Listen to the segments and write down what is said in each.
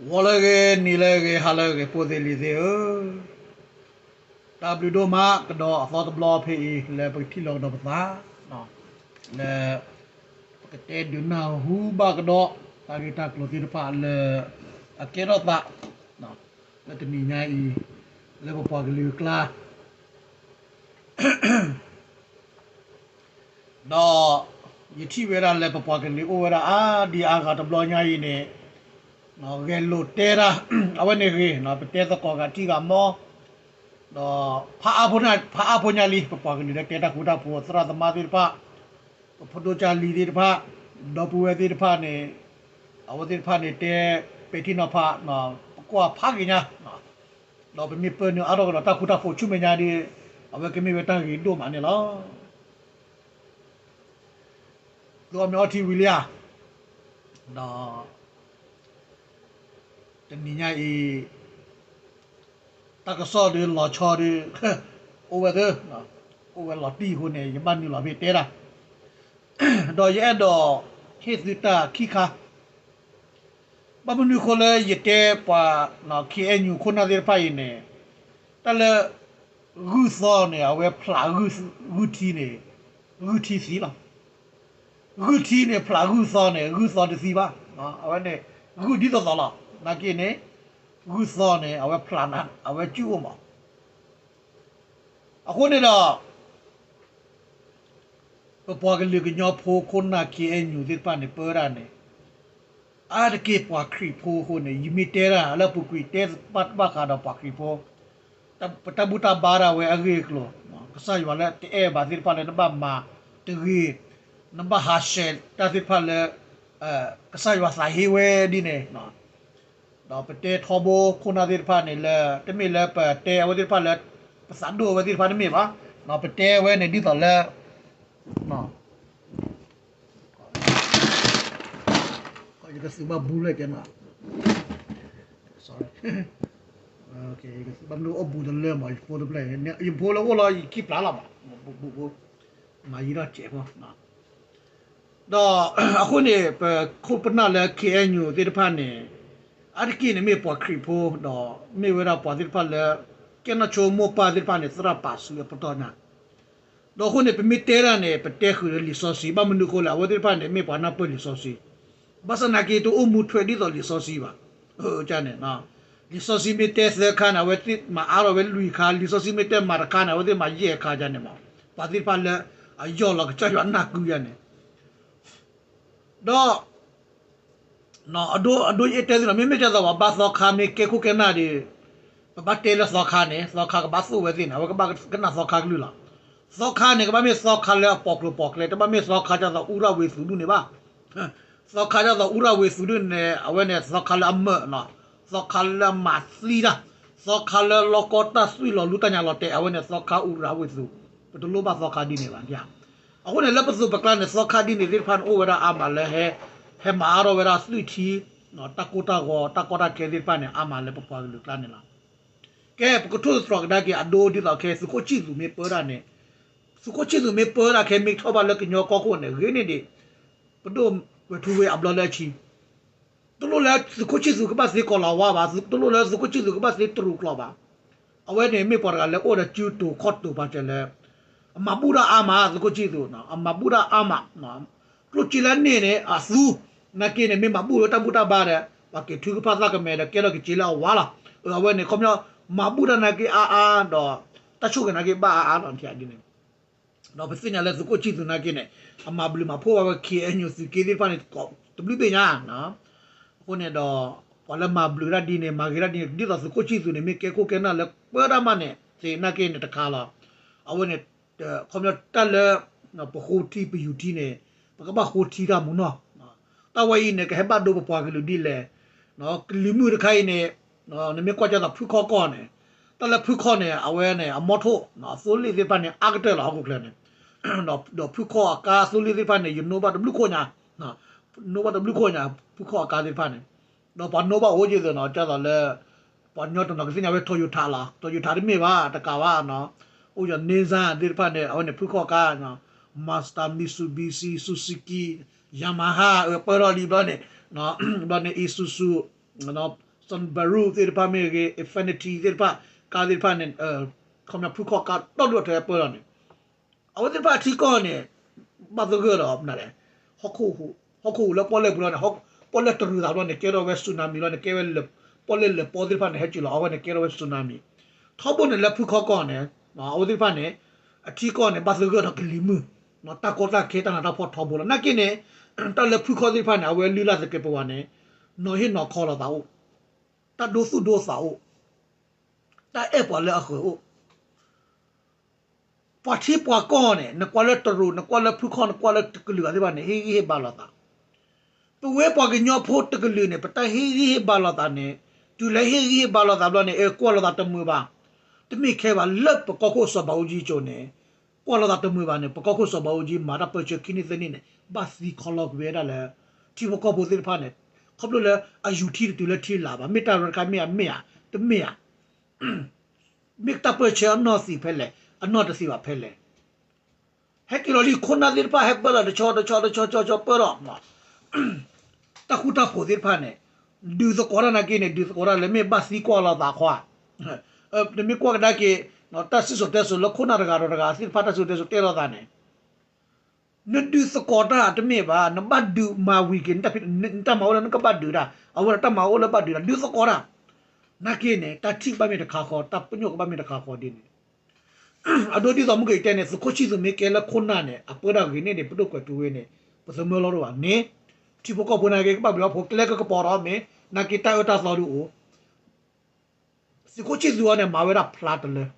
ဂီၤလၢအဂ့ၤ, နံၤလၢအဂ့ၤ, ဟါလၢအဂ့ၤ, ဖိသ့ၣ်လံၤသ့ၣ်ဧၢ, တၢ်ဘျုးဒိၣ်မးကဒီးအသီတဘျီဖဲအံၤ လၢပကထံၣ်လိာ်ကဒီးပသး, လၢ ပကတဲဒုးနၢ်ဟူဘၣ်ကဒီး တၢ်ဂ့ၢ်တၢ်ကျိၤသ့ၣ်တဖၣ်လၢ အကဲထီၣ်သး လၢတနံၤညါအံၤ လၢပပှၤကလုာ်အကျါ ဒီး ယထံၣ်ဝဲဒၣ်လၢပပှၤကလုာ်အိၣ်ဝဲဒၣ်အါဒံအါဂၤတဘျီညါအံၤန့ၣ်, ဂဲၤလိာ်တဲတၢ် အဝဲန့ၣ်ဂ့ၤ, ပတဲသကိးဂၤထံဂၤမီ, ဒီး ဖးအါဖိညါလံ ပပှၤကလုာ်လၢတဲတၢ်ဃူတၢ်ဖိး သရၣ်သမါသ့ၣ်တဖၣ်, ပဖိဒိၣ်ကၢ်လံၤသ့ၣ်တဖၣ်, ဒီပုၢ်ဝဲၢ်သ့ၣ်တဖၣ်န့ၣ်, အဝဲသ့ၣ်တဖၣ်န့ၣ်တဲ ပဲာ်ထံနီၤဖး, ပကွၢ်ဖးဂ့ၤညါ, ဒီးပမ့ၢ်ပၢနုာ်အါထီၣ်ကဒီးတၢ်ဃူတၢ်ဖိးဆူမဲာ်ညါဒီး, အဝဲကမ့ၢ်ဝဲတၢ်ဂ့ၤဒိၣ်မးန့ၣ်လီၤ. သုအီၣ်မ့ၤအီထံဝံၤလံဧါ, ဒီး တနံၤညါအံၤ တၢ်ကစီၣ်ဒီးလီၤဆီဒီး အိၣ်ဝဲသ့, အိၣ်ဝဲလီၤတံၢ်အဃိန့ၣ် ယဘၣ်နုာ်လီၤဖဲတဲတၢ်, ဒီးယအဲၣ်ဒိးဟ့ၣ်သုတၢ်ခံခါ, ဘၣ်မနုၤအဃိလၢယတဲပှၤ ခ့အဲၣ်ယူၣ် ခိၣ်နၢ်သ့ၣ်တဖၣ်အံၤန့ၣ်, တၢ်လၢ ဂုၢ်သီန့ၣ် အဝဲဖျးဂုၢ်ထံန့ၣ် ဂုၢ်ထံသံလီၤ. ဂုၢ်ထံန့ၣ်ဖျးဂုၢ်သီန့ၣ် ဂုၢ်သီတသံဘၣ်, အဝဲန့ၣ် ဂုၢ်ဒ်သိးသိးလီၤ. နာ်က့န့ၣ် ဂုၢ်သီန့ၣ် အဝဲဖျးနၤ အဝဲစုၣ်အိၣ်မး. အဃိန့ၣ်ဒီး ပပှၤကလုာ်ကညီဖိခိၣ်နၢ် ခ့အဲၣ်ယူၣ် သ့ၣ်တဖၣ်န့ၣ် ပၢဝဲဒၣ်န့ၣ် အါတက့ၢ်ပှၤခရံာ်ဖိအဃိန့ၣ် ယမ့ၢ်တဲတၢ်လၢအပူၤကွံာ် တဲဘၣ်တဘၣ်ဃးဒီးပှၤခရံာ်ဖိ, ပတၢ်ဘူၣ်တၢ်ဘါဒၣ်ဝဲအဂ့ၢ်အကျိၤ, ကစၢ်ယွၤလၢတအဲၣ်ဘၣ်သ့ၣ်တဖၣ်လၢနဘၣ်မၤတဂ့ၤ, နဘၣ်ဟးဆှဲးတၢ်သ့ၣ်တဖၣ်လၢ ကစၢ်ယွၤသးဟ့ဝဲဒ်န့ၣ် ဒီးပတဲထီဘိခိၣ်နၢ်သ့ၣ်တဖၣ်န့ၣ်လၢ တမ့ၢ်လၢပတဲအဝဲသ့ၣ်တဖၣ်လၢ ပသးဒိၣ်အဝဲသ့ၣ်တဖၣ်တမ့ၢ်ဘၣ်, ပတဲဝဲန့ၣ်ဒ်သိးလၢ ယကသုးဘၣ်ဘူလၢကဲနီၤ, ဘၣ်မနုၤအိၣ်ဘူးတလၢမး ယဖိတဖျၢၣ်, ယဖိလၢအိၣ်လီၤ ယခံပျၢ်လီၤမး, မၤယံၤထီၣ်စဲးဖိ ဒီးအဃိန့ၣ် ပခိၣ်ပနၢ်လၢ ခ့အဲၣ်ယူၣ် သ့ၣ်တဖၣ်န့ၣ် အါတက့ၢ်န့ၣ်မ့ၢ်ပှၤခရံာ်ဖိ ဒီးမ့ၢ်ဝဲဒၣ်ပှၤသ့ၣ်တဖၣ်လၢ ကဲနီၣ်ဆိမိၢ်ပၢ်သ့ၣ်တဖၣ်န့ၣ် သရၣ်ပာ်စုအပတီၢ်ညါ, ဒီးအဃိန့ၣ် ပမ့ၢ်တဲတၢ်န့ၣ် ပတဲဃုာ်လၢလံာ်စီဆှံ, ဘၣ်မနုၤအဃိလဲၣ် အဝဲသ့ၣ်တဖၣ်န့ၣ် မ့ၢ်ပှၤနၢ်ပၢၢ်လံာ်စီဆှံ, ဘၣ်ဆၣ်နာ်က့ တအိၣ်မူထွဲဒ်သိးလံာ်စီဆှံဘၣ်, န့ၣ် လံာ်စီဆှံမ့ၢ်တဲသၢခါန့ၣ် အဝဲသ့ၣ်မၤအါထီၣ်ဝဲလွံၢ်ခါ, လံာ်စီဆှံမ့ၢ်တဲမၤတခါန့ၣ် အဝဲသ့ၣ်မၤယဲၢ်ခါန့ၣ်မး, ပှၤသ့ၣ်တဖၣ်လၢ အယီၢ်လီၤကစၢ်ယွၤနၢ်ကုယါန့ၣ်, ဒီး အဒိ အဒိ ယအဲၣ်တဲသုနီၤ, မ့မ့ၢ်ဒ်သိးပှၤဘါသီခါမ့ၢ်ကဲခိၣ်ကဲနၢ်ဒီး ပဘၣ်တဲလၢသီခါန့ၣ် သီခါကဘၣ်သိၣ်ဝဲသ့ၣ်န့ၣ် အဝဲကဘၣ်ကနၣ်သီခါကလုၢ်လီၤ. သီခါန့ၣ် ကဘၣ်မ့ၢ်သီခါလၢအပိာ်ကျိၤပိာ်ကျဲ, တဘၣ်မ့ၢ်သီခါဒ်သိးအူရၣ်ဝ့ၤသူးဒူၣ်န့ၣ်ဘၣ်. သီခါဒ်သိးအူရၣ်ဝ့ၤသူးဒူၣ်န့ၣ် အဝဲန့ၣ်သီခါလၢအမၢၢ်နီၤ, သီခါလၢအမၤသံတၢ်, သီခါလၢလီၢ်ကီတၢ်သွံၣ်လီၤလူတၢ်ညါလီၤတဲာ်, အဝဲန့ၣ်သီခါအူရၣ်ဝ့ၤသူး, ပတလိၣ်ဘၣ်သီခါဒ်န့ၣ်ဘၣ်. အဃိန့ၣ် လၢပသိးပကျါန့ၣ် သီခါဒ်န့ၣ်သ့ၣ်တဖၣ်န့ၣ် အိၣ်ဝဲဒၣ်အါမးလၢ ဟဲမၤအါထီၣ်ဝဲဒၣ်သွံၣ်ထံ, တၢ်ကိၢ်တၢ်ဂီၤ တၢ်ကီတၢ်ခဲသ့ၣ်တဖၣ်န့ၣ် အါမးလၢပပှၤကလုာ်ကျါန့ၣ်လီၤ. ကဲ ပကထိၣ်သတြီၤကဒါက့ၤအဒိဒ်သိးခဲ သုးခိၣ်ဆံၣ်သူးမ့ၢ်ပၢတၢ်န့ၣ်, သုးခိၣ်ဆံၣ်သူးမ့ၢ်ပၢတၢ်ခဲ မ့ၢ်ထီၣ်ဘၣ်လၢကညီကီၢ်ခိၣ်န့ၣ် ဂ့ၤန့ၢ်ဒံး ပဒိၣ်ဝဲၢ်ထူဝ့အဘျီလၢအဆံ တလိၣ်လၢသုးခိၣ်ဆံၣ်သူးကဘၣ်သ့ကီၤလၤဝါဘၣ်, တလိၣ်လၢသုးခိၣ်ဆံၣ်သူးကဘၣ်သ့တရူးကျိာ်ဘၣ်. အဝဲန့ၣ်မ့ၢ်ပှၤတဂၤလၢအိၣ်ဒီးစုတိၤခီၣ်တိၤပာ်စၢၤလၢ အမၤဘူၣ်တၢ်အါမး သုးခိၣ်ဆံၣ်သူး, အမၤဘူၣ်တၢ်အါမး, ကျိၣ်စ့လၢန့ၣ်န့ၣ် အသူ, နာ်က့န့ၣ် မ့ၢ်မၤဘူၣ်လၢတၢ်ဘူၣ်တၢ်ဘါဒီး ပှၤက့ၤထုကဖၣ်သၣ်ကမဲာ်ဒီးကဲထီၣ်က့ၤစ့လၢအဝါလီၤ. အဝဲန့ၣ် ခီပညီ မၤဘူၣ်တၢ်နာ်က့အါအါဒီး တၢ်ဆိၣ်ဂ့ၤနာ်က့ဘၣ်အါအါလီၤ ထံၣ်ဒ်န့ၣ် ဒီးပသ့ၣ်ညါလၢသုးခိၣ်ဆံၣ်သူးနာ်က့န့ၣ် အမၤဘျုးမၤဖှိၣ်ဘၣ်ဝဲ ခ့အဲၣ်ယူၣ် သုးက့သ့ၣ်တဖၣ်န့ၣ် တဘျုးဘ့ၣ်ညါ, အဃိန့ၣ်ဒီး ပှၤလၢမၤဘျုးတၢ်ဒ်န့ၣ် မၤဂ့ၤတၢ်ဒ်န့ၣ် ဒ်သိးသုးခိၣ်ဆံၣ်သူးန့ၣ် မ့ၢ်ကဲခိၣ်ကဲနၢ်လၢပၢတၢ်မးန့ၣ် သ့ၣ်နာ်က့န့ၣ်တခါလီၤ. အဝဲန့ၣ် ခီပညီတၢ်လၢ ပဃိထံပယူၤထံန့ၣ် ပကဘၣ်ဃိထံတၢ်မူနီၢ် တၢ်ဝဲအံၤန့ၣ် ကဟဲဘၣ်ဒိပပှၤကလုာ်ဒ်လဲၣ်, ကလံၤမုၢ်တခါအံၤန့ၣ် နမ့ၢ်ကွၢ်ကသိးဖုခီၣ်ကီၢ်န့ၣ် တၢ်လၢဖုခီၣ်န့ၣ် အဝဲန့ၣ် အမီထိၣ် သိလ့ၣ်သ့ၣ်တဖၣ်န့ၣ် အါကတၢၢ်လီၤ ဟီၣ်ခိၣ်ချၢန့ၣ်, ဒီးဖုခီၣ်အကါသိလ့ၣ်သ့ၣ်တဖၣ်န့ၣ် ယနိဘၣ်တဘျုးခိၣ်ညါ, နိဘၣ်တဘျုးခိၣ်ညါ ဖုခီၣ်အကါသ့ၣ်တဖၣ်န့ၣ်, ဒီးပှၤနိဘၣ်အိၣ်က့ၤသ့ၣ်နီၤ ကသိးလၢ ပှၤကညီတနီၤကသ့ၣ်ညါဝဲ Toyota လီၤ, Toyota တမ့ၢ်ဘၣ် တကးဘၣ်, အိၣ်ယ Nissan သ့ၣ်တဖၣ်န့ၣ် အဝဲန့ၣ်ဖုခီၣ်အကါ, Mazda, Mitsubishi, Suzuki, Yamaha ပၢထီၣ်လံဘျီန့ၣ်, ဘျီန့ၣ် Isuzu, Subaru သ့ၣ်တဖၣ်မ့ၢ်ဂ့ၤ Infiniti သ့ၣ်တဖၣ် ကါသ့ၣ်တဖၣ်န့ၣ် ခီပညီဖုခီၣ်ကါဒီဒူၣ်အထၢပၢလီၤန့ၣ် အဝဲသ့ၣ်တဖၣ်အထံကီၢ်န့ၣ် ဘၣ်သဂၢၢ်ဒီးမနုၤလဲၣ် ဟီၣ်ခိၣ်ဟူးလၢပီၣ်လဲၣ်ပူၤလီၤန့ၣ် ပီၣ်လဲၣ်တရူးသးဘျီန့ၣ် ကဲထီၣ်ဝဲ tsunami လီၤန့ၣ် ကဲဝဲ ပီၣ်လဲၣ်လၢပီသ့ၣ်တဖၣ်န့ၣ် ဟဲစၢၤလီၤ အဝဲန့ၣ်ကဲထီၣ်ဝဲ tsunami ထီဘိန့ၣ်လၢဖုခီၣ်ကီၢ်န့ၣ် အဝဲသ့ၣ်တဖၣ်န့ၣ် အထံကီၢ်န့ၣ် ဘၣ်သဂၢၢ်ဒီးကလံၤမုၢ် တၢ်ကီတၢ်ခဲတၢ်နးတၢ်ဖှီၣ်ထီဘိလီၤ နာ်က့န့ၣ် တၢ်လၢဖုခီၣ်သ့ၣ်တဖၣ်န့ၣ် အဝဲလုၢ်လၢ်သကဲးပဝးန့ၣ် နီၢ်ဟ့ၣ်နီၢ်ခီလိာ်သးအိၣ် တၢ်ဒိသူၣ်ဒိသးအိၣ် တၢ်အဲၣ်ပှၤလၢအဃၢၤအိၣ် ပှၤထံပှၤကီၢ်န့ၣ် နကွၢ်လၢတရူး နကွၢ်လၢဖုခီၣ် နကွၢ်လၢတကလုာ်ဂၤသ့ၣ်တဖၣ်န့ၣ် ဟ့ၣ်ဂံၢ်ဟ့ၣ်ဘါလိာ်သး ပဝဲပှၤကညီဖိတကလုာ်န့ၣ် ပတၢ်ဟ့ၣ်ဂံၢ်ဟ့ၣ်ဘါလိာ်သးန့ၣ် တုၤလၢဟ့ၣ်ဂံၢ်ဟ့ၣ်ဘါလိာ်သးဘျီန့ၣ် အဲ ကွၢ်လိာ်သးတမုာ်ဘၣ် တမ့ၢ်ခဲဘၣ်လၢပကီၢ်ခိၣ်စီၤဘးအူကၠံကၠိန့ၣ် ကွၢ်လိာ်သးတမုာ်ဘၣ်န့ၣ် ပကီၢ်ခိၣ်စီၤဘးအူကၠံမၤတၢ်ပၢဆှၢခံနံၣ်သၢနံၣ်န့ၣ် ဘၣ်သံခီလီၤကွံာ်ဝဲဒၣ်လၢ ထံဖိကီၢ်ဖိသ့ၣ်တဖၣ်န့ၣ် ခီဖျိလၢအယူၤထံတတုၤလၢထံလာ်ဘၣ် မ့ၢ်တၢ်ရဲၣ်တခါမ့ၢ်ဧါ မ့ၢ်ဧါ တမ့ၢ်ဧါ မ့ၢ်တၢ်ပၢဆှၢအနီၢ်သံးဖဲလဲၣ် အနီၢ်တသံးဘၣ်ဖဲလဲၣ် ဟဲက့ၤလီၤလံ ခိၣ်နၢ်သ့ၣ်တဖၣ်ဟဲပၢလီၤတဆီတဆီတဆီတဆီပၢဒီး တၢ်ဃူတၢ်ဖိးသ့ၣ်တဖၣ်န့ၣ် ဒုးသကိးတၢ်နာ်က့န့ၣ် ဒုးသကိးတၢ်လၢမ့ၢ်ဘၣ်သံကွၢ်လိာ်သးခီ တမ့ၢ်ကွၢ်ကဒါက့ၤ တၢ်စံၣ်စိၤတဲစိၤလၢခိၣ်နၢ်တဂၤဒီးတဂၤသ့ၣ်တဖၣ်တၢ်စံၣ်စိၤတဲစိၤတဲလိာ်သးန့ၣ် နဒုးသကိးတၢ်တမ့ၢ်ဘၣ် နဘၣ်ဒုးမၤဝံၤက့ၤ နတၢ်မၤအိၣ်လၢနကဘၣ်ဒုးတၢ် အဝဲဒၣ်တၢ်မၤအိၣ်လၢဘၣ်ဒုးတၢ် ဒုးသကိးတၢ် နာ်က့န့ၣ် တၢ်ထံၣ်ကဘၣ်မ့ၢ်တခါဃီ တၢ်ပညိၣ်ကဘၣ်မ့ၢ်တခါဃီဒ်န့ၣ် အဒိဒ်သိးမုၢ်က့ၤတဲန့ၣ် သုးခိၣ်ဆံၣ်သူးမ့ၢ်ကဲလၢခိၣ်နၢ်န့ၣ် အပၢတၢ်ဂ့ၤန့ၣ်န့ၣ် ပဒိၣ်ကွဲးထူဝ့န့ၣ် ပသမၢလီၤတအိၣ်ဘၣ်န့ၣ် ထံဖိကီၢ်ဖိနာ်က့ ကဘၣ်ဘျုးအီဖိကျဲကကပီၤဒီးမ့ၢ် နာ်က့တၢ်အၢတၢ်သီဒုးအိၣ် သုးခိၣ်ဆံၣ်သူးအီၤန့ၣ် မၤဝဲဒၣ်ဖျါတလၢ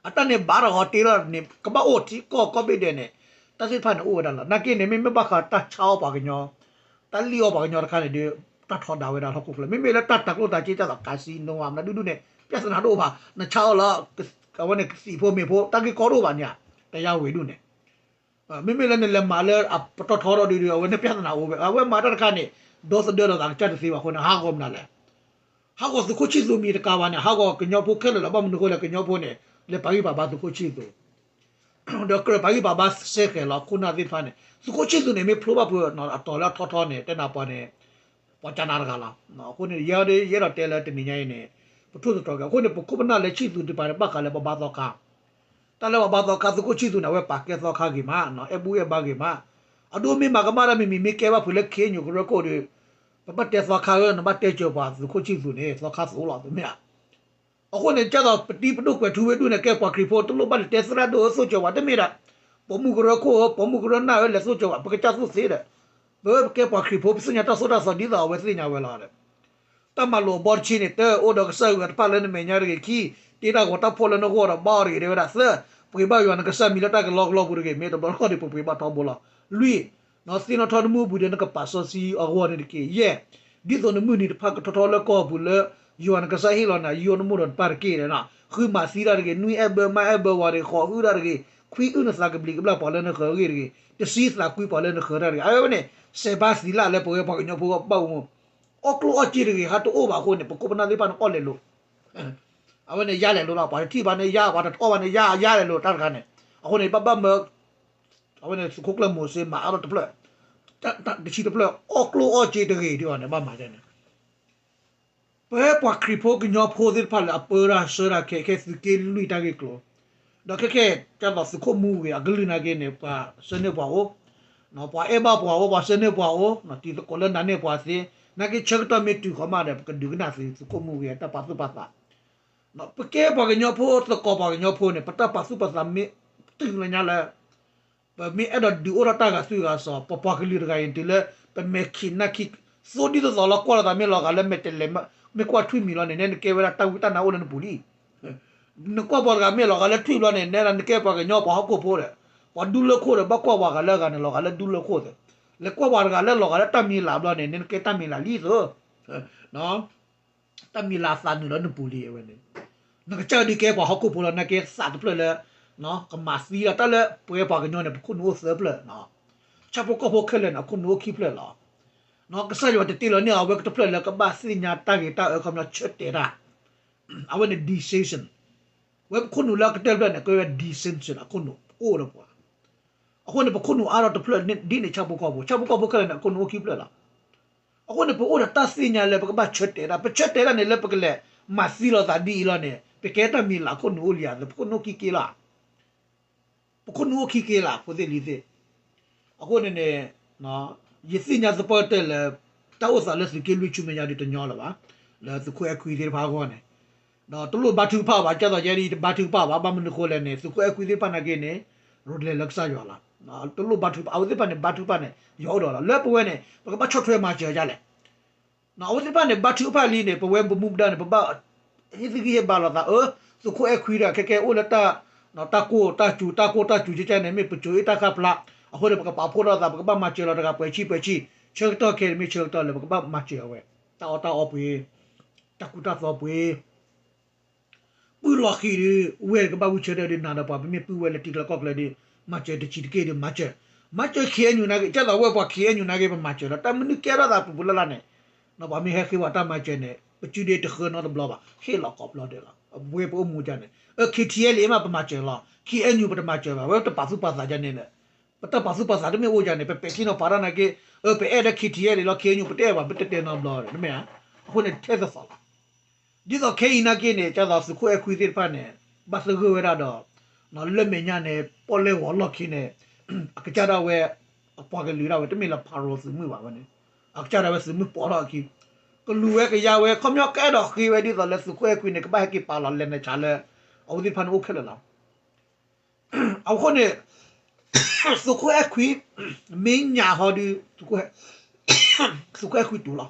အတၢ်န့ၣ်ဘၣ်တၢ်ဂီၤတ့ထီၣ်န့ၣ် ကဘၣ်အိၣ်ထံကီၢ်ကိးဘ့ၣ်ဒဲးန့ၣ် တၢ်သ့ၣ်တဖၣ်န့ၣ်အိၣ်ဝဲဒၣ်လီၤ. နာ်က့န့ၣ် မ့မ့ၢ်ဘၣ်ဃးတၢ်ဆါအီၣ်ပှၤကညီ တၢ်လံၣ်အီၣ်ပှၤကညီတခါန့ၣ်ဒီး တၢ်ထီဒါဝဲဒၣ်ဟီၣ်ခိၣ်ချၢ မ့မ့ၢ်လၢတၢ်တၤကျိၣ်တၤစ့ တၢ်သး casino မနုၤဒုဒုန့ၣ် ပြဿနာတအိၣ်ဘၣ်. နဆါအီၣ်လၢ အဝဲန့ၣ်ကသံၣ်ဖိမ့ၢ်ဖိ တၢ်ဂ့ၢ်ကီတအိၣ်ဘၣ်န့ၣ် တယါဝံၤဒုန့ၣ် မ့မ့ၢ်လၢနလဲၤမၤလၢအပတီၢ်ထီထီၣ်ဒုဒီး အဝဲန့ၣ်ပြဿနာအိၣ်ဝဲ အဝဲမၤတၢ်တခါန့ၣ် ဒီသဒၢလိာ်သးကစၢ်တသ့ဘၣ်အဃိန့ၣ် ဟးဂီၤမနုၤလဲၣ်. ဟးဂီၤသုးခိၣ်ဆံၣ်သူးမံၤတကးဘၣ်န့ၣ် ဟးဂီၤကညီဖိခဲလၢာ်လီၤ. ဘၣ်မနုၤအဃိလဲၣ် ကညီဖိန့ၣ် လဲၤပာ်ဂံၢ်ပာ်ဘါသုးခိၣ်ဆံၣ်သူး ဒီးကြၢးပာ်ဂံၢ်ပာ်ဘါစဲဃဲၤလီၤ ခိၣ်နၢ်သ့ၣ်တဖၣ်န့ၣ် သုးခိၣ်ဆံၣ်သူးန့ၣ် မ့ၢ်ဖျိဘၣ်ဖုးအတီၤလၢအထီထီန့ၣ် တဲနၤပှၤန့ၣ် ပှၤကနၤတဂၤလီၤ. အဃိန့ၣ် ယဲဒၣ်ယအဲၣ်ဒိးတဲလၢတနံၤညါအံၤန့ၣ် ပထိၣ်သတြီၤက့ၤ အဃိန့ၣ် ပခိၣ်ပနၢ်လၢဆံၣ်သူးသ့ၣ်တဖၣ်န့ၣ် ဘၣ်ဃးလၢပှၤဘါသီခါ တၢ်လၢပှၤဘါသီခါ သုးခိၣ်ဆံၣ်သူးန့ၣ် အဝဲပာ်ကဲသီခါဂ့ၤမး အဲၣ်ဘူၣ်အဲၣ်ဘါဂ့ၤမး အဒိမ့ၢ်မၤကမၣ်တၢ်မံၤမံၤ မ့ၢ်ကဲဘၣ်ဖုးလၢခ့ညိးကရၢခိၣ်ဒီး ပဘၣ်တဲသီခါဧၢ နဘၣ်တဲစၢၤပှၤသုးခိၣ်ဆံၣ်သူးန့ၣ် သီခါသိးလီၤ တမ့ၢ်ဧါ. အဃိန့ၣ် ကဲသိးပတံၤပဒိၣ်ကွဲးထူဝ့ဒုန့ၣ် ကဲပှၤခရံာ်ဖိတလိၣ်ဘၣ်လဲၤတဲသရၣ်ဒိၣ်ဧၢ သိၣ်စၢၤပှၤ တမ့ၢ်ဒၣ် ပိာ်မုၣ်ကရၢခိၣ်ဧၢ ပိာ်မုၣ်ကရၢနၢ်ဧၢ လဲၤသိၣ်စၢၤပှၤ ပကစၢ်သိၣ်သ့ဒီး ပဝဲပကဲပှၤခရံာ်ဖိ ပသ့ၣ်ညါတၢ်သိၣ်တၢ်သီဒ်သိးအဝဲသ့ၣ်ညါဝဲလီၤဒီး တၢ်မၤလိာ်အဘီတဆံန့ၣ် တၢ အိၣ်ဒီးကစၢ်ယွၤတဖၣ်လၢနမဲာ်ညါတဂ့ၤ. ခံ, တ့တၢ်ဂီၤတၢ်ဖှီၣ်လၢနဂီၢ်ဒီးဘါအီၤတဂ့ၤ တဲဝဲဒၣ်. သၢ, ပှ့ၤဘၣ်ယွၤနကစၢ်မံၤလၢတၢ်ကလီကလီပူၤတဂ့ၤ. မ့ၢ်တဘျီတခီၣ်ဒီး ပပှ့ၤဘၣ်ထီဘိလီၤ. လွံၢ်, သ့ၣ်နီၣ်ထီၣ်နမုၢ်အပူၤဒီး နကပာ်စီဆှံအဂီၢ်န့ၣ်တက့ၢ်. ယဲၢ်, ဒ်သိးနမုၢ်နံၤတဖၣ်ကထီထီၣ်လၢကီၢ်ပူၤလၢ ယွၤနကစၢ်ဟ့ၣ်လီၤနၤ ယိယိနမိၢ်ဒီးနပၢ်တက့ၢ်. ဃုမၤသံတၢ်တဂ့ၤ, နွံအဲၣ်ဘၢမါအဲၣ်ဘၢဝၤတဂ့ၤ, ဃိးဟုၣ်တၢ်တဂ့ၤ, ခွံအုၣ်နသးကဘျံးကဘျၣ်ပှၤလၢနဃၢၤအဂ့ၢ်တဂ့ၤ, တဆံသးကွံပှၤလၢနဃၢၤတၢ်တဂ့ၤ. အဝဲန့ၣ် စဲးဘါသံလၢ်လၢပဝဲပှၤကညီဖိဘၣ်အိၣ်မူ အီၣ်ကျိၣ်အီၣ်စ့တဂ့ၤ ဟးတအိၣ်ဘၣ်အဃိန့ၣ် ပခိၣ်ပနၢ်သ့ၣ်တဖၣ်န့ၣ် အီၣ်လဲၤလိာ် အဝဲန့ၣ် ယါလဲၤလိာ်လီၤ. ပှၤတထံၣ်ဘၣ်န့ၣ်ယါ, ပှၤတအီၣ်ဘၣ်န့ၣ်ယါ, ယါလဲၤလိာ်တၢ်တခါန့ၣ်. အဃိန့ၣ် ဘၣ်ဘၣ်မၢ အဝဲန့ၣ်သုးခိၣ်ကျၢၢ်မိၤၡ့မၤအါထီၣ်တဖျၢၣ်, တဆံတဖျၢၣ် အီၣ်ကျိၣ်အီၣ်စ့တဂ့ၤဒ်အီၤန့ၣ် ဘၣ်မၤဒ်န့ၣ် ပဝဲပှၤခရံာ်ဖိကညီဖိသ့ၣ်တဖၣ်လၢအပၢတၢ်ဆှၢတၢ်ခဲ ခဲသုးက့လွံၢ်တၢ်ဂ့ၢ်ကျိၤ, ဒီးခဲခဲ ကဲသိးသုးခိၣ်မူဂ့ၤ အကလုၢ်နာ်က့န့ၣ် ပှၤဆၢန့ၢ်ပှၤအိၣ်, ပှၤအဲၣ်ဘၣ်ပှၤအိၣ်, ပှၤဆၢန့ၢ်ပှၤအိၣ်, တံၤသကိးလၢနၤန့ၢ်ပှၤသ့, နာ်က့ဆၢကတီၢ်မ့ၢ်တုၤဃီမးဒီး ပကဒုးကနၣ်သုးခိၣ်မူဂ့ၤအတၢ်ပာ်သူၣ်ပာ်သး ပကဲပှၤကညီဖိ သကိးပှၤကညီဖိန့ၣ် ပတၢ်ပာ်သူၣ်ပာ်သးမ့ၢ်တုၤလၢညါလၢ ပမ့ၢ်အဲၣ်ဒိးဒုးအိၣ်ထီၣ်တၢ်ဂၤသွံၣ်ဂၤစီၤ ပပှၤကလုာ်တဂၤအံၤ တုၤလၢပမဲာ်ခံးနၢ်ခံး သိဒ်သိးသိးလီၤ ကွၢ်လိာ်သးမ့ၢ်လီၤဂာ်လၢမဲာ်တဲးလဲး မ့ၢ်ကွၢ်ထွံၣ်မံၤလီၤန့ၣ် နဲနကဲဝဲဒၣ်တၢ်ဝံတၢ်နါအိၣ်လၢနပူၤလံ. နကွၢ်ပှၤတဂၤမ့ၢ်လီၤဂာ်လၢထွံၣ်ဘျီန့ၣ် နဲဒၣ်နကဲပှၤကညီပှၤဟီၣ်ခိၣ်ဖိဒီး ပှၤဒူလၢခိၣ်ဒီး ဘၣ်ကွၢ်ပှၤဂၤလၢအဂၤန့ၣ် လီၤဂာ်လၢဒူလၢခိၣ်သ့, လဲၤကွၢ်ပှၤတဂၤလၢလီၤဂာ်လၢတၢ်မံၤလၤဘျီန့ၣ် နဲနကဲတၢ်မံၤလၤလံသိး တၢ်မံၤလၤသးနုာ်လၢနပူၤလံအဝဲန့ၣ်, နကစၢ်ဒုးကဲပှၤဟီၣ်ခိၣ်ဖိလီၤ နာ်က့သးတဖျၢၣ်လၢ ကမၤသံလီၤ တၢ်လၢပဝဲပှၤကညီန့ၣ် ပခိၣ်နူာ်အိၣ်သၢဖျၢၣ်, ဆၣ်ဖိကီၢ်ဖိခဲလၢာ်န့ၣ် အခိၣ်နူာ်အိၣ်ခံဖျၢၣ်လီၤ. ကစၢ်ယွၤတတ့လီၤန့ၢ်အဝဲတဖျၢၣ်လၢကဘၣ်သ့ၣ်ညါတၢ်ဂ့ၤတၢ်အၢ ခီပညီဆၢတဲာ်တၢ်, အဝဲန့ၣ် decision, ဝဲပခိၣ်နူာ်လၢအကတၢၢ်တဖျၢၣ်န့ၣ် ကဲဝဲ decision အခိၣ်နူာ်အိၣ်ဒီးပှၤ, အဃိန့ၣ် ပခိၣ်နူာ်အါထီၣ်တဖျၢၣ်ဒ်န့ၣ် ဆၣ်ဖိကီၢ်ဖိ, ဆၣ်ဖိကီၢ်ဖိခဲလၢာ်န့ၣ် အခိၣ်နူာ်အိၣ်ခံဖျၢၣ်လီၤ. အဃိန့ၣ် ပအိၣ်ဒီးတၢ်သ့ၣ်ညါလၢပကဘၣ်ဆၢတဲာ်ဒၣ်, ပဆၢတဲာ်ဒၣ်န့ၣ် လၢပကလဲၤမၤသံလိာ်သးဒ်အံၤလီၤန့ၣ် ပကဲတၢ်မံၤလၢ်ခိၣ်နူာ်အိၣ်လံဧါ, ပခိၣ်နူာ်အိၣ်ခံက့လီၤ. ပခိၣ်နူာ်အိၣ်ခံက့လီၤ ဖိသ့ၣ်လံၤသ့ၣ်. အဃိန့ၣ်န့ၣ် ယသ့ၣ်ညါသပှၢ်တၢၢ်လၢ တၢ်အိၣ်သးလၢသုးက့လွံၢ်ဆူမဲာ်ညါဒ်တညီလၢၤဘၣ်, လၢသုးခိၣ်အဲၣ်ခွံသ့ၣ်တဖၣ်အဂီၢ်န့ၣ်, ဒီးတလိၣ်ဘါထုကဖၣ်ဘၣ်, ကၢ်သိးယဲဒ်တဘါထုကဖၣ်ဘၣ်, ဘၣ်မနုၤဃိလဲၣ်န့ၣ် သုးခိၣ်အဲၣ်ခွံသ့ၣ်တဖၣ်နာ်က့န့ၣ် ရိၤလဲၤလၢကစၢ်ယွၤလီၤ. တလိၣ်ဘါထုကဖၣ်, အဝဲသ့ၣ်တဖၣ်န့ၣ် ဘါထုကဖၣ်န့ၣ် ယွၤအိၣ်ဒီးလီၤ. လၢပဝဲန့ၣ် ပကဘၣ်ဆီၣ်ထွဲမၤစၢၤဒ်လဲၣ် အဝဲသ့ၣ်တဖၣ်န့ၣ် ဘါထုကဖၣ်လံန့ၣ် ပဝဲပမူပဒါန့ၣ် ပဘၣ်ဟ့ၣ်သဂံၢ်ဟ့ၣ်ဘါလိာ်သး, အၢ သုးခိၣ်အဲၣ်ခွံဒီး ခဲကဲအိၣ်လၢတၢ်ကိၢ်တၢ်စူၤ တၢ်ကိၢ်တၢ်စူၤကဲကဲန့ၣ် မ့ၢ်ပစိၤအ့ၣ်တၢ်ဃၣ်ဖျါ, အဃိန့ၣ် ပကပာ်ဖှိၣ်ထီၣ်သး ပကဘၣ်မၤစၢၤလီၤတဂၤပှဲၤဆံပှဲၤဆံ, ဆၢကတီၢ်ခဲအံၤမ့ၢ်ဆၢကတီၢ်လၢပကဘၣ်မၤစၢၤအဝဲ, တၢ်အီၣ်တၢ်အီပှ့ၤ, တၢ်ကူတၢ်သိးပှ့ၤ ပုၢ်လီၤဃံၤဒီး ဝဲၢ်ကဘၣ်ဝံဆၢထၢၣ်ဒီးနၤဒီးပှၤ ပမ့ၢ်ပုၢ်ဝဲၢ်လၢထံချၢကီၢ်ချၢဒီး မၤစၢၤတဆံးတက့ၢ်ဒီးမၤစၢၤ, မၤစၢၤ ခ့ၣ်အဲၣ်ယူၣ် နာ်က့, ကၢ်သိးဝဲပှၤ ခ့ၣ်အဲၣ်ယူၣ် နာ်က့ ပမၤစၢၤလီၤ. တၢ်မနုၤကဲထီၣ်သးပူၤပူၤလၢ်လၢ်န့ၣ်, ပှၤမ့ၢ်ဟဲဃ့ဝဲတၢ်မၤစၢၤန့ၣ် ပစုဒ့တဃၢနီတဘျီဘၣ်, ဟ့ၣ်လီၤကိးဘျီဒဲးလီၤ. ပဝဲပအိၣ်မူကန့ၣ်, အၢ ခ့ၣ်ထံၣ်အဲၣ်လံမး ပမၤစၢၤလီၤ, ခ့ၣ်အဲၣ်ယူၣ် ပတမၤစၢၤဘၣ်, ဝဲတပာ်သူၣ်ပာ်သးကန့ၣ်လၢ ပတၢ်ပာ်သူၣ်ပာ်သးတမ့ၢ်အိၣ်ကန့ၣ် ပပဲာ်ထံနီၤဖးတၢ်နာ်က့, အၢ ပအဲၣ်ဒိး ခ့ၣ်ထံၣ်အဲၣ်လံလီၤ ခ့ၣ်အဲၣ်ယူၣ် ပတအဲၣ်ဘၣ် ပတတဲနီတဘျီ, တမ့ၢ်ဧါ. အဃိန့ၣ်ထဲသိးသိးလီၤ. ဒ်သိးခဲအံၤနာ်က့န့ၣ် ကၢ်သိးသုးခိၣ်အဲၣ်ခွံသ့ၣ်တဖၣ်န့ၣ် ဘၣ်သဂၢၢ်ဝဲဒၣ်ဒီး လၢမဲာ်ညါန့ၣ် ပီၣ်လဲၣ်ဂီၤလီၢ်ခံန့ၣ် အကစၢ်ဒၣ်ဝဲ အပှၤကလုာ်ဒၣ်ဝဲ တမ့ၢ်လၢ ဖၤရိၤ သုးမုၢ်ဘၣ်ဝဲန့ၣ်, အကစၢ်ဒၣ်ဝဲသုးမုၢ်ပိာ်ထီၣ်အခံ, ကလူၤဝဲကယါဝဲ ခီပညီကအဲၣ်ဒိးဃ့ဝဲဒ်သိးလၢသုးခိၣ်အဲၣ်ခွံန့ၣ် ကဘၣ်ဟဲက့ၤပာ်လီၤလဲၤနဆးလၢ အဝဲသ့ၣ်တဖၣ်န့ၣ်အိၣ်ခဲလၢာ်လီၤ. အဃိန့ၣ် သုးခိၣ်အဲၣ်ခွံ မ့ၢ်ညၣ်ဟီဒုး သုးခိၣ်အဲၣ်ခွံတူၤလီၤ.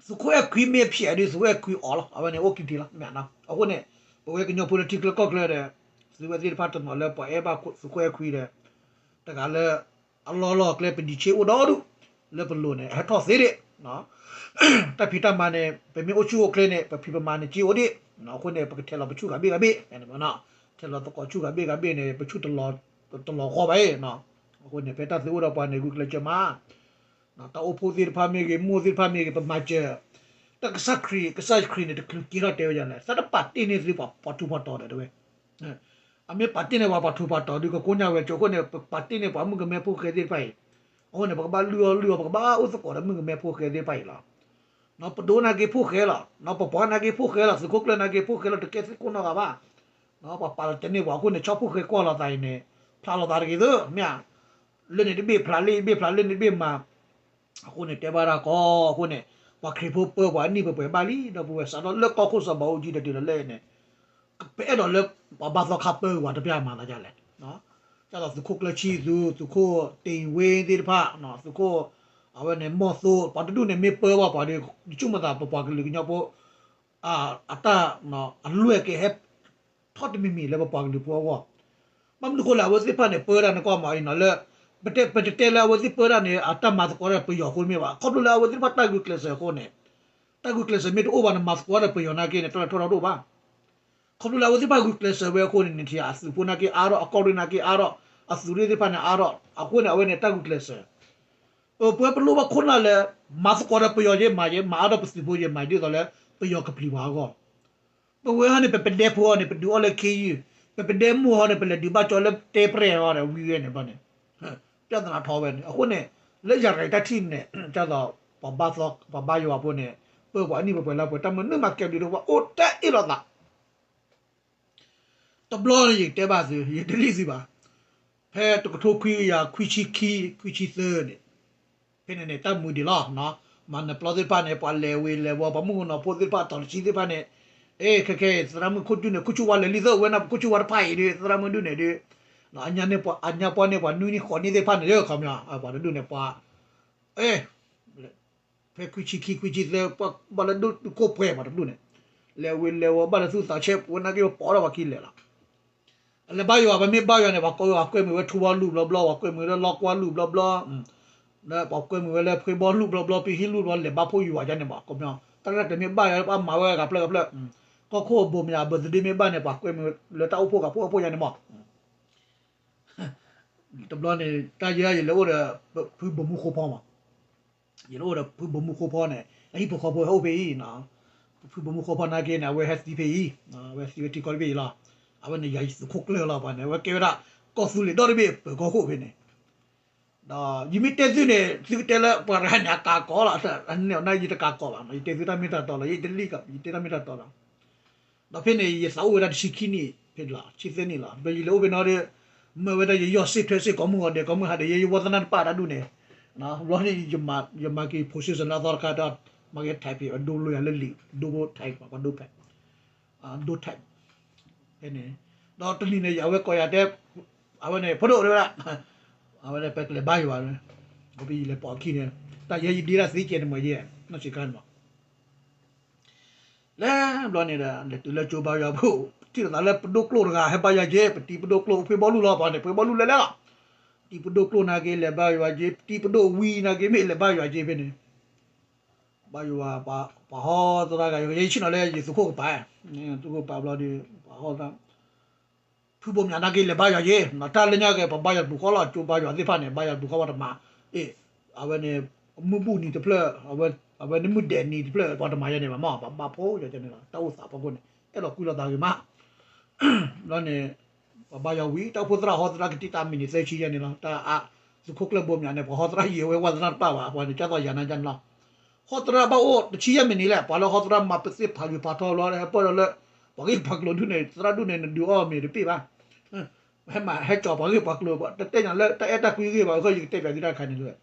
သုးခိၣ်အဲၣ်ခွံမ့ၢ်ဖျဲးဒုး သုးခိၣ်အဲၣ်ခွံအီၤလီၤ. အဝဲန့ၣ်အိၣ်ခံထံလီၤ. မ့ၢ်အနီၤ အဃိန့ၣ် ပဝဲကညီဖိလၢထံချၢကီၢ်ချၢဒီး သုဝဲသ့ၣ်တဖၣ်တနီၤလၢပှၤအဲၣ်ဘၣ်သုးခိၣ်အဲၣ်ခွံဒီး တဂၤလၢ အလီၢ်လီၢ်ကျဲ ပဒံးဆ့အိၣ်ဒီဒူၣ် လၢပလိၤန့ၣ် ဟဲထီၣ်သ့ဒံး တၢ်ဖံးတၢ်မၤန့ၣ် ပမ့ၢ်အိၣ်ဆူၣ်အိၣ်ချ့န့ၣ် ပဖံးပမၤန့ၣ်က့အိၣ်ဒံး, အဃိန့ၣ် ပကထဲးလီၤပဆူၣ်ဂၤဘ့ၣ်ဂၤဘ့ၣ်, ထဲးလီၤသကိးဆူၣ်ဂၤဘ့ၣ်ဂၤဘ့ၣ်န့ၣ် ပဆူၣ်တလီၤ တလီၤဃီဘၣ်အံၤ, အဃိန့ၣ် ဖဲတၢ်သုးအိၣ်ဒီးပှၤန့ၣ် ဂုာ်ကျဲးစၢးမး, တၢ်အိၣ်ဖှိၣ်သ့ၣ်တဖၣ်မ့ၢ်ဂ့ၤ မိၢ်သ့ၣ်တဖၣ်မ့ၢ်ဂ့ၤ ပမၤစၢၤ, တၢ်ကစၢ်ခရံာ် ကစၢ်ခရံာ်န့ၣ် တချုးက့ၤထီၣ်တဲဝဲဒ်လဲၣ် သးတပာ်တ့ၢ်န့ၢ်သုပှၤထူးပှၤတီၤဒီးတဲဝဲ အမ့ၢ်ပာ်တ့ၢ်န့ၢ်ပှၤပှၤထူးပှၤတီၤဒုး ကကိညါဝဲကၠိခိၣ်န့ၣ် ပပာ်တ့ၢ်န့ၢ်ပှၤမုၣ်ကမဲဖိဃဲသ့ၣ်တဖၣ်အံၤ, အဃိန့ၣ် ပကဘၣ်လုၢ်အီၣ်လုၢ်အီ ပကဘၣ်အိၣ်သကိးဒီးမုၣ်ကမဲဖိဃဲသ့ၣ်တဖၣ်အံၤလီၤ. ပဒိၣ်နာ်က့ဖိဃဲလီၤ, ပပှၤနာ်က့ဖိဃဲလီၤ, သုးခိၣ်ကျၢၢ်နာ်က့ဖိဃဲလီၤ, တကဲသ့ၣ်ခိၣ်နီတဂၤဘၣ်. ပှၤပာ်လီၤတဲာ်န့ၢ်ပှၤအဃိန့ၣ် ဆီဖိဃဲကွၢ်လိာ်သးအံၤန့ၣ် ဖျါလိာ်သးတဂ့ၤသၢ မ့ၢ်ဧါ. လၢန့ၣ်တဘ့ၣ်ဖျါ လၢန့ၣ်တဘ့ၣ်ဖျါ လၢန့ၣ်တဘ့ၣ်မၤ အဃိန့ၣ် တဲဘၣ်တၢ်ကီ အဃိန့ၣ် ပှၤခရံာ်ဖိပၢပှၤအနံၣ်ပှဲၤပှဲၤဘၣ်လံ ဒီပုၢ်ဝဲၢ် စးထီၣ်လၢကီၢ်ခိၣ်စီၤဘးအူကၠံတတုၤလၢလၢန့ၣ် ပအဲၣ်ဒိးလၢ ပှၤဘါသီခါပၢဝဲတပျၢ်မၤသးဒ်လဲၣ်. ကၢ်သိးသုးခိၣ်ကျၢၢ်ဆံသူ သုးခိၣ်တ့ၢ်ဝ့သ့ၣ်တဖၣ် သုးခိၣ် အဝဲန့ၣ် မီၢ်သိ ပှၤတဒူၣ်န့ၣ် မ့ၢ်ပၢဘၣ်ပှၤဒီး ယဆိကမိၣ်သး ပပှၤကလုာ်ကညီဖိ အတၢ် အလွဲၢ်ကဟဲ ထီၣ်တမံၤမံၤလၢပပှၤကလုာ်ဖိအဂီၢ်. ဘၣ်မနုၤဃိလဲၣ် အဝဲသ့ၣ်တဖၣ်န့ၣ် ပၢတၢ်န့ၣ်ကွၢ်မးအံၤနီၤလၢ ပတတဲလၢအဝဲသ့ၣ်ပၢတၢ်န့ၣ် အတၢ်မၤသကိးတၢ်ပယီၤအဃိတမ့ၢ်ဘၣ်. ခီဖျိလၢအဝဲသ့ၣ်တဖၣ်တၢ်ဂုာ်ကျဲးစၢးအဃိန့ၣ် တၢ်ဂုာ်ကျဲးစၢးမ့ၢ်တအိၣ်ဘၣ်န့ၣ် မၤသကိးတၢ်ပယီၤနာ်က့န့ၣ် တၢ်လၢထီၣ်တၢ်တအိၣ်ဘၣ်. ခီဖျိလၢအဝဲသ့ၣ်တဖၣ်ဂုာ်ကျဲးစၢးဝဲအဃိန့ၣ် နထံၣ်အသုးဖိနာ်က့အါထီၣ် အကီၢ်ရ့ၣ်နာ်က့အါထီၣ် အသုးရ့ၣ်သ့ၣ်တဖၣ်န့ၣ်အါထီၣ် အဃိန့ၣ် အဝဲန့ၣ်တၢ်ဂုာ်ကျဲးစၢး ပဝဲပလိၣ်ဘၣ်ခိၣ်နၢ်လၢ မၤသကိးဒီးပယီၤယဲမၤယဲ မၤအါထီၣ်ပသုးဖိယဲမၤ ဒ်သိးလၢ ပယီၤကပျံၤပှၤအဂီၢ်. ပဝဲဟီန့ၣ် ပပဒဲဖိဟီန့ၣ် ပဒုးအီၣ်လၢခ့ယုၢ် ပပဒဲမိၢ်ဟီန့ၣ် ပလဲၤဒုးဘၣ်ကၠီလၢတဲပရဲၣ်ဟီဒီး ဝံၤဝဲန့ၣ်ဘၣ်န့ၣ် ပြဿနာထီၣ်ဝဲန့ၣ် အဃိန့ၣ် လၢယၤရဲၣ်တၢ်ထံၣ်န့ၣ် ကၢ်သိး ပှၤဘါယွၤဖိန့ၣ် ပၢပှၤအနံၣ်ပှဲၤပှဲၤလၢပှဲၤ တၢ်မနုၤမၤကဲဘျုးတအိၣ်ဘၣ် အိၣ်တ့ၢ်အ့ၣ်လိာ်သး တဘျီန့ၣ် ယကတဲဘၣ်သု ယတလံၣ်သုဘၣ်. ဖဲတကထိခွံကယၤခွံဆံခံ ခွံဆံသၢန့ၣ် ဖဲန့ၣ်န့ၣ် တၢ်မုာ်ဒံးလီၤ. မၤနၢၤပျီသ့ၣ်တဖၣ်န့ၣ် ပှၤလဲၤဝ့ၤလဲၤဝီၤ ပှၤမုၣ်ကနီၤဖိသ့ၣ်တဖၣ် တီၤတဆံသ့ၣ်တဖၣ်န့ၣ် အ့ ခဲခဲအံၤ သရၣ်မုၣ်ခိၣ်ကၠူၣ်န့ၣ် ခိၣ်ကၠူၣ်ဝါလဲၤလံသၢဝဲန့ၣ် ပခိၣ်ကၠူၣ်ဝါတဖၣ်အံၤဒီး သရၣ်မုၣ်ဒုးန့ၣ်ဒီး အညါပှၢ်န့ၢ်ပှၤနွံနံၣ်ဃိးနံၣ်သ့ၣ်တဖၣ်န့ၣ်ဒီး ခီပညီ ပှၤတဒူၣ်န့ၣ် ပှၤ အ့ ဖဲခွံဆံခံ ခွံဆံသၢ ပှၤဘၣ်လၢဒိၣ်တုာ်ခိၣ်ပှဲၤပှၤတဒူၣ်န့ၣ် လဲၤဝ့ၤလဲၤဝီၤ ဘၣ်လၢသူၣ်သးဆဲး ပဝဲနာ်က့ ပပိာ်ထီၣ်ပှၤခံလဲၤလီၤ. အလဲၤဘါယွၤ ပမ့ၢ်ဘါယွၤန့ၣ် ပှၤကိးဝဲ ပှၤကွဲမုာ်ဝဲထူဘီလူၢ်ဘျီဘျီ ပှၤကွဲမုာ်ဝဲလီကွၢ်လူၢ်ဘျီဘျီ ပှၤကွဲမုာ်ဝဲလၢဖှ့ဘီလူၢ်ဘျီဘျီ ပဟံးလူၢ်ဘျီ လဲၤဘါဖှိၣ်ယွၤယါန့ၣ်မး ခီပညီ တၢ်ရဲၣ်တၢ်ကျဲၤမ့ၢ်ဘၣ်ယွၤ ပှၤမၤဝဲဂၤဖျၢၣ်ဂၤဖျၢၣ် ကီၢ်ခိၣ်အဘိမ့ၢ်ယါ အဘၢၣ်သဒ့မ့ၢ်ဘၣ်န့ၣ် ပှၤကွဲမုာ်လၢတၢ်အိၣ်ဖှိၣ်ဂၤဖှိၣ်ဂၤဖှိၣ်ယါန့ၣ်မး တဘျီန့ၣ် တၢ်ယဲယလဲၤအိၣ်ဒီး ဖုဘိမုၢ်ဃိဖီမး ယလဲၤအိၣ်ဒီးဖုဘိမုၢ်ဃိဖီန့ၣ် အဟံၣ်ဖိဃီဖိဟဲအိၣ်ဖဲအံၤနီၤ ဖုဘိမုၢ်ဃိဖီနာ်က့န့ၣ် အဝဲဟဲသံဖဲအံၤ အဝဲသံဝဲထံကီၢ်တဘ့ၣ်အံၤလီၤ. အဝဲန့ၣ်ယၤယသုးခိၣ်ကျၢၢ်လီၤ ပှၤန့ၣ် အဝဲကဲဝဲဒၣ် ကီၢ်သူလ့ၤဒီတဘ့ၣ် ပၢၤကီၢ်ခိၣ်ဖဲန့ၣ် ဒီးယမ့ၢ်တဲသုန့ၣ် သုကတဲလၢပှၤတဂၤန့ၣ် အကးကီးလီၤ, န့ၣ်ယတကးကီးဘၣ်, ယတဲသုတၢ်မ့ၢ်တၢ်တီလီၤ, ယတလံၣ်ကီး ယတဲတၢ်မ့ၢ်တၢ်တီလီၤ. ဒီးဖဲန့ၣ် ယသးအိၣ်ဝဲဒၣ်တဆံခံနံၣ်ဖဲလီၤ, ဆံသၢနံၣ်လီၤ. ဒီးယလဲၤအိၣ်ဖဲနီၤဒီး မၢဝဲဒၣ်ယယီၢ်စ့ၣ်ထွဲစ့ၣ် ကိးမုၢ်ဂီၤဒဲး ကိးမုၢ်ဟါဒဲး ယဲယဝီသနၢ်တပာ်တၢ်ဒူၣ်န့ၣ်, ဘျီန့ၣ် ယမၤက့ၤ position လၢအသီတခါဒီး မၤက့ၤ type အဒိလိာ်ယၤလၢလံာ် ဒိ type ပှၤဒိ type ဒိ type ဖဲန့ၣ်, ဒီးတနံၤန့ၣ် အဝဲကိးယၤတဲ အဝဲန့ၣ် ဖိဒိၣ်တဲဝဲဒၣ်, အဝဲဒၣ်ပကလဲၤဘါယွၤ, ပယလဲၤပိာ်အခံန့ၣ်, တၢ်ယဲယဒ့ဒၣ်သ့ကဲန့ၣ်မ့ၢ်ယဲ, နီၢ်ဆံးခါန့ၣ်မး လဲၤဘျီန့ၣ်ဒီး လဲၤတုၤလၢကၠိဘါယွၤဖိ, ထံၣ်လိာ်သးလၢပဒိၣ်ကျိၣ်တဂၤ ဟဲဘါယွၤက့ၤ, ပတံၤပဒိၣ်ကျိၣ် ဖှ့ဘီလူလီၤပှၤန့ၣ် ဖှ့ဘီလူလဲၤလဲၤလီၤ, တံၤပဒိၣ်ကျိၣ်နာ်က့ လဲၤဘါယွၤက့ၤ, ပတံၤပဒိၣ်ဝံၤနာ်က့ မ့ၢ်လဲၤဘါယွၤက့ၤဖဲန့ၣ်, ဘါယွၤ ပှၤဟီသရၣ်ဂၤ ယဆ့ၣ်နီၤလၢယသုးခိၣ်ကပၤ, သုးခိၣ်ကပၤဘျီဒီး ပှၤဟီသရၣ် ဖုဘိၣ်မၠးနာ်က့ လဲၤဘါယွၤက့ၤ, တၢ်လၢညါက့ၤ ပှၤဘါယွၤတပူၤဃီလီၤ, ကၠိဘါယွၤသ့ၣ်တဖၣ်န့ၣ် ဘါယွၤတပူၤဃီပှၤတမၤ, အ့ၣ်, အဝဲန့ၣ် မုၢ်ဘူၣ်နံၤတဖျၢၣ်, အဝဲန့ၣ်မုၢ်ဒဲးနံၤတဖျၢၣ် ပှၤတမၤယဲန့ၣ်ဘၣ်မး, ပှၤဘၣ်ဖိယဲန့ၣ်လီၤ, တၢ်အိၣ်သးဖီခိၣ်န့ၣ် အဲၣ်ဒိးကွံလိာ်သးဂ့ၤမး, ဘျီန့ၣ် ပှၤဘါယွၤဝံၤ တၢ်အိၣ်ဖှိၣ်သရၣ်ဟီသရၣ်ကတံၢ်တၢ်မံၤန့ၣ် သၢဆံယဲန့ၣ်လီၤ, တၢ်အ သုးခိၣ်ကျၢၢ်ဘိၣ်မၠးန့ၣ် ပှၤဟီသရၣ်ယံၤဝဲဝဲသရၣ်တပာ်ဘၣ်, ပှၤန့ၣ်ကၢ်သိးယၤနၤကၢ်န့ၣ်လီၤ, ဟီသရၣ်ဘၣ်အိၣ်တဆံယဲၢ်မံးနံးလဲၣ်, ပှၤလၢဟီသရၣ်မၤပသ့ၣ်ဖးယိၤဖးထီလီၤ ဟဲပၢၢ်ဒီးလၢ ပှၤဂ့ၢ်ပှၤကျိၤဒူၣ်န့ၣ် သရၣ်ဒူၣ်န့ၣ် နဒုးအီၣ်မ့ၤတပ့ၢ်ဘၣ်, ဟဲမၤဟဲကၠီၤပှၤဂ့ၢ်ပှၤကျိၤ တတဲညါလၢတၢ်အဲၣ်တၢ်ကွံဂ့ၢ်ဘၣ် အဃိယကတဲပၠးသုတၢ်တခါန့ၣ်လၢ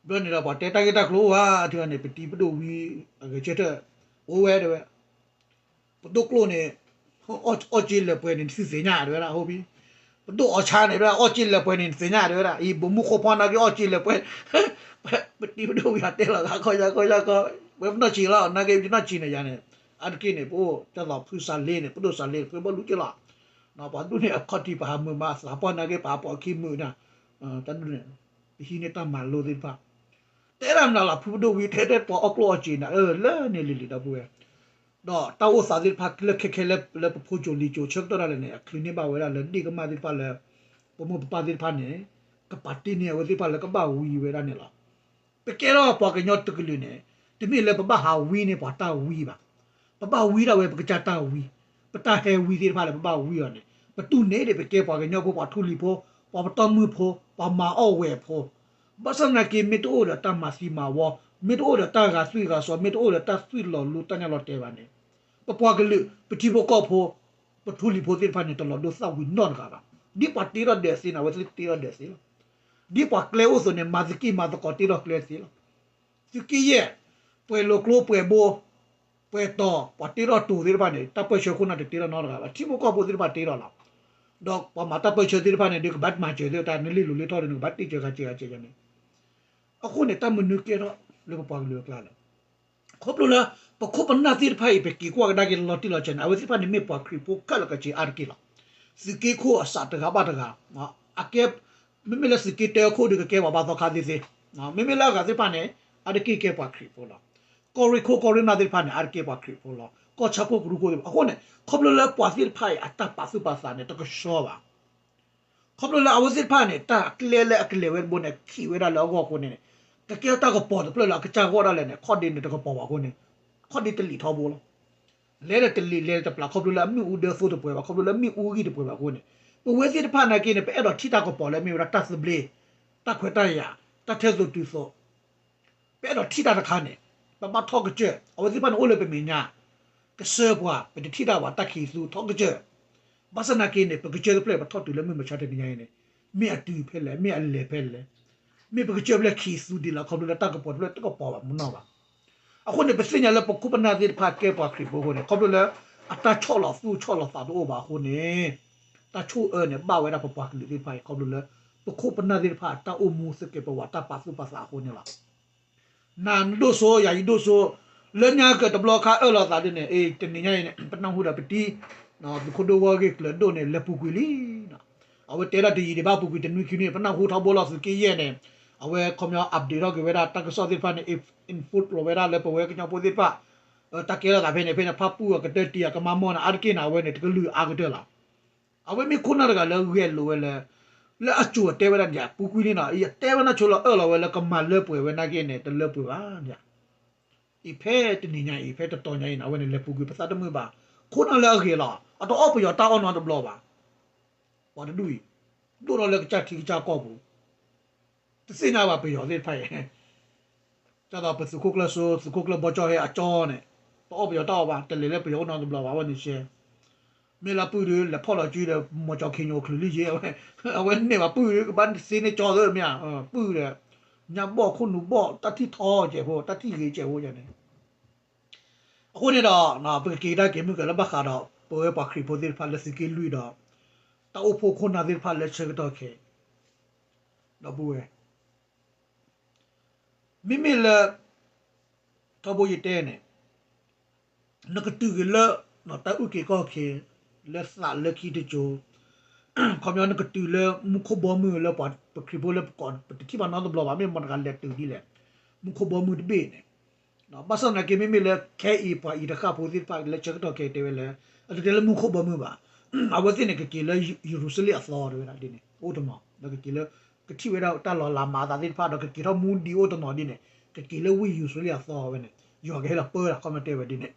ဘျီန့ၣ်ဒီး ပှၤတဲတၢ်ဂ့ၢ်တၢ်ကျိၤအိၣ်ဧါ, ထံဂၤန့ၣ် ပတံၤပဒိၣ်ဝံၤ အဂဲၤဆၢထၢၣ် အိၣ်ဝဲတဲဝဲ, ပဒိၣ်ကျိၣ်န့ၣ် အီၣ်က့လၢပှဲၤန့ၣ် နသုသ့ၣ်ညါတဲဝဲဒၣ်, အဟိပံ, ပဒိၣ်အီၣ်ဆါန့ၣ် အီၣ်က့လၢပှဲၤန့ၣ် နသ့ၣ်ညါတဲဝဲဒၣ်, အံၤ ဘိၣ်မုၢ်ဃိဖီနာ်က့ အီၣ်က့လၢပှဲၤ, ပတံၤပဒိၣ်ဝံၤ အတဲလီၤသးခီယၤခီယၤခီ, ဝဲပနီၢ်ဆံးလီၤ နာ်က့ ပနီၢ်ဆံးန့ၣ်ယၤန့ၣ်, အါတက့ၢ်န့ၣ် ပအိၣ်တၢ်လီၤဖုစးလ့န့ၣ် ပဒိၣ်စးလ့ ဖုဘီလူက့ၤလီၤ, ပှၤဒူၣ်န့ၣ် အခီၣ်ထံးပဟးမုာ်မး သးပှၢ်နာ်က့ ပဟးပိာ်အခံမုာ်န့ၣ်, တၢ်ဒူၣ်န့ၣ် ပဟံးန့ၢ်တၢ်မၤလိသ့ၣ်တဖၣ် တဲဒၣ်မနုၤလီၤ ဖုပဒိၣ်ဝံၤ ထဲထဲပှၤအီၣ်ကျိၣ်အီၣ်စ့န့ၣ် အၢ လၢန့ၣ်လံၤလံၤဒီပုၢ်ဝဲၢ်, ဒီးတၢ်အိၣ်သးသ့ၣ်တဖၣ် လၢခဲခဲလၢ လၢပဖိကၠိၤလံၤကၠိၤဆၢကတီၢ်ဒၣ်လဲာ်န့ၣ် အချုးန့ၢ်ဘၣ်ဝဲဒၣ်လၢဒ့ၣ်ကမၢ်သ့ၣ်တဖၣ်လၢ ပမိၢ်ပပၢ်သ့ၣ်တဖၣ်န့ၣ် ကပာ်တ့ၢ်န့ၢ်အဝဲသ့ၣ်တဖၣ်လၢကဘၣ်ဝံဝဲဒၣ်န့ၣ်လီၤ. ပကဲထီၣ်ပှၤကညီတကလုာ်န့ၣ် တမ့ၢ်လၢပဘၣ်ဟးဝံန့ၢ်ပှၤတၢ်ဝံဘၣ်. ပဘၣ်ဝံဒၣ်ဝဲပကစၢ်တၢ်ဝံ, ပတၢ်ဟဲဝံသ့ၣ်တဖၣ်လၢပဘၣ်ဝံအီၤန့ၣ် ပတူၢ်န့ၢ်ဒံး ပကဲပှၤကညီဖိ ပှၤထူလံၤဖိ, ပှၤပတီၢ်မုၢ်ဖိ, ပှၤမၤအီၣ်ဝဲၢ်ဖိ, ဘၣ်ဆၣ်သနာ်က့ မ့ၢ်တအိၣ်ဒီးတၢ်မၤသံမၤဝီ, မ့ၢ်တအိၣ်ဒီးတၢ်ဂာ်သွံၣ်ဂာ်စီၤ, မ့ၢ်တအိၣ်ဒီးတၢ်သွံၣ်လီၤလိတၢ်ညၣ်လီၤတဲာ်ဘၣ်န့ၣ်, ပပှၤကလုာ် ပထံဖိကီၢ်ဖိ ပထူလံၤဖိသ့ၣ်တဖၣ်န့ၣ် တလီၤဒိသၣ်ဝံၤနီတဂၤဘၣ်. ဒ်ပှၤတ့ထီၣ်ဒဲးသ့န့ၣ် အဝဲသ့ၣ်တ့ထီၣ်ဒဲးသ့လီၤ. ဒ်ပှၤကျဲအိၣ်သိးန့ၣ် မၤသက့ၢ်မၤသကိးတ့ထီၣ်ကျဲသ့လီၤ. သုးက့ယဲၢ် ပှဲၤလိာ်ကျိပှဲၤဘိ ပှဲၤတီၤ ပှၤတ့ထီၣ်တိၤသ့ၣ်တဖၣ်န့ၣ် တၢ်ပၢၢ်ဆၢခိၣ်နၢ်တတ့ထီၣ်နီတဂၤဘၣ်. ထံဖိကီၢ်ဖိသ့ၣ်တဖၣ်တ့ထီၣ်လီၤ. ဒီးပှၤမၤတၢ်ပၢၢ်ဆၢသ့ၣ်တဖၣ်န့ၣ် ဒုးကဘၣ်မၤစၢၤသ့ၣ်တဖၣ် နလ့လိၤလ့ထီၣ်ဒီး နကဘၣ်တ့စၢၤဂၤစၢၤဂၤစၢၤန့ၣ် အဃိန့ၣ် တၢ်မနုၤကဲထီၣ်လၢပပှၤကလုာ်အကျါလဲၣ်. ခီဖျိလၢ ပခိၣ်ပနၢ်သ့ၣ်တဖၣ်အံၤ ပက့ၤကွၢ်ကဒါက့ၤလီၤတံၢ်လီၤဆဲးန့ၣ် အဝဲသ့ၣ်တဖၣ်န့ၣ်မ့ၢ်ပှၤခရံာ်ဖိခဲလၢာ်ခဲဆ့အါတက့ၢ်လီၤ. သုးက့ခိၣ်အစးတဂၤဘၣ်တဂၤ အကဲ မ့မ့ၢ်လၢသုးက့တၢခိၣ်ဒီးကကဲပှၤဘါသီခါသ့သ့, မ့မ့ၢ်လၢအဂၤသ့ၣ်တဖၣ်န့ၣ် အါတက့ၢ်ကဲပှၤခရံာ်ဖိလီၤ. ကီၢ်ရ့ၣ်ခိၣ်ကီၢ်ရ့ၣ်နၢ်သ့ၣ်တဖၣ်န့ၣ် အါတက့ၢ်ပှၤခရံာ်ဖိလီၤ. ကီၢ်ဆၣ်ခိၣ်ကရူၢ်ခိၣ်သ့ၣ်တဖၣ် အဃိန့ၣ် ခီဖျိလၢပှၤသ့ၣ်တဖၣ်အံၤ အတၢ်ပာ်သူၣ်ပာ်သးန့ၣ် တကဆှီဘၣ်. ခီဖျိလၢအဝဲသ့ၣ်တဖၣ်န့ၣ် တၢ်အကျဲလၢအကလဲၤဝဲတဘိန့ၣ် ခံးဝဲဒၣ်လၢအဂီၢ်အဃိန့ၣ် ကကဲထီၣ်တၢ်ကပီၤတဖျၢၣ်လၢအကစၢ်ဂီၢ်ဒၣ်လဲာ်န့ၣ် ခီၣ်ဒ့န့ၣ်တကပီၤဘၣ်အဃိန့ၣ် ခီၣ်ဒ့တလံာ်ထီဘိလီၤ. လဲၤဒီးတလံာ် လဲၤဒီးတပျၢ် ခီဖျိလၢအမ့ၣ်အူဒၢသိတပှဲၤဘၣ် ခီဖျိလၢအမ့ၣ်အူဂံၢ်တပှဲၤဘၣ်အဃိန့ၣ် ပဝဲသ့ၣ်တဖၣ်နာ်က့န့ၣ် ပအဲၣ်ဒိးထံၣ်တၢ်ကပီၤလၢအမ့ၢ်ဝဲဒၣ်တၢ်သဘျ့ တၢ်ခွဲးတၢ်ယာ် တၢ်ထဲသိးတုၤသိး ပအဲၣ်ဒိးထံၣ်တၢ်တခါန့ၣ် ပဘၣ်ထီၣ်ကစၢၢ် အဝဲသ့ၣ်တဖၣ်န့ၣ်အိၣ်လၢပမဲာ်ညါ ကစၢၢ်ပှၤ ပတထံၣ်တၢ်ဘၣ် တၢ်ခံးသူထီၣ်ကစၢၢ် ဘၣ်ဆၣ်နာ်က့န့ၣ် ပကစၢၢ်တဖျၢၣ် ပထီၣ်တုၤလၢမုၢ်မဆါတနံၤညါအံၤန့ၣ် မ့ၢ်အတုၤဖဲလဲၣ် မ့ၢ်အလဲၤဖဲလဲၣ် မ့ၢ်ပကစၢၢ်ဖျၢၣ်ခံးသူဒ်လဲၣ် ခီဖျိလၢတၢ်ကပီၤတဖျၢၣ်တကပီၤဘၣ်မနီၤဘၣ်. အဃိန့ၣ် ပသ့ၣ်ညါလၢပခိၣ်ပနၢ်သ့ၣ်တဖၣ်ကဲပှၤခရံာ်ဖိအဃိန့ၣ် ခီဖျိလၢ အတၢ်ဆီၣ်လီၤသူၣ်ဆီၣ်လီၤသးတအိၣ်ဘၣ်အဃိန့ၣ် တၢ်ဆိၣ်အၢန့ၣ် ဘၣ်ဝဲဒၣ်ပပှၤကလုာ်သ့ၣ်တဖၣ်အံၤ ခီဖျိလၢ ပခိၣ်ပနၢ်သ့ၣ်တဖၣ် တၢ်အိၣ်မူသကဲးပဝး တၢ်ပာ်သူၣ်ပာ်သးအဃိန့ၣ်လီၤ. နၤနဒိၣ်စိ ယၤယဒိၣ်စိ လၢညါကတဘျီခါအၢၣ်လီၤသးဒ်န့ၣ် အ့ တနံၤညါအံၤန့ၣ် ပနၢ်ဟူဒီးပတံၤ သုးခိၣ်ဒိၣ်ဝီဂ့ၢ်ကျၢၤဒိၣ်န့ၣ် လဲၤပူၤကွံာ်လံ. အဝဲတဲဒၣ်တယံာ်ဒံးဘၣ်ပူၤကွံာ်တနွံခံနွံ ပနၢ်ဟူထီဘိလီၤသုးက့ယဲၢ်န့ၣ် အဝဲခီပညီ update ထီၣ်က့ၤဝဲဒၣ်တၢ်ကစီၣ်သ့ၣ်တဖၣ်န့ၣ် info လီၤဝဲဒၣ်လၢပဝဲကညီဖိသ့ၣ်တဖၣ် တၢ်ကဲထီၣ်သးဖဲန့ၣ် ဖဲန့ၣ် ဖၣ်ပူၣ်အကတၢၢ်တံၢ်အကမါမီၢ်န့ၣ် အါတက့ၢ်န့ၣ် အဝဲန့ၣ် တကလုာ်အါကတၢၢ်လီၤ. အဝဲမ့ၢ်ခိၣ်နၢ်တဂၤလၢဂဲၤလိာ်ဝဲလၢ လၢအစိၤအတဲဝဲဒၣ်န့ၣ် ပူၤကွံာ်န့ၣ်နီၤ ယတဲဝဲနၢ်ဆိလီၤအၢၣ်လီၤဝဲလၢကမၤလၢပှဲၤဝဲနာ်က့န့ၣ် တလၢပှဲၤဘၣ်န့ၣ် အံၤဖဲတနံၤညါအံၤ ဖဲတတီၤညါအံၤန့ၣ် အဝဲန့ၣ်လဲၤပူၤကွံာ်ပသးတမုာ်ဘၣ်. ခိၣ်နၢ်လၢအဂ့ၤလီၤ အတအီၣ်ပယီၤတၢ်အီၣ်နီတဘျီဘၣ်. ပှၤတဒူၣ်အံၤ ဒိၣ်ထီၣ်လၢကစၢ်ထံကစၢ်ကီၢ်ပူၤ တသ့ၣ်ညါဘၣ်ပယီၤသ့ၣ်တဖၣ်အံၤ, ဒ်သိးပသုးခိၣ်ကျၢၢ်စိ သုးခိၣ်ကျၢၢ်ဘီကၠီၣ်ဟဲအကၠီန့ၣ်, တအီၣ်ပယီၤတၢ်အီၣ်ဘၣ်, တလဲၤလၢပယီၤအိၣ်နီတဘျီဘၣ်, အဝဲန့ၣ်ရှဲ. မ့ၢ်လၢပုၢ်ဒီး လဲၤဖီၣ်လီၤစုဒီး မီၤကၠီၤခ့ညိချုးလံယ့ၢ်, အဝဲန့ၢ်ဘၣ်ပုၢ်ဒီး ကဘၣ်သ့န့ၢ်ကၠီသၢမ့ၢ်ဧါ, ပုၢ်ဒီး ညါဘီၣ်ခိၣ်နူာ်ဘီၣ် တၢ်ထံၣ်ထီစဲးဖိ တၢ်ထံၣ်ဂ့ၤစဲးဖိန့ၣ်. အဃိန့ၣ်ဒီး ပကက့ၤကဒါက့ၤမုၢ်ကလၢဘၣ်ဃးဒီး ပဝဲပှၤခရံာ်ဖိသ့ၣ်တဖၣ်လၢသုးက့လွံၢ်ဒီး တၢ်အိၣ်ဖှိၣ်ခိၣ်နၢ်သ့ၣ်တဖၣ်လၢဆၢကတီၢ်ခဲအံၤ, ဒီပုၢ်ဝဲၢ်, မ့မ့ၢ်လၢ ထီဘိယတဲန့ၣ် နကတုၤက့ၤလၢ တၢ်အုၣ်က့ၤခီၣ်က့ၤ လၢသးလၢခံတစိၤ, ခီပညီနကတုၤလၢမူခိၣ်ဘီမုၢ်လၢပှၤပခရံာ်ဖိလၢပကီၢ် ပတထံၣ်ဘၣ်နီတဘျီဘၣ်, မ့ၢ်မတၤတဂၤလဲၤတုၤဒ်လဲၣ်, မူခိၣ်ဘီမုၢ်တဘ့ၣ်န့ၣ်, ဘၣ်ဆၣ်သနာ်က့ မ့မ့ၢ်လၢခဲအံၤပှၤအံၤတဃၣ်ဖိသ့ၣ်တဖၣ်လၢဆၢကတီၢ်ခဲအံၤတဲဝဲလၢ အတတဲလၢမူခိၣ်ဘီမုၢ်ဘၣ်, အဝဲသ့ၣ်န့ၣ် ကက့ၤလၢယရူၤၡလ့ၣ်အသီတဲဝဲဒၣ်ဒ်န့ၣ် အိၣ်တနီၤ ဒီးကက့ၤလၢ ကထံၣ်ဝဲဒၣ်တၢ်လီၤလးမၤအသးသ့ၣ်တဖၣ်ဒီး ကက့ၤထီၣ်မူဒံးအိၣ်တနီၤဒ်န့ၣ် ကက့ၤလၢဝ့ၢ်ယရူၤၡလ့ၣ်အသီဝဲန့ၣ် ယွၤကဟဲလီၤပၢတၢ် ခီမ့ၢ်တဲဝဲဒ်န့ၣ်,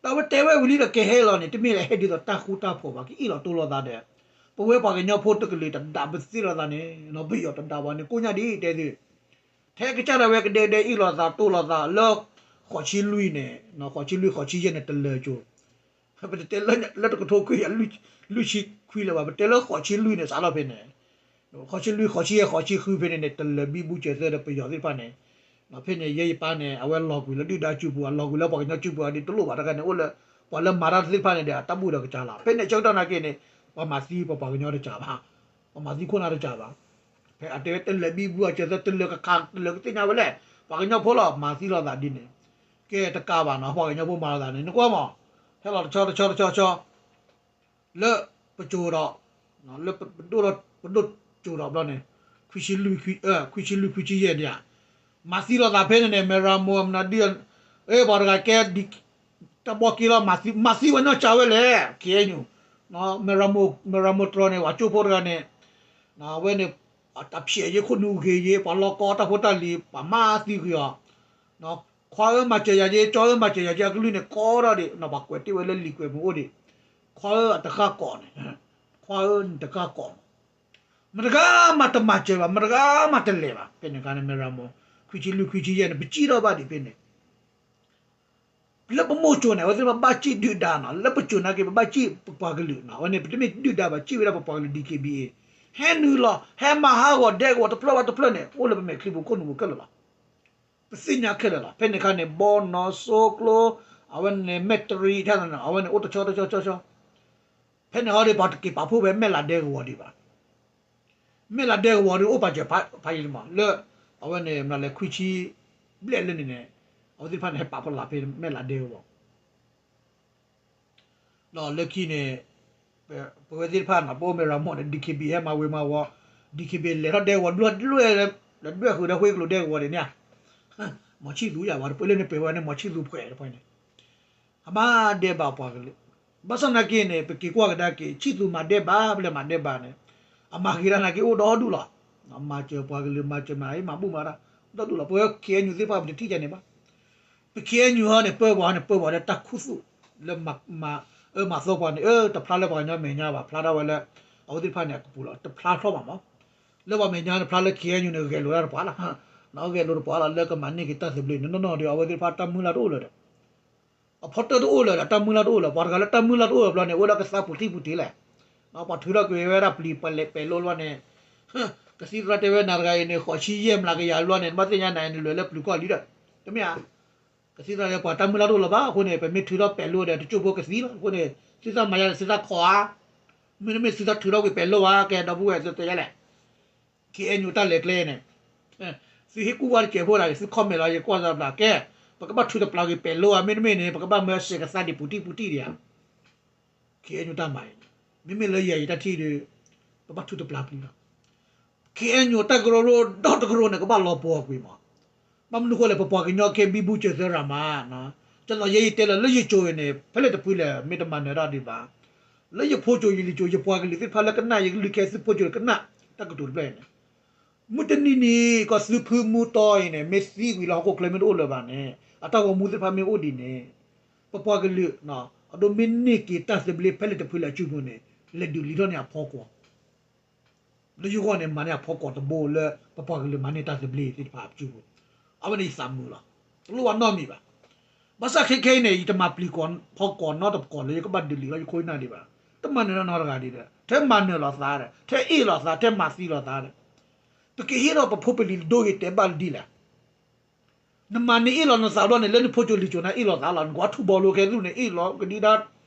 ဒီးအဝဲတဲဝဲဝံၤလံဒီးကဟဲလီၤန့ၣ် တမ့ၢ်လၢဟဲဒ်သိးတၢ်ဃူတၢ်ဖိးဘၣ် ကအ့ၣ်လိာ်တိၢ်လိာ်သးဒီး ပဝဲပှၤကညီဖိတကလုာ်တဒၣ်ပသ့ၣ်လိာ်သးန့ၣ် ပယီၤတဒၣ်ဘၣ်န့ၣ် ကိးညါဒ်တဲသု ထဲကစၢ်ဒၣ်ဝဲကဒဲကဒဲအ့ၣ်လိာ်သးတိၢ်လိာ်သးလၢ ဃိးဆံလွံၢ်န့ၣ် ဃိးဆံလွံၢ်ဃိးဆံယဲၢ်န့ၣ် တလၢာ်ကၠိ, ပတတဲလၢတကထိခွံကယၤလွံၢ်ဆံခွံလၢၤဘၣ်, ပတဲလၢဃိးဆံလွံၢ်န့ၣ် စးထီၣ်ဖဲန့ၣ် ဃိးဆံလွံၢ်ဃိးဆံယဲၢ်ဃိးဆံဃုဖဲန့ၣ်န့ၣ် တလၢာ်ဘံဘူစၢၤသၢဒီးပယီၤသ့ၣ်တဖၣ်န့ၣ်, ဖဲန့ၣ် ယဲယပၢ်န့ၣ် အဝဲလီၤကွံာ်လၢဒုၣ်ဒါစုပူၤ အလီၤကွံာ်လၢပှၤကညီစုပူၤအဒ်တလိၣ်ဘၣ်တခါန့ၣ် အိၣ်လၢ ပှၤလၢမၤတၢ်သ့ၣ်တဖၣ်န့ၣ်ဒီး တၢ်ဘူၣ်ဒီးကစၢ်လီၤ ဖဲန့ၣ်ဆၢကတီၢ်နာ်က့န့ၣ် ပှၤမၤသံပပှၤကညီတကးဘၣ်, ပှၤမၤသံခိၣ်နၢ်တကးဘၣ်, ဖဲအတဲဝဲတလၢာ်ဘံဘူအစၢၤသၢ တလၢာ်ကခး တလၢာ်ကသ့ၣ်ညါဝဲလဲၣ် ပှၤကညီဖိလီၤ မၤသံလိာ်သးဒ်န့ၣ်, ကဲတကးဘၣ်နီၤ ပှၤကညီဖိမၤလိာ်သးန့ၣ် နကွၢ်မး, ဟဲလီၤတဆီတဆီတဆီတဆီ လၢပစိၤဒီး လၢပဒိၣ်ဒီးပဒိၣ်စိၤဒီးဘျီန့ၣ် ခွံဆံလွံၢ် ခွံဆံလွံၢ်ခွံဆံယဲၢ်န့ၣ်ဧါ, မၤသံလိာ်သးဖဲန့ၣ်န့ၣ် မဲၢ်ရမိၢ်မနုၤဒ်, အ့ ပှၤတဂၤကဲ တၢ်ဘီက့ၤလီၤ မၤသံဝဲနီၢ်ကၠးဝဲလဲၣ် KNU, မဲၢ်ရမိၢ်တြီန့ၣ် ပှၤကၠိဖိတဂၤန့ၣ် အဝဲန့ၣ် တၢ်ဖျဲးယ့ ခိၣ်နူာ်ဂ့ၤယ့ ပှၤလီၤကီတၢ်ဖိတၢ်လံၤ ပှၤမၤသံကွံာ်အီၤ, ခွါဧၢမၤစၢၤယၤယ့ ကၠီဧၢမၤစၢၤယၤယ့ အကလုၢ်န့ၣ်ကီထီၣ်ဒံး ပှၤကွဲးတ့ၢ်ဝဲလၢလံာ်ကွဲးမုၢ်အိၣ်ဒံး, ခွါဧၢအတဃၣ်ကီးန့ၣ်, ခွါဧၢနတဃၣ်ကီးမး, မတဂၤမးတမၤစၢၤဘၣ် မတဂၤမးတလဲၤဘၣ် ဖဲန့ၣ်အခါန့ၣ် မဲၢ်ရမိၢ် ခွံဆံလွံၢ်ခွံဆံယဲၢ်န့ၣ် ပစံၣ်ထီၣ်ဘၣ်ဒံးဖဲန့ၣ် လၢပမိၢ်စိၤန့ၣ် အဝဲသ့ၣ်ဘၣ်စံၣ်ဒုၣ်ဒါနီၤ လၢပစိၤနာ်က့ ပဘၣ်စံၣ်ပပှၤကလုာ်နီၤ အဝဲန့ၣ် ပတမ့ၢ်ဒုၣ်ဒါဘၣ် စံၣ်ဝဲဒၣ်ပပှၤကလုာ် DKBA ဟဲနုာ်လီၤ ဟဲမၤဟးဂီၤဒဲကဝီၤတဖျၢၣ်ဘၣ်တဖျၢၣ်န့ၣ် အိၣ်လၢပမဲာ်ချံပူၤခိၣ်နူာ်ပူၤခဲလၢာ်လီၤ. ပသ့ၣ်ညါခဲလၢာ်လီၤ. ဖဲန့ၣ်အခါန့ၣ် ဘီနီၢ်စိကျိ အဝဲန့ၣ် မဲၢ်တရံး အဝဲန့ၣ်အိၣ်တဆီတဆီဆီဆီ ဖဲန့ၣ်ဟီဒီး ပှၤတက့ၤပာ်ဖှိၣ်ဖဲမဲၢ်လးဒဲကဝီၤဒံးဘၣ်. မဲၢ်လးဒဲကဝီၤဒ်အိၣ်ပာ်စၢၤဖးယံၤမး လၢ အဝဲန့ၣ် မနုၤလဲၣ် ခွံဆံဘျဲၣ်လၢန့ၣ်န့ၣ် အဝဲသ့ၣ်တဖၣ်န့ၣ် ဟဲပာ်ဖှိၣ်လၢဖဲမဲၢ်လးဒဲကဝီၤ ဒီးလၢခံန့ၣ် ပဝဲသ့ၣ်တဖၣ်န့ၣ် ပအိၣ်မဲၢ်ရမိၢ်န့ၣ် DKBA ဟဲမၤဝ့ၤမၤဝီၤ DKBA လဲၤထီၣ်ဒဲကဝီၤ ဒွဲၣ်ဃုာ်ဒီးဃ့ၢ်ကျိၤဒဲကဝီၤဒံးန့ၣ် မီၤဆံၣ်သူယၤဝဲ တပှဲၤလၢန့ၣ် ပှဲၤဝဲန့ၣ်မီၤဆံၣ်သူပှဲၤတပှဲၤန့ၣ် အမၤဒဲးဘးပှၤကလုာ် ဘၣ်ဆၣ်သနာ်က့န့ၣ် ပက့ၤကွၢ်ကဒါက့ၤ ဆံၣ်သူမၤဒဲးဘး ပလဲၤမၤဒဲးဘးန့ၣ် အမၤဃ့တၢ်သနာ်က့အိၣ်ဒီဒူၣ်လီၤ. မၤစၢၤပှၤကလုာ် မၤစၢၤမၤအံၤမၤဘူၣ်မၤတၢ် ဒီဒူၣ်လီၤ. ပဝဲ KNU သ့ၣ်တဖၣ်ပတထံၣ်ကန့ၣ်ဘၣ်. ပ KNU ဟီန့ၣ် ပၢပှၤဟီန့ၣ် ပၢပှၤလၢတၢ်ခူသူၣ် လၢမၤအၢမၤသီပှၤန့ၣ် အၢ တဖျါလၢပှၤကညီမဲာ်ညါဘၣ် ဖျါထီၣ်ဝဲလၢ အဝဲသ့ၣ်တဖၣ်န့ၣ် အကပူၤလီၤ တဖျါထီၣ်ဘၣ်မး လၢပှၤမဲာ်ညါန့ၣ် ဖျါလၢ KNU န့ၣ် ဂဲၤလိာ်တၢ်တပှၤလီၤ ဂဲၤလိာ်တပှၤလီၤ လၢကမၤန့ၢ်က့ၤတၢ်သဘျ့န့ၣ် နီၢ်နီၢ်ဒီး အဝဲသ့ၣ်တဖၣ်တၢ်မုၢ်လၢ်တအိၣ်လၢၤဒီး အဖီတၢၢ်တအိၣ်လၢၤဒီး တၢ်မုၢ်လၢ်တအိၣ်လၢၤ ပှၤတဂၤလၢတၢ်မုၢ်လၢ်တအိၣ်လၢၤဘျီန့ၣ် အိၣ်လၢကသါပူၤတံၢ်ပူၤတံၢ်လဲၣ် ပှၤထုးထီၣ်ကွံာ်ဝဲဒၣ်ပျံၤပလဲးပဲၤလိလီၤန့ၣ် ကသံၣ်သရၣ်တဲဝဲနၤတဂၤအံၤန့ၣ် ဃိးဆံယဲၢ်မျးကယၤလီၤန့ၣ် နဘၣ်သ့ၣ်ညါနၤအံၤနလဲၤလၢပျုၤကီၢ်လံဒီး တမ့ၢ်ဧါ ကသံၣ်သရၣ်တဲပှၤတၢ်မုၢ်လၢ်တအိၣ်လၢၤဘၣ် အဃိန့ၣ် ပမ့ၢ်ထုးထီၣ်ပဲၤလိဒီး တကၠိၢ်ဖိကသံလီၤ အဃိန့ၣ် သံၣ်သရၣ်မၤယါန့ၣ် သံၣ်သရၣ်ခိးဧါ မ့တမ့ၢ်သံၣ်သရၣ်ထုးထီၣ်ကွံာ်ပဲၤလိဧါ ကဲဒီပုၢ်ဝဲၢ်သ့ၣ်တဲယါလဲၣ် KNU တၢ်လဲၤကျဲန့ၣ် သုဟ့ၣ်ကူၣ်ဝါတစဲးဖိဒၣ် သု comment လီၤ ယကွၢ်သးဘျးကဲ ပကဘၣ်ထုးတပျးကွံာ်ပဲၤလိဧါ မ့တမ့ၢ်န့ၣ် ပကဘၣ်မၢစဲးကသါဒံးပူၤတံၢ်ပူၤတံၢ်ဒံးဧါ KNU တၢ်မၤအံၤန့ၣ် မ့မ့ၢ်လၢယၤယတၢ်ထံၣ်ဒီး ပဘၣ်ထုးတပျးပျံၤလီၤ KNU တၢ်ကရၢကရိဒီတကရၢန့ၣ် ကဘၣ်လီၤပှီၤကွံာ်မး ဘၣ်မနုၤဃိလဲၣ် ပပှၤကညီခဲဘံဘူစၢၤသၢရၤမး ဒ်သိးယဲယတဲလၢ လၢယစိၤအံၤန့ၣ် ဖဲလဲၣ်တဖုလဲၣ် မ့ၢ်တမၤနၢၤတၢ်ဒံးဘၣ် လၢယဖိစိၤယလံၤစိၤ ယပှၤကလုာ်သ့ၣ်တဖၣ်လၢကနၣ်ယကလုၢ်ခဲ သုဖိစိၤကနၣ် တၢ်ကတိၤတဖျၢၣ်အံၤန့ၣ် မုၢ်တနံၤနံၤ ကီၢ်သုဖုမူတီအံၤန့ၣ် မ့ၢ်သံကွံာ်လၢဟီၣ်ခိၣ်ချၢမ့ၢ်တအိၣ်လၢၤဘၣ်န့ၣ် အတၢ်ဂီၤမူသ့ၣ်တဖၣ်မ့ၢ်အိၣ်ဒံးန့ၣ် ပပှၤကလုာ် အဒိမ့ၢ်န့ၢ်က့ၤတၢ်သဘျ့ဖဲလဲၣ်တဖုလဲၣ်အစုပူၤန့ၣ် လဲၤဒုးလံၤထီၣ်န့ၢ်အဖီကွီၤ လၢယဂီၢ်န့ၣ် မၤန့ၢ်အဖီကိးတဘိလၢ ပပှၤကလုာ်မၤန့ၢ်တၢ်သဘျ့သ့ၣ်တဖၣ်အပူၤ, အဝဲန့ၣ်ယသးမုာ်လီၤ. တလိၣ်ဘၣ်နီတမံၤဘၣ်. ဘၣ်ဆၣ်ခဲခဲအံၤန့ၣ် ယတမၤပျံၤကိးနီတဖီကိးနီတဖီကိးလၢယကဘၣ်ဒုးလံာ်လီၤ ယခိၣ်ယနၢ်ဒံးဘၣ်. တမၤနၢၤနီတဂၤဒံးဒီး ထဲမၤနၢၤလိာ်သးဒီး ထဲအ့ၣ်လိာ်သး ထဲမၤသံလိာ်သးဒီး ပကဟ့ၣ်ထီၣ်ပဖိပလံၤဒိဂ့ၤတဲာ်ဘၣ်လၢဒ်လဲၣ်. နမၤနအ့ၣ်လိာ်နသးဘျီန့ၣ် လၢနဖိကၠိလံၤကၠိန့ၣ်အ့ၣ်လိာ်သးလီၤ. နကွၢ်ထူဘီလိခဲသူၣ်န့ၣ် အ့ၣ်လိာ်ကဒံဒါ,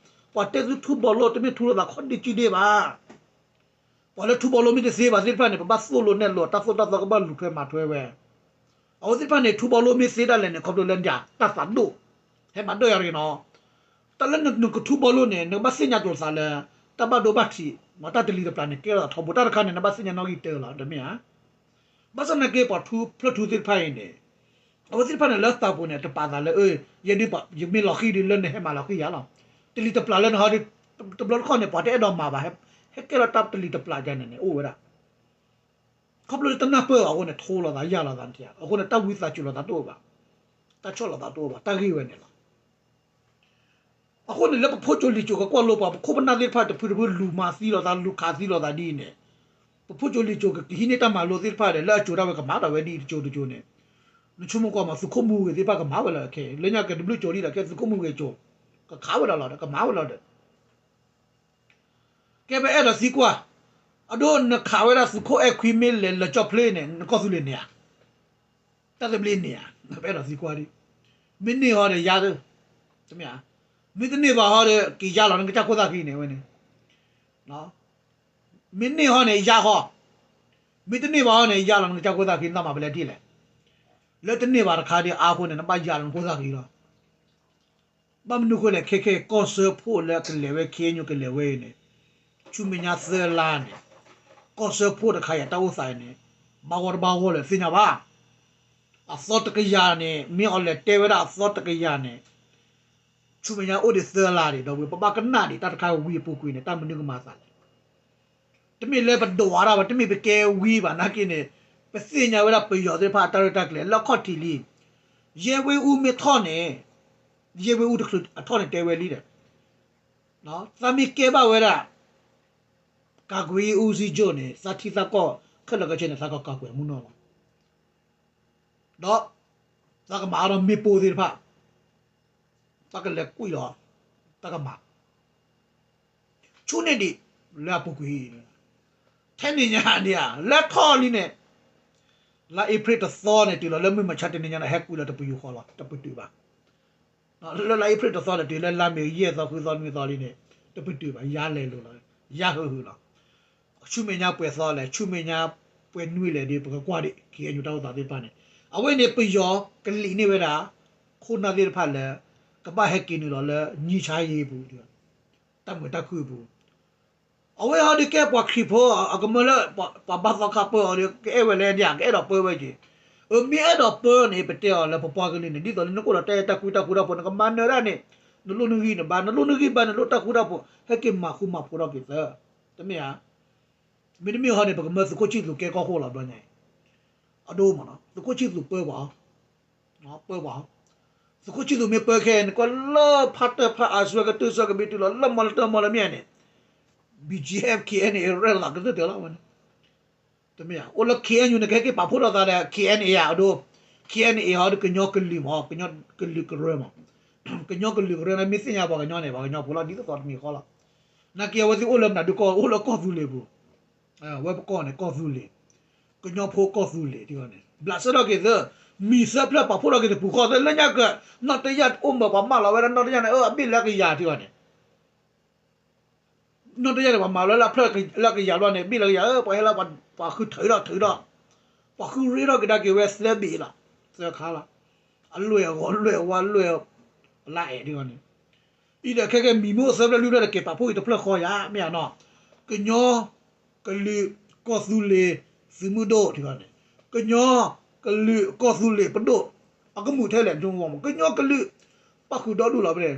ပှၤတဲသုထူဘီလိ တမ့ၢ်ထူလိာ်သးခီၣ်ဒ့စုဒ့ဘၣ်. ပှၤလၢထူဘီလိမ့ၢ်တသ့ဘၣ်သ့ၣ်တဖၣ်န့ၣ် ပဘၣ်သိၣ်လိနဲၣ်လိ တၢ်သိၣ်တၢ်သီကဘၣ်လူၤထွဲမၤထွဲဝဲ. အဝဲသ့ၣ်တဖၣ်န့ၣ် ထူဘီလိမ့ၢ်သ့ဒၣ်လဲာ်န့ၣ် ခီဖျိလၢဒၣ်တၢ်သးဒိၣ်, ဟဲမၤဒိၣ်ယၤတဂ့ၤနီၤ. တၢ်လၢနကထူဘီလိန့ၣ် နကဘၣ်သ့ၣ်ညါကျိၤသးလၢ တၢ်ဘၣ်ဒိဘၣ်ထံး မ့ၢ်တၢ်တလံၤတပျၢ်န့ၣ် ကဲထီၣ်သးထီဘိ တၢ်တခါန့ၣ် နဘၣ်သ့ၣ်ညါနီၣ်ဂံၢ်တၢလီၤ တမ့ၢ်ဧါ. ဘၣ်ဆၣ်နာ်က့ ပှၤထူဖျၢၣ်ထူသ့ၣ်တဖၣ်အံၤန့ၣ် အဝဲသ့ၣ်တဖၣ်န့ၣ် လၢသးပူၤန့ၣ် တပာ်သးလၢ ယဲဒုး ယမ့ၢ်လီၤဃံၤဒုးလၢနဟဲမၤလီၤဃံၤယၤလီၤ. တလံၤတပျၢ်လၢနဟီဒုး တဘျီတခီၣ်န့ၣ် ပှၤတအဲၣ်ဒိးမၤဘၣ်, ဟဲကဲလီၤတၢ်တလံၤတပျၢ်ယၤန့ၣ်န့ၣ် အိၣ်ဝဲဒၣ်. ခီဖျိလၢတနၢ်ပၢၢ်အဃိန့ၣ် ထိလိာ်သးယၢ်လိာ်သးနထံၣ်ဧါ. အဃိန့ၣ် တၢ်ဝံသးစူၤလိာ်သးတအိၣ်ဘၣ်, တၢ်ဆီၣ်လီၤသးတအိၣ်ဘၣ်, တၢ်ဂ့ၢ်ဝဲန့ၣ်လီၤ. အဃိန့ၣ် လၢပဖိကၠိလံၤကၠိကကွၢ်လိပှၤ ပခိၣ်ပနၢ်သ့ၣ်တဖၣ်တဖုတဖုလူၤမၤသံလိာ်သး လူၤခးသံလိာ်သးဒ်အံၤန့ၣ်, ပဖိကၠိလံၤကၠိကဟံးန့ၢ်တၢ်မၤလိသ့ၣ်တဖၣ်ဒီး လၢအကၠိၤဒၣ်ဝဲကမၤဒီးဝဲဒ်အံၤတကၠိၤတကၠိၤန့ၣ်, နဆိကမိၣ်ကွၢ်မး သုးခိၣ်မူဂ့ၤသ့ၣ်တဖၣ်ကမၤဝဲလၢခဲအံၤ လၢညါကတဘျုးကၠိၤလံဒီး ကဲသုးခိၣ်မူဂ့ၤကၠိၤ, ကခးဝဲဒၣ်လီၤဒီး ကမၤဝဲလီၤဒီး ကဲပအဲၣ်ဒိးသံကွၢ်, အဒိနခးဝဲဒၣ်သုးခိၣ်အဲၣ်ခွံမ့ၢ်လဲၤလၢကၠီၣ်ဖျ့န့ၣ် နကီၢ်သူလ့ၤန့ၢ်ဧါ, တၢ်သဘျ့န့ၢ်ဧါ, ပအဲၣ်ဒိးသံကွၢ်ဒ်, မ့ၢ်န့ၢ်ဟီဒီးယါသ့, တမ့ၢ်ဧါ, မ့ၢ်တန့ၢ်ဘၣ်ဟီဒီး က့ၤယါလီၤနကစၢ်ခိၣ်သၣ်ခံန့ၣ်ဝဲန့ၣ်, မ့ၢ်န့ၢ်ဟီန့ၣ် ယါဃီ, မ့ၢ်တန့ၢ်ဘၣ်ဟီန့ၣ် ယါလီၤနကစၢ်ခိၣ်သၣ်ခံ နတၢ်မၤပလဲထံၣ်လဲၣ်, လၢတန့ၢ်ဘၣ်တခါဒီးအါဃိန့ၣ် နဘၣ်ယါလီၤနခိၣ်သၣ်ခံလီၤ. ဘၣ်မနုၤဃိလဲၣ် ခဲခဲကီၢ်စၢဖှိၣ်လၢကလဲၤဝဲ ခ့ၣ်အဲၣ်ယူၣ် ကလဲၤဝဲအံၤန့ၣ်, ဆူမဲာ်ညါသၢလါန့ၣ်, ကီၢ်စၢဖှိၣ်တခါအံၤတၢ်အိၣ်သးအံၤန့ၣ်, ဘၣ်ဂီၢ်တဘၣ်ဂီၢ်လၢသ့ၣ်ညါဘၣ်. အသီတကယၤန့ၣ် မ့ၢ်အီၤလဲၤတဲဝဲဒၣ်အသီတကယၤန့ၣ်, ဆူမဲာ်ညါအိၣ်ဒံးသၢလါန့ၣ် ဒီးဝံၤ ပဘၣ်ကနၣ်ဒံးတၢ်တခါဝံၤအပူၤကွံာ်န့ၣ် တၢ်မနုၤကမၤသးလဲၣ်. တမ့ၢ်လၢပဒိးဝဲဒၣ်ဘၣ်, တမ့ၢ်ပကဲဝံဘၣ်နာ်က့န့ၣ်, ပသ့ၣ်ညါဝဲဒၣ်ပယီၤသ့ၣ်တဖၣ်အတၢ်ရဲၣ်တၢ်ကျဲၤလၢအခီၣ်ထံးလံ. ရဲဝင်းဦးမ့ၢ်ထီၣ်န့ၣ်, ရဲဝင်းဦးတချုးအထီၣ်န့ၣ်တဲဝဲလံဒီး, သးမ့ၢ်ကဲဘၣ်ဝဲဒၣ် ကာကွယ်ရေးဦးစီးချုပ်န့ၣ် သးထံသးကီၢ်ခဲလၢာ်ခဲဆ့န့ၣ် သးက ကာကွယ် မူနီၢ်လီၤ. ဒီး သးကမၤအါထီၣ်မ့ၣ်ပိၢ်သ့ၣ်တဖၣ်, သးကလဲၤကွံာ်လီၤ, တၢ်ကမၤ ဆူန့ၣ်ဒံး လၢအပူၤကွံာ်, ထဲန့ၣ်ညါန့ၣ်ဧါ လၢထီၣ်လံန့ၣ်, လါအ့ဖြ့ၣ်တသီန့ၣ် တုၤလီၤလၢမုၢ်မဆါတနံၤညါန့ၣ် ဟဲကွံာ်လီၤတပယူာ်ဃီလီၤ, တပတုာ်ဘၣ်. လၢလါအ့ဖြ့ၣ်တသီန့ၣ် တုၤလၢလါမ့ၤယဲၢ်သီဃုသီနွံသီလံန့ၣ် တပတုာ်ဘၣ်, ယါလဲၤလိာ်လီၤ, ယါဟုဟုလီၤ. ဆူမဲာ်ညါပှဲၤသီလဲၣ်, ဆူမဲာ်ညါပှဲၤနွံလဲၣ်ဒီး ပကကွၢ်ဒံး ခ့ၣ်အဲၣ်ယူၣ် တၢ်အိၣ်သးသ့ၣ်တဖၣ်န့ၣ်, အဝဲန့ၣ်ပယီၤကလံးန့ၢ်ဝဲဒၣ် ခိၣ်နၢ်သ့ၣ်တဖၣ်လၢ ကဘၣ်ဟဲက့ၤနုာ်လီၤလၢ ငြိမ်းချမ်းရေးပူၤ, တၢ်မုာ်တၢ်ခုၣ်အပူၤ အဝဲဟီဒုးကဲပှၤခရံာ်ဖိ အကမၢလၢ ပှၤဘါသီခါပၢအီၤဒီး ကအဲၣ်ဝဲလဲၣ်ဒၣ် ကအဲၣ်ဒိးပၢဝဲက့ၤ. အမ့ၢ်အဲၣ်ဒိးပၢန့ၣ် ပတဲအီၤလၢပပှၤကလုာ်န့ၣ် ဒ်သိးလၢနအိၣ်ဒီးတၢ်အဲၣ်တၢ်ကွံတၢ်ဃူတၢ်ဖိး နကမၤနၢၤဒၣ်န့ၣ် နလိၣ်နဂံၢ်နဘါ, နလိၣ်နဂံၢ်ဘါ နလိၣ်တၢ်ဃူတၢ်ဖိး ဟဲက့ၤမၤဃူမၤဖိးထီၣ်က့ၤသၢ, တမ့ၢ်ဧါ. မ့တမ့ၢ်ဟီန့ၣ် ပကမၢသုးခိၣ်ဆံၣ်သူးကဲကီၢ်ခိၣ်လီၤဘျီညါအံၤ, အဒိမ့ၢ်နီၤ သုးခိၣ်ဆံၣ်သူးပၢပှၤ ပၢပှၤ, သုးခိၣ်ဆံၣ်သူးမ့ၢ်ပၢခဲအံၤန့ၣ် ကွၢ်လၢဖါတၢၢ်ဖါအါစုကတၢၢ်ဆၢကဘ့ၣ်တုၤလီၤ လၢမီလၢတၢ်မီလၢမ့ၢ်န့ၣ် BGF KNA ရဲၣ်လီၤကတၢၢ်တၢၢ်လီၤဝဲန့ၣ်, တမ့ၢ်ဧါ. အိၣ်လၢ ခ့ၣ်အဲၣ်ယူၣ် န့ၣ် ကဟဲက့ၤပာ်ဖှိၣ်ထီၣ်သးဒီး ခ့ၣ်အဲၣ်ယူၣ် အဒိ, ခ့ၣ်အဲၣ်ယူၣ် ဟီဒီး ကညီကလုာ်မး ကညီကလုာ်ကရၢမး, ကညီကလုာ်ကရၢန့ၣ် မ့ၢ်သ့ၣ်ညါပှၤကညီန့ၣ် ပှၤကညီဖိလီၤ ဒ်သိးသိးတမံၤဃီလီၤ. နာ်က့အဝဲသ့ၣ်အိၣ်လၢမနုၤဒုးကီၢ် အိၣ်လၢကီၢ်သူလ့ၤပူၤ, ဝဲပကီၢ်န့ၣ် ကီၢ်သူလ့ၤ, ကညီဖိကီၢ်သူလ့ၤ ထံဂီၢ်န့ၣ် ဘျးစဲထီၣ်က့ၤသၢ, မံၤသၢဖျၢၣ်ပာ်ဖှိၣ်ထီၣ်က့ၤတပူၤဃီသၢ လၢညါက နီၣ်တယၢ်အိၣ်မၢၤပှၤမၢလီၤဝဲဒၣ်နီၣ်တယၢ်န့ၣ် အဘ့ၣ်လၢကယၤထံဂီၢ်န့ၣ် နီၣ်တယၢ်န့ၣ် ပှၤမၤလၢလၢဖျၢၣ်လၢကယၤဘျီန့ၣ် ဘ့ၣ်လၢကယၤ ပှၤဟဲလၢပှၤဃုထၢထီၣ်ထၢထီၣ်, ပှၤဃုရ့ထီၣ်ကဒါက့ၤဝဲသၢဘ့ၣ်လီၤ, သၢခါလီၤ, အလွဲၢ်အဂီၤလွဲၢ်အဝါလွဲၢ်, အလါအဲၣ်ထံဂီၢ်န့ၣ်, အံၤဒီးခဲကဲမံၤမ့ၢ်အိၣ်သၢဖျၢၣ်လွံၢ်ဖျၢၣ်ဒီးက့ၤပာ်ဖှိၣ်က့ၤတဖျၢၣ်ဃီယၤ မ့ၢ်ဧါနီၤ, ကညီ, ကလုာ်, ကီၢ်သူလ့ၤ, သုးမုၢ်ဒိၣ်ထံဂီၢ်န့ၣ်, ကညီ, ကလုာ်, ကီၢ်သူလ့ၤပဒိၣ်, အကမူၣ်ထဲလဲၣ် ကညီကလုာ်, ပၣ်ဃုာ်ဒီဒူၣ်လီၤဖဲန့ၣ်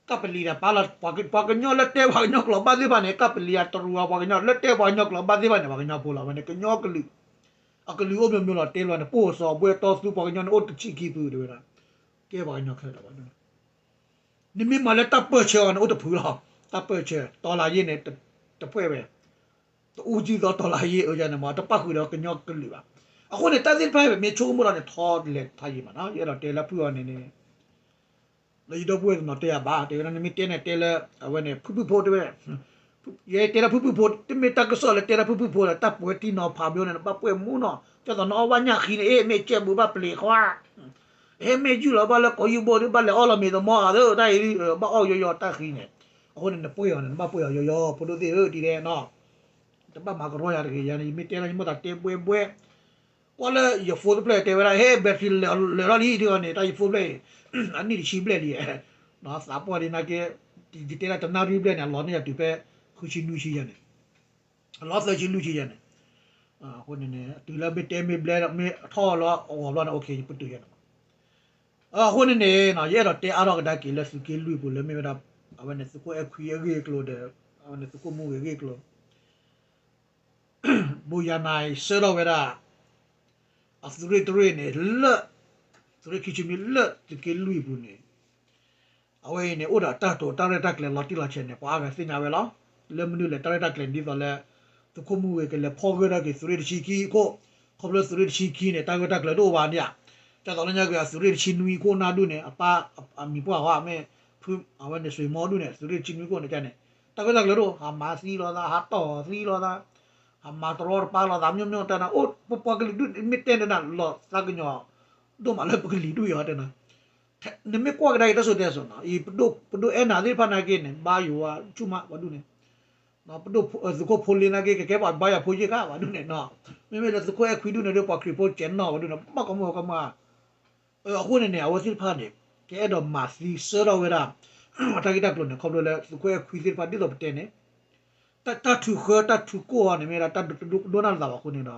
ကပလံၤတၢ်ပာ်လီၤ, ပှၤကညီလၢတဲပှၤကညီကျိာ်ဘၣ်သ့ၣ်တဖၣ်န့ၣ် ကပလံၤအတရူးအပှၤကညီ လၢတဲပှၤကညီကျိာ်ဘၣ်သ့ၣ်တဖၣ်န့ၣ် ပှၤကညီဖိလီၤဝဲန့ၣ် ကညီကလုာ်, အကလုာ်အိၣ်မ့ၢ်မ့ၢ်လီၤတဲလီၤန့ၣ် ပိၢ်စီၤဘှဲတီသူပှၤကညီန့ၣ် အိၣ်တဆံခံဖုတဲဝဲဒၣ်, ကဲပှၤကညီခဲလၢာ်လီၤဘၣ်, နမ့ၢ်မၤလၢတၢ်ပၢၢ်ဆၢအီၤန့ၣ် အိၣ်တဖုလီၤ, တၢ်ပၢၢ်ဆၢ တီလၤယ့ၣ်န့ၣ်, တဖှဲၣ်ဝဲ တအူကံသီတီၤလၢယ့ၢ်အၢယၤန့ၣ်မး တပၣ်ဃုာ်ဒီးကညီကလုာ်ဘၣ်. အဃိန့ၣ် တၢ်သ့ၣ်တဖၣ်ပမ့ၢ်ဆိကမိၣ်ဒီးန့ၣ် ထီလဲၤထါယံာ်မးနီၤ ယအဲၣ်ဒိးတဲလၢဖုၣ်အီၤန့ၣ်န့ၣ် လၢယဒီပုၢ်ဝဲၢ်တနီၤတဲယၤဘၣ် တဲဝဲဒၣ် နမ့ၢ်တဲန့ၣ်တဲလၢ အဝဲန့ၣ် ဖုၣ်ဖုၣ်ဖိတဲဝဲ ယတဲလၢဖုၣ်ဖုၣ်ဖိ တမ့ၢ်တၢ်ကစီၣ်လၢတဲလၢဖုၣ်ဖုၣ်ဖိဒီး တၢ်ပှဲၤထံနီၤဖးမ့ၢ်န့ၣ် နဘၣ်ပှဲၤမူနီၤ ကၠီသးနီၤအီၣ်ဘၣ်ညၣ်ဃံန့ၣ် အ့ၣ် မ့ၢ်ကဲဘူးဘၣ်ပျံၤခွါ ဟဲမ့ၢ်ယုၢ်လီၤဘၣ်လၢကီၢ်ယူၢ်ဘိဒီး ဘၣ်လဲၤအီၣ်လီၤမ့ၤသမီအသး တၢ်အံၤ ဘၣ်အီၣ်ယီယီတၢ်ဃံန့ၣ် အဃိန့ၣ် နပှဲၤအီၤန့ၣ် နဘၣ်ပှဲၤအီၤယီယီ ဖိဒိၣ်သ့ၣ်ဧၢ ဒ်လဲၣ်နီၤ တဘၣ်မၤကရီယၤတဂ့ၤ ယၤန့ၣ် ယမ့ၢ်တဲလၢယမိၢ်သးတဲဘှဲဘှဲ ကွၢ်လၢယ phone တဖျၢၣ်တဲဝဲဒၣ် ဟဲ battery လၢာ်ထီၣ်လံ ဒ်အံၤန့ၣ် တၢ်ယ phone တဖျၢၣ်အံၤ အနံၣ်တဆံဘျဲၣ်လံ သးပှၢ်ဒ်နာ်က့ ယတဲဒၣ်တနၣ်ရံၣ်ဘျဲၣ်န့ၣ် အလီၤန့ၢ်ယၤတုၤဖဲ ဃုဆံနွံဆံယၤန့ၣ် အလီၤသၢဆံလွံၢ်ဆံယၤန့ၣ် အဃိန့ၣ်န့ၣ် တုၤလၢမ့ၢ်တဲမ့ၢ်ဘျဲ မ့ၢ်ထီၣ်လီၤအဂီၢ်ဘျီန့ၣ် okay ယပတုာ်ယၤန့ၣ် အဃိန့ၣ်န့ၣ် ယအဲၣ်ဒိးတဲအါထီၣ်ကဒါက့ၤလၢသုးက့လွံၢ်ပူၤလၢမ့ၢ်ဝဲဒၣ် အဝဲန့ၣ်သုးခိၣ်အဲၣ်ခွံအဂ့ၢ်အကျိၤဒီး အဝဲန့ၣ်သုးခိၣ်မူဂ့ၤအဂ့ၢ်အကျိၤ ဘိယၤနၤအံၤဆှၢထီၣ်ဝဲဒၣ် အသုးရ့ၣ်တရ့ၣ်န့ၣ် လၢ သုးရ့ၣ်ခံဆံမံလၢသုးက့လွံၢ်ပူၤန့ၣ် အဝဲအံၤန့ၣ် အိၣ်ဒီးတၢ်တိာ်တၢ်ရဲၣ်တၢ်ကျဲၤလီၤတံၢ်လီၤဆဲးန့ၣ် ပှၤအါဂၤသ့ၣ်ညါဝဲလီၤ. လၢမနုၤလဲၣ် တၢ်ရဲၣ်တၢ်ကျဲၤဒ်သိးလၢ သုးခိၣ်မူဂ့ၤကလဲၤဖီၣ်ဂၢၢ်ထီၣ်က့ၤသုးရ့ၣ်တဆံခံအခိၣ် ခီဖျိသုးရ့ၣ်တဆံခံန့ၣ် တၢ်ဂၢၢ်တၢ်ကျၢၤတအိၣ်ဘၣ်န့ၣ်ဧါ. ကၢ်သိးလၢညါက့ၤအသုးရ့ၣ်တဆံနွံအခိၣ်နၢ်ဒူၣ်န့ၣ် အပၢ်အမံၤပှၢ်ဃီမ့ၢ် ဖု အဝဲန့ၣ်စွ့ၤမီဒူၣ်န့ၣ် သုးရ့ၣ်တဆံနွံအခိၣ်န့ၣ်န့ၣ် တၢ်ဂၢၢ်တၢ်ကျၢၤတအိၣ် ဟးမၤသံလီၤသး ဟးတီၢ်သံလီၤသး ဟးမၤတရီတပါလီၤသး မ့ၢ်မ့ၢ်တဲနၤ အိၣ်ပပှၤကလုာ်ဒူၣ်မ့ၢ်တဲနၤလီၤသးကညီၤ ဒိၣ်မးလၢပကလုာ်ဒူၣ်အံၤတဲနၤ နမ့ၢ်ကွၢ်ကဒါက့ၤတၢ်စိၤတဲစိၤနီၤ အံၤ ပဒိၣ်အဲၣ်နၤသ့ၣ်တဖၣ်နာ်က့န့ၣ် ဘါယွၤဆူၣ်မးဝဲဒူၣ်န့ၣ် သုးခိၣ်ဖိလ့နာ်က့ ကကဲပှၤဘါယွၤဖိယ့ၢ်ခါဝဲဒူၣ်န့ၣ်နီၤ မ့မ့ၢ်လၢသုးခိၣ်အဲၣ်ခွံဒူၣ်န့ၣ်ဒီး ပှၤခရံာ်ဖိကဲနီၣ်ဝဲဒူၣ်န့ၣ် ဘၣ်ကမၣ်ကမၣ် အဃိန့ၣ်န့ၣ် အဝဲသ့ၣ်တဖၣ်န့ၣ် ကအဲၣ်ဒိးမၤသံဆှၢထီၣ်ဝဲဒၣ် တၢ်ဂ့ၢ်တၢ်ကျိၤန့ၣ် ခီဖျိလၢသုးခိၣ်အဲၣ်ခွံသ့ၣ်တဖၣ်ဒ်သိးပတဲန့ၣ် တၢ်ထုးဃၢတၢ်ထုးကိၢ်အီၤန့ၣ် မ့ၢ်ဒၣ်တၢ်တဒိကနၣ်လိာ်သးဘၣ်အဃိန့ၣ်ဒီး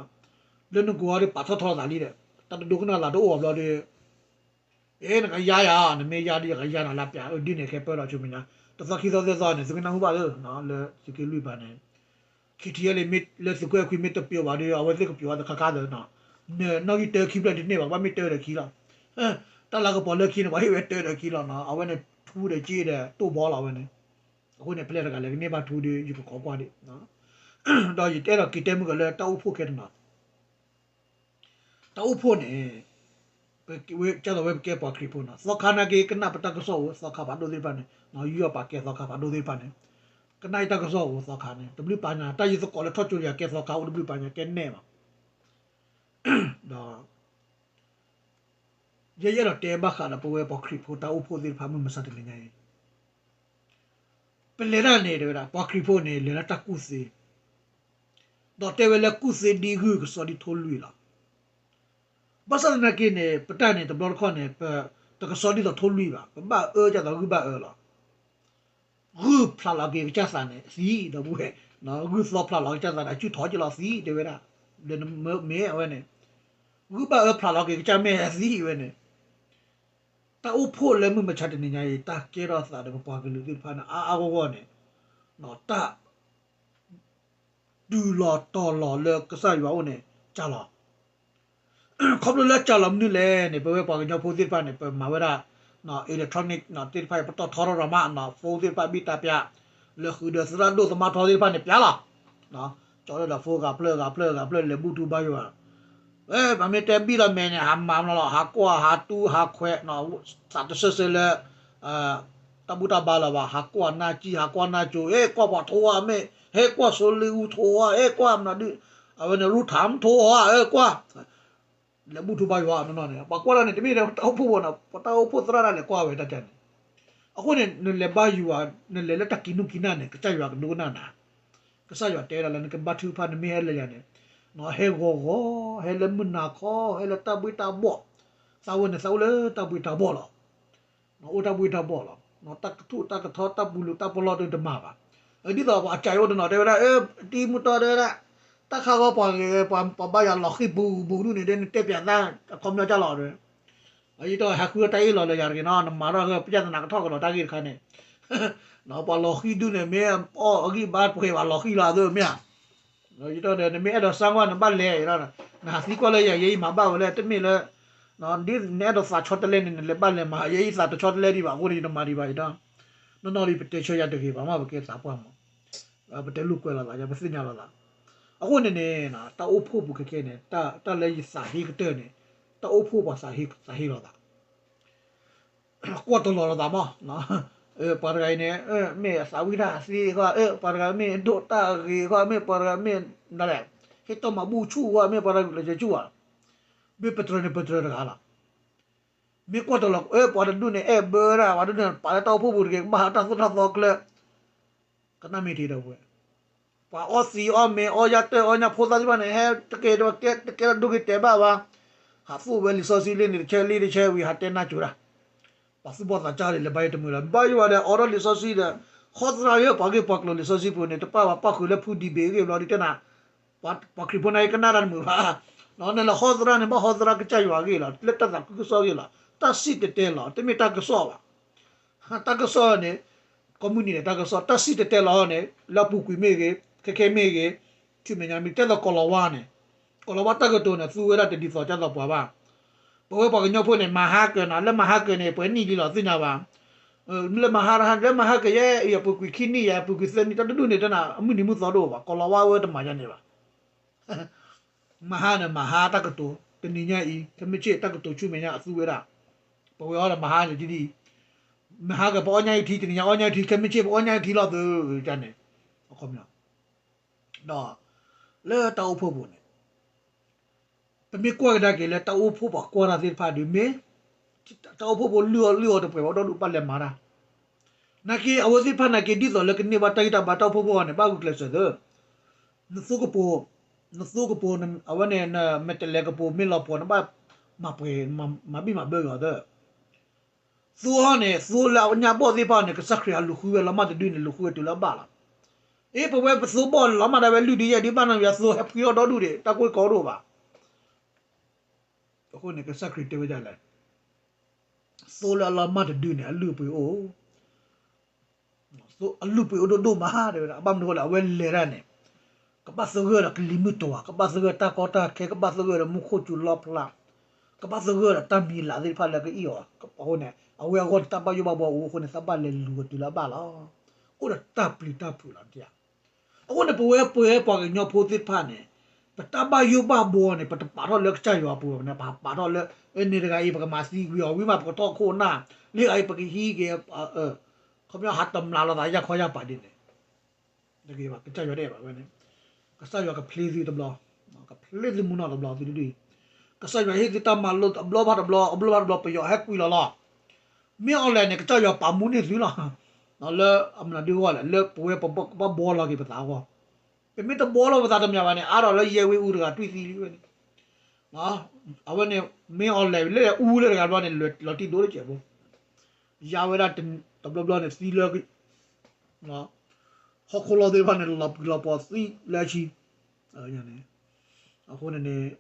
လၢနကိးအီၤဒီးပာ်ထီၣ်ထီလိာ်သးလံဒီး တၢ်တဒိကနၣ်လိာ်သးတအိၣ်အဘျီဒီး အ့ နကယါယၤ နမ့ၢ်ယါဒီးယကယါနၤလၢပျၢ် အဒ်န့ၣ်ခဲပၢလီၤဆူမဲာ်ညါ တသီခံသီသၢသီန့ၣ် သုကနၢ်ဟူဘၣ်လၢ လၢသုးက့လွံၢ်ပၤန့ၣ် ခံထံၣ်လံ မ့ၢ်လၢသုးခိၣ်အဲၣ်ခွံမ့ၢ်တပျိာ်ဘၣ်ဒီး အဝဲသ့ၣ်ကပျိာ်ဘၣ်သခါခါသၢနီၤ နနီၣ်ဂံၢ်တၢခံဖျၢၣ်တန့ၢ်ဘၣ် ကဘၣ်မ့ၢ်တၢဒီးခံလီၤ တၢ်လၤကပီၤလၢခံန့ၣ် ပှၤဟ့ၣ်ဝဲတၢဒီးခံလီၤနီၤ အဝဲန့ၣ်ထူဒီးက့ဒီးတိၢ်ဘီလီၤအဝဲန့ၣ် အဃိန့ၣ် ဖဲလဲၣ်တဂၤလဲၣ်ကန့ၢ်ဘၣ်ထူဒီး ယကခိးကွၢ်ဒံး ဒီးယတဲဒီးက့ၤတဲမုၢ်ကလၢတၢ်အိၣ်ဖှိၣ်ခဲတနီၤ တၢ်အိၣ်ဖှိၣ်န့ၣ် ကၢ်သိးဝဲပကဲပှၤခရံာ်ဖိနီၤ သီခါနာ်က့ ကနၣ်ပတၢ်ကစီၣ်အိၣ်သီခါဖးဒိၣ်သ့ၣ်တဖၣ်န့ၣ် ယူးယီၣ်ပာ်ကဲသီခါဖးဒိၣ်သ့ၣ်တဖၣ်န့ၣ် ကနၣ်အံၤတၢ်ကစီၣ်အိၣ်သီခါန့ၣ် တဘျုးပာ်ညါ တၢ်ယသကိးလၢထီၣ်ကၠိယၤကဲသီခါအိၣ်တဘျုးပာ်ညါကဲနဲၣ်ဘၣ် ဒီး ယဲယအဲၣ်ဒိးတဲဘၣ်ဃးဒီးပဝဲပှၤခရံာ်ဖိတၢ်အိၣ်ဖှိၣ်သ့ၣ်တဖၣ်မုၢ်မဆါတနံၤညါအံၤ ပလဲၤတၢ်န့ၣ် တဲဝဲဒၣ် ပှၤခရံာ်ဖိန့ၣ် လဲၤလၢတၢ်ကူၣ်သ့, ဒီးတဲဝဲလၢကူၣ်သ့ဒ်ဂုၢ်ကစီၣ်ဒ်ထိၣ်လွံၢ်လီၤ. ဘၣ်ဆၣ်သနာ်က့န့ၣ် ပတၢ်န့ၣ်တဘျီတခီၣ်န့ၣ် ပတကစီၣ်ဒ်သိးထိၣ်လွံၢ်ဘၣ်, ပဘၣ်အၢကသိးဂုၢ်ဘၣ်အၢလီၤ. ဂုၢ်ဖျးလီၤက့ၤကစၢ်သးန့ၣ်သံ, ဒီပုၢ်ဝဲၢ်, ဂုၢ်သီဖျးလီၤကစၢ်သးန့ၣ် အစုၣ်ထီၣ်က့ၤလီၤသံ တဲဝဲဒၣ်, ဒီးမ့ၢ်အဝဲန့ၣ် ဂုၢ်ဘၣ်အၢဖျးလီၤက့ၤကစၢ်မ့ၢ်အသံဝဲန့ၣ် တၢ်အိၣ်ဖှိၣ်လၢမုၢ်မဆါတနံၤညါအံၤ တၢ်ကဲထီၣ်သးဒီးပပှၤကလုာ်သ့ၣ်တဖၣ်န့ၣ် အါအါဂီၢ်ဂီၢ်န့ၣ် တၢ် တုၤလီၤတီၤလီၤလၢကစၢ်ယွၤအအိၣ်န့ၣ် စှၤလီၤ. ခီဖျိလၢစှၤလီၤမနုၤလဲၣ်န့ၣ် ပဝဲပှၤကညီဖိသ့ၣ်တဖၣ်န့ၣ် ပမၤဝဲဒၣ် electronic သ့ၣ်တဖၣ်အံၤ ပတီၢ်ထီထီၣ်ရၤမး phone သ့ၣ်တဖၣ်ဘံၣ်တၢ်ပျး လၢဃုာ်ဒီးသရၣ်ဒိၣ်သမါထီသ့ၣ်တဖၣ်န့ၣ် ပျးလီၤ. ကၠီလၢဒီး phone ဂၤဖျၢၣ်ဂၤဖျၢၣ်ဂၤဖျၢၣ် လဲၤဘူၣ်ထူဘါယွၤ ပမ့ၢ်တဲဘံၣ်လီၤမဲာ်န့ၣ် ဟးမၤမနီၤလီၤ, ဟးကွၢ် ဟးတူၢ် ဟးခွဲး, သးတဆၢဆၢလၢ တၢ်ဘူၣ်တၢ်ဘါလၢၤဘၣ်, ဟးကွၢ်နၢ်ကံၣ် ဟးကွၢ်နၢ်ကၠိ, ဟဲကွၢ်ပှၤထိဝါမ့ၢ်, ဟဲကွၢ်စိလ့အူထိဝါ, ဟဲကွၢ်မနုၤဒုး, အဝဲန့ၣ် ရူထၣ်ထိဝါ, ဟဲကွၢ် လဲၤဘူၣ်ထူဘါယွၤနီၢ်နီၢ်န့ၣ် ပှၤကွၢ်လၢန့ၣ် တမ့ၢ်တၢ်အိၣ်ဖှိၣ်ဘၣ်နီၤ, ပတၢ်အိၣ်ဖှိၣ်သရၣ်ဒၣ်လဲာ်ကွၢ်ဝဲတၢ်ကါန့ၣ်, အဃိန့ၣ် နလဲၤဘါယွၤ နလဲၤလၢတၢ်ကံၣ်နူၢ်ကံၣ်နၢ်န့ၣ် ကစၢ်ယွၤကဒိကနၣ်နၤ ကစၢ်ယွၤတဲဒၣ်လၢနကဘါထုကဖၣ် နမ့ၢ်ဟဲလၢယၤန့ၣ်, ဟဲဂီၤဂီၤ ဟဲလၢမုၢ်နၤခီ ဟဲလၢတၢ်ဘှ့ၣ်တၢ်ဘှီၣ်, သးဝဲန့ၣ် သးအိၣ်လၢတၢ်ဘှ့ၣ်တၢ်ဘှီၣ်လီၤ. အိၣ်တၢ်ဘှ့ၣ်တၢ်ဘှီၣ်လီၤ. တၢ်ကထူၣ်တၢ်ကထီ တၢ်ပူၤလူၤတၢ်ပလီၢ်တမၤဘၣ်. ဒ်သိးပှၤအကၢ်အိၣ်တနီၤတဲဝဲဒၣ်, တံၤမုၢ်တီတဲဝဲဒၣ်, တၢ်ခါဂီၤပှၤဂ့ၤ ပှၤဘါယွၤလီၤဃံၢ်ပူၤပူၤဒူၣ်န့ၣ် တဲနတဲပၠးသး အခီပညီကၢ်လီၤ ယတီဟဲဃုတၢ်အ့ၣ်လီၤလၢယၤတဂ့ၤနီၤ, နမၤထီၣ် ပျၢ်သနာ်ကထီၣ်ကဒီးတၢ်ဂ့ၢ်တခါန့ၣ်, ပှၤလီၤဃံၢ်ဒုန့ၣ် မ့ၢ်အီၣ်အဂံၢ်ဘါပှဲၤဘၣ်လီၤဃံၢ်လီၤအသးမ့ၢ်ဧါ, ယတီဒီး နမ့ၢ်အဲၣ်ဒိးစၢ်ကွၢ်နဘၣ်လဲၤ, နဟးသံကွၢ်လၢယၤ ယဲယမၤဘၣ်ဝဲလၢ တမ့ၢ်လၢ ဒ်နအဲၣ်ဒိးသးဆီတလဲန့ၣ် နလဲၤဘၣ်လဲၤမၤ ယဲယသးတဆီတလဲဒံးဘၣ် အဃိန့ၣ် ယတမၤဒံးဘၣ်ယတီ, နီၢ်နီၢ်ဒ်ပတဲဆၢယၤတဂ့ၤဘၣ်မး ပကဲသးပှၢ်မး, ပတဲလိာ်ကွဲလိာ်သး ယပသ့ၣ်ညါလိာ်သး, အဃိန့ၣ်န့ၣ် တၢ်အိၣ်ဖှိၣ်ပူၤခဲခဲန့ၣ် တၢ်လၢယသးဟ့ကတၢၢ်န့ၣ် တၢ်အိၣ်ဖှိၣ်ပှၤသးဟ့လိာ်သး ကွၢ်တလီၤလိာ်သးမး, ပှၤတဂၤအံၤန့ၣ် မ့ၢ်အသးဝံၣ်တၢ်သ့ဃီ, ပှၤတဂၤမ့ၢ်ဒိၣ်တၢ်ဂ့ၤဃီ, မ့ၢ်ပှၤတဂၤမ့ၢ်ဒ်လဲၣ်, ဟ့ၣ်တီၢ်မၤဘူၣ်ဆူၣ်ဃီ, မ့ၢ်ပှၤတဂၤဂုာ်ကျဲးစၢးဆူၣ်ဧါ, မ့ၢ်ပတြၢၤန့ၣ်ပတြၢၤတဂၤလီၤ. မ့ၢ်ကွၢ်တလီၤ ပှၤတဒူၣ်န့ၣ် အဲၣ်ဘၢတၢ်, ပှၤတဒူၣ်န့ၣ် ပာ်လၢတၢ်အိၣ်ဖှိၣ်ပူၤတဂ့ၤ, ကဘၣ်ဟးတၢ်သိၣ်တၢ်သီကျၢၤ ကနၣ်မ့ၢ်တ့ၢ်ဒီးပဝဲ, ပှၤအီသံးအီမ့ၤအီယၢ်တၢၢ်အီညၣ်ဖိသၣ်သ့ၣ်တဖၣ်န့ၣ် ဟဲတကဲတကဲတကဲတဒိဂ့ၤတဲာ်ဘၣ်ဘၣ်, ဟးသူၣ်ဝဲလံာ်စီဆှံလံန့ၣ် တဆၢလံတဆၢဝံၤ ဟးတဲနၢ်ကၠိတၢ်, ပှၤသူၣ်ဘီၣ်သးစၢ်ဒ်လဲၣ်ဘၣ်ယတမုာ်လီၤ, ဘၣ်ယိၣ်ဝဲဒီး အိးထီၣ်လံာ်စီဆှံဒီး ဟီသရၣ်ဂ့ၢ်ပှၤဂ့ၢ်ပှၤကျိၤလံာ်စီဆှံပူၤန့ၣ် တပၣ်ဘၣ်ပၣ်ဃုာ်လၢဖုဒံဘ့ၣ်အဂ့ၢ်ဘျီဒ်တဲနၤ, ပှၤခရံာ်ဖိန့ၣ်ကနၣ်တၢ်တမုာ်ဘၣ်, နလဲၤဟီသရၣ်န့ၣ် ဘၣ်ဟီသရၣ်ကစၢ်ယွၤအဂ့ၢ်လီၤ, လၢတၢ်သးခုကစီၣ်အဂ့ၢ်လီၤ, တၢ်စံၣ်တဲၤတဲလီၤ, တမ့ၢ်တၢ်ကစီၣ်ဘၣ် တၢ်ကစီၣ်န့ၣ် ကိးမုၢ်နံၤန့ၣ် တၢ်ကစီၣ် တၢ်စံၣ်တဲၤတဲလီၤန့ၣ် လၢအပူၤကွံာ်မ့ၢ်ဂ့ၤ, ခဲခဲမ့ၢ်ဂ့ၤ, ဆူမဲာ်ညါမ့ၢ်တဲသိးကီၤလၤဝါန့ၣ်, ကီၤလၤဝါတၢ်ကတိၤန့ၣ် သူဝဲဒၣ်တဒ်သိးကသိးပှၤဘၣ်. ပဝဲပှၤကညီဖိန့ၣ် မၤဟါကၢၤနၤ, လၢမၤဟါကၢၤန့ၣ် ပှဲၤနံၣ်လံလီၤသ့ၣ်ညါဘၣ်. လၢမၤဟါ, လၢမၤဟါကၢၤယဲအံၤ အပူၤကွံာ်ခံနံၣ်ယဲ အပူၤကွံာ်သၢနံၣ် တၢ်တဒူၣ်န့ၣ် တနၤအမုၢ်နံၤမုၢ်သီတအိၣ်ဘၣ်, ကီၤလၤဝါဝဲတမၤယါန့ၣ်ဘၣ်. မၤဟါန့ၣ် မၤဟါတၢ်ကတိၤ တနံၤညါအံၤ ခဲမုၢ်ဆ့ၣ်တၢ်ကတိၤဆူမဲာ်ညါအသူဝဲဒၣ်. ပဝဲအီၤဒီးမၤဟါန့ၣ်ဒ်, မၤဟါကၢၤပအီၣ်ညၣ်အံၤထံ တနံၤညါအီၣ်ညၣ်အံၤထံ ခဲမုၢ်ဆ့ၣ်ပအီၣ်ညၣ်အံၤထံလီၤသၢန့ၣ်, အခီပညီ ဒီး လၢတၢ်အိၣ်ဖှိၣ်ပူၤန့ၣ် ပမ့ၢ်ကွၢ်ကဒါက့ၤလၢတၢ်အိၣ်ဖှိၣ်ပှၤကွၢ်တၢ်သ့ၣ်တဖၣ်ဒီးမ့ၢ် တၢ်အိၣ်ဖှိၣ်ဖိလုၢ်အီၣ်လုၢ်အီတပှဲၤဘၣ် ဒီဒူၣ်ဘၣ်လဲၤမၤတၢ်. နာ်က့အဝဲသ့ၣ်တဖၣ်နာ်က့ ဒ်သိးလၢကန့ၢ်ဘၣ်တၢ်ဂံၢ်တၢ်ဘါတၢ်အိၣ်ဖှိၣ်ဖိအီၤန့ၣ် ဘၣ်ဂုာ်ကျဲးစၢးသၢ, နသိကပိၤ, နသိကပိၤ အဝဲန့ၣ် နမဲာ်တဲးလဲးကပိၤမ့ၢ်လီၤပှီၤ နဘၣ်မၤပှဲၤ မၤဘံၣ်မၤဘၢက့ၤအီၤသၢ သိအီၤန့ၣ် သိလၢအညၣ်ဘီၣ်သ့ၣ်တဖၣ်န့ၣ် ကစၢ်ခရံာ်ဟးလူၤဃုဝဲလီၤမၢ်တဒုန့ၣ် လူၤဃုဝဲတုၤလၢအဘၣ်လီၤ. အ့ ပဝဲပသိဘီၣ်လီၤမၢ်ဒၣ်ဝဲ လုၢ်ဒုးယဲၢ်ဒုး ဘၣ်နီၢ်ယွၤသိဟဲဖှံအီၣ်ဒီဒူၣ်ဒံး တၢ်ကိၢ်ကီဒိၣ်ဘၣ်. အဃိန့ၣ် ကစၢ်ခရံာ်တဲဝဲဒ်လဲၣ်, သိလၢအလီၤမၢ်တဒုန့ၣ် အလုၢ်အပှ့ၤအိၣ် အလုၢ်အပှ့ၤအိၣ်ဒိၣ်ဒိၣ်မး တဲဝဲဒၣ်. အဘၣ်မနုၤအဃိလဲၣ် အဝဲလဲၤတၢ်န့ၣ် ကဘၣ်သဂၢၢ်ဒီးကလံၤမုၢ်တီၤဧါ, ကဘၣ်သဂၢၢ်တၢ်ကီတၢ်ခဲ, ကဘၣ်သဂၢၢ်ဒီးမူခိၣ်စူၤလီဖျး, ကဘၣ်သဂၢၢ်ဒီးတၢ်မံၤလၤသ့ၣ်တဖၣ်လၢကအံၣ်အီၤအဃိန့ၣ် အဝဲအဂီၢ်န့ၣ် တၢ်ဘၣ်ယိၣ်ဘၣ်ဘှီအိၣ်အဃိန့ၣ် သးဘၣ်လဲၤလူၤဝဲတုၤလၢအဘၣ်လီၤ. အိၣ်ဒီးတၢ်ပျံၤတၢ်ဖုးလီၤ အဃိန့ၣ် ပဝဲပဝဲပှၤကညီဖိသ့ၣ်တဖၣ်န့ၣ် ပတၢ်ဘၣ်ယိၣ်ဘၣ်ဘှီန့ၣ် ပတပာ်ထီၣ်လၢကစၢ်ယွၤအပူၤဘၣ်န့ၣ် ပပာ်ထီၣ်လၢ န့ၣ်တဂၤအံၤ ပကမၤသံကွံာ်အီၤ ဝံၤမး ပကထီၣ်ခိၣ်နၢ် လၢဂၤအံၤ ပကဟံးက့ၤ ခီပညီဟးတမျးလိာ်သးယၢ်ခီယၢ်ပၤဒ်န့ၣ် ကစၢ်ယွၤတအဲၣ်ဘၣ်ဝဲန့ၣ် ကစၢ်ယွၤကဖျ့သုတဘျီ, ကဖျ့သုမုၢ်နီၢ်တဘျီသုဒုဒုအံၤ, ကစၢ်ယွၤဟ့ၣ်သုတၢ်မၤလိအဘျီဘၣ်တဘျီ အဘျီဘၣ်တဘျီ ပယီၤဟဲကွံာ်လီၤလီၤ. မ့ၢ်အီၤလဲၣ်န့ၣ် ကစၢ်ယွၤပာ်မူန့ၢ်သုလီၤ. လၢအမနုၤဒုဂီၢ်လဲၣ် လၢပဝဲပဘၣ်ဘှီလီၤက့ၤပသးအဂီၢ်, ပမ့ၢ်တဘှီလီၤပသးတမံၤဘၣ်န့ၣ် အါထီၣ်လၢယဲၢ်ဝ့ၢ်အူတဂၤတွံၢ်သံလံဝဲန့ၣ် အဝဲန့ၣ် မ့ၢ်အီၤလဲၣ်လၢအူလၢတဂၤဘျီန့ၣ် လီၤတံၢ်ဒိၣ်လၢကဲးဖိ, ယါဝဲဒၣ်တဘျီဘျီန့ၣ် သံလၢ ဟီၣ်ခိၣ်လီၢ်သ့ၣ်တဖၣ်န့ၣ် လီၤပှံၤလီၤပှီၤသံလၢအဆံ, အဃိန့ၣ်န့ၣ်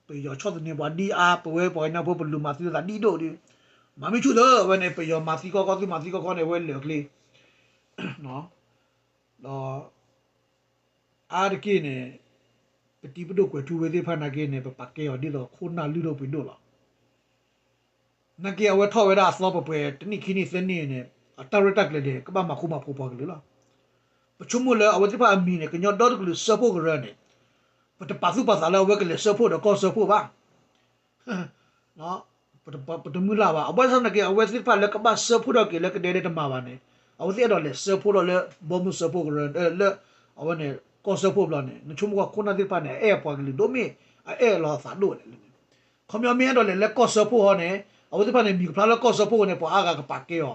ပယီၤဆီၣ်သနံးပှၤဒ်အါ ပဝဲပှၤကညီဖိပလူၤမၤသံလိာ်သးဒ်ဒိၣ်ဒုး, မၤမ့ၢ်ဆူၣ်သၢဝဲန့ၣ် ပယီၤမၤသံကီကီ သုမၤသံကီကီန့ၣ် ဝဲလၢာ်ချ့, ဒီး အါတက့ၢ်န့ၣ် ပတံၤပဒိၣ်ကွဲးထူဝဲသ့ၣ်တဖၣ်နာ်က့န့ၣ် ပပာ်ကဲအီၤဒ်သိးခိၣ်နၢ်လုၢ်ဒိၣ်ပှ့ၤဒိၣ်လီၤ. နာ်က့အဝဲထီၣ်ဝဲဒၣ်အသီပှဲၤပှဲၤ တနံၣ်ခံနံၣ်သၢနံၣ်န့ၣ် အတၢ်ရဲၣ်တၢ်ကျဲၤန့ၣ် ကဘၣ်မၤဃူမၤဖိးပှၤကလုာ်လီၤ. ပဆိကမိၣ်လၢအဝဲသ့ၣ်တဖၣ်အမံၤန့ၣ် ကညီဒီတကလုာ်စၢဖှိၣ်ကရၢန့ၣ် ပတပာ်သူၣ်ပာ်သးလၢအဝဲကလဲၤစၢဖှိၣ်ဒီးကီၢ်စၢဖှိၣ်ဘၣ်. ပတမုၢ်လၢ်ဘၣ်. အဘၣ်ဆၣ်သနာ်က့ အဝဲသ့ၣ်တဖၣ်လၢကဘၣ်စၢဖှိၣ်ထီၣ်က့ၤလၢကဒဲဒဲတမၤဘၣ်န့ၣ် အဝဲသ့ၣ်အဲၣ်ဒိးလဲၤစၢဖှိၣ်ထီၣ်လၢ ဘီမုၢ်စၢဖှိၣ်ကရၢ လၢ အဝဲန့ၣ် ကီၢ်စၢဖှိၣ်ဘျီန့ၣ် နဆိကမိၣ်ခိၣ်နၢ်သ့ၣ်တဖၣ်န့ၣ် အအဲၣ်ပှၤကလုာ်ဒိၣ်မ့ၢ် အအဲၣ်လီၤအသးဒိၣ်လဲၣ်န့ၣ် ခီပညီမ့ၢ်အဲၣ်ဒိးလဲၤလၢကီၢ်စၢဖှိၣ်ဟီန့ၣ် အဝဲသ့ၣ်တဖၣ်န့ၣ် မံၤကဖျါလၢကီၢ်စၢဖှိၣ်န့ၣ် ပှၤအါဂၤကပာ်ကဲအီၤ,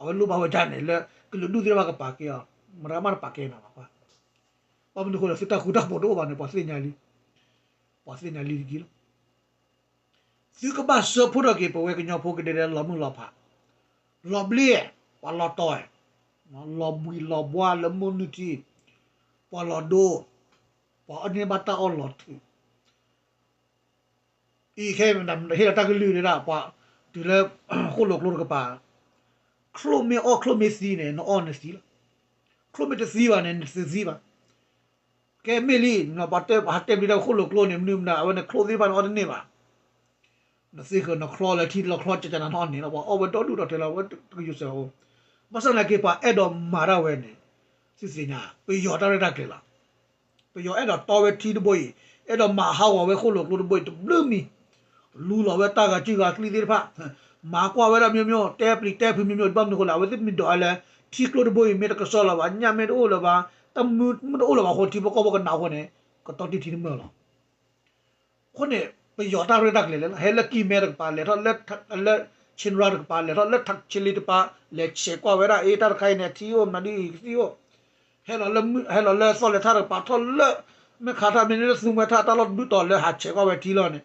အဝဲလိၣ်ဘၣ်ဝဲဒၣ်န့ၣ် လၢကလုာ်ဒူၣ်သ့ၣ်တဖၣ်ကပာ်ကဲအီၤ, မတၤမးတပာ်ကဲနၤဘၣ်. ဘၣ်မနုၤအဃိလဲၣ် သုတၢ်ဃူတၢ်ဖိးတအိၣ်ဘၣ်န့ၣ် ပှၤသ့ၣ်ညါလံ, ပှၤသ့ၣ်ညါလံတက့ၢ်လီၤ. သုကဘၣ်စၢဖှိၣ်ထီၣ်က့ၤ ပဝဲကညီဖိကဒဲဒဲလီၤမုၢ်လီၤဖး, လီၤဘျ့, ပှၤလီၤတီၤ, လီၤဘှံးလီၤဘှါလၢမိၢ်နုၢ်ထံ, ပှၤလီၤဒိ, ပှၤအီၣ်န့ၢ်ဘၣ်တၢ်အီၣ်လီၤထုး အံၤခဲမ့ၢ်ဟ့ၣ်လီၤတၢ်ကလုၢ်ဒၣ် ပှၤတုၤလၢ ဃိၣ်လိာ်ကျိတကပၤ, ချိၣ်မ့ၢ်အီၣ်ချိၣ်မ့ၢ်သံန့ၣ် နအီၣ်နသံလီၤ. ချိၣ်မ့ၢ်တသံဘၣ်န့ၣ် နတသံဘၣ်. ကဲမ့ၢ်လံ ပှၤဟးတဲပျံၤတၢ်ဃိၣ်လိာ်ကျိန့ၣ် မနုၤမနုၤ အဝဲန့ၣ်ချိၣ်သ့ၣ်တဖၣ်န့ၣ်အီၣ်တန့ၢ်ဘၣ်. နသ့ဃၢၤနချီလၢထံလီၤချီကကနၤနအီၣ်န့ၢ်လီၤ ပှၤအီၣ်ဝဲဒီဒူၣ်ဒီထၢလီၤ ဝဲတကယူၤစၢၤအိၣ်. ဘၣ်ဆၣ်သနာ်က့ ပှၤအဲၣ်ဒိးမၤတၢ်ဝဲန့ၣ် သုသ့ၣ်ညါ ပယီၤတၢ်ရဲၣ်တၢ်ကျဲၤလီၤ. ပယီၤအဲၣ်ဒိးတီဝဲထံတဘိအံၤ, အဲၣ်ဒိးမၤဟးဂီၤဝဲဃိၣ်လိာ်ကျိတဘိအံၤ တဘျုးမံၤ, လူလီၤဝဲတၢ်ဂၤစုဂၤကျံသ့ၣ်တဖၣ်, မၤကွၢ်ဝဲဒၣ် မျိုးမျိုး, တဲပျံၤတဲဖုး မျိုးမျိုး, ဘၣ်မနုၤဃိလဲၣ် အဝဲသ့ၣ်မ့ၢ်ဒိးလၢ ထံကျိတဘိအံၤ မ့ၢ်တကဆှီလၢၤဘၣ်, ညၣ်မ့ၢ်တအိၣ်လၢၤဘၣ်, တၢ်မုာ်မ့ၢ်တအိၣ်လၢၤဘၣ်အဃိ ထံဖိကီၢ်ဖိကနၣ်အဃိန့ၣ် ကတီတံၢ်ထံတမၢၢ်လီၤ. အဃိန့ၣ် ပယီၤတၢ်ရဲၣ်တၢ်ကျဲၤလဲၣ်, ဟဲလၢကံၢ်မဲတကပၤ လဲၤထီၣ်လၢ လၢ Chin Rail တကပၤ လဲၤထီၣ်လၢ Thakchili တကပၤ လဲၤဆဲးကွၢ်ဝဲဒၣ် အ့ တၢ်တခါအံၤန့ၣ် ထံအိၣ်မနုၤဒ်အံၤ ကသံၣ်အိၣ်, ဟဲလီၤလၢ ဟဲလီၤလၢသီၣ်လဲၤထၣ်တကပၤ ထီၣ်လၢ မဲၣ်ခးထၣ် မ့ၢ်လၢသူမွဲထၣ် တၢ်လီၢ်တဒူၣ်တီၤလၢဟးဆဲးကွၢ်ဝဲထံလီၤန့ၣ်,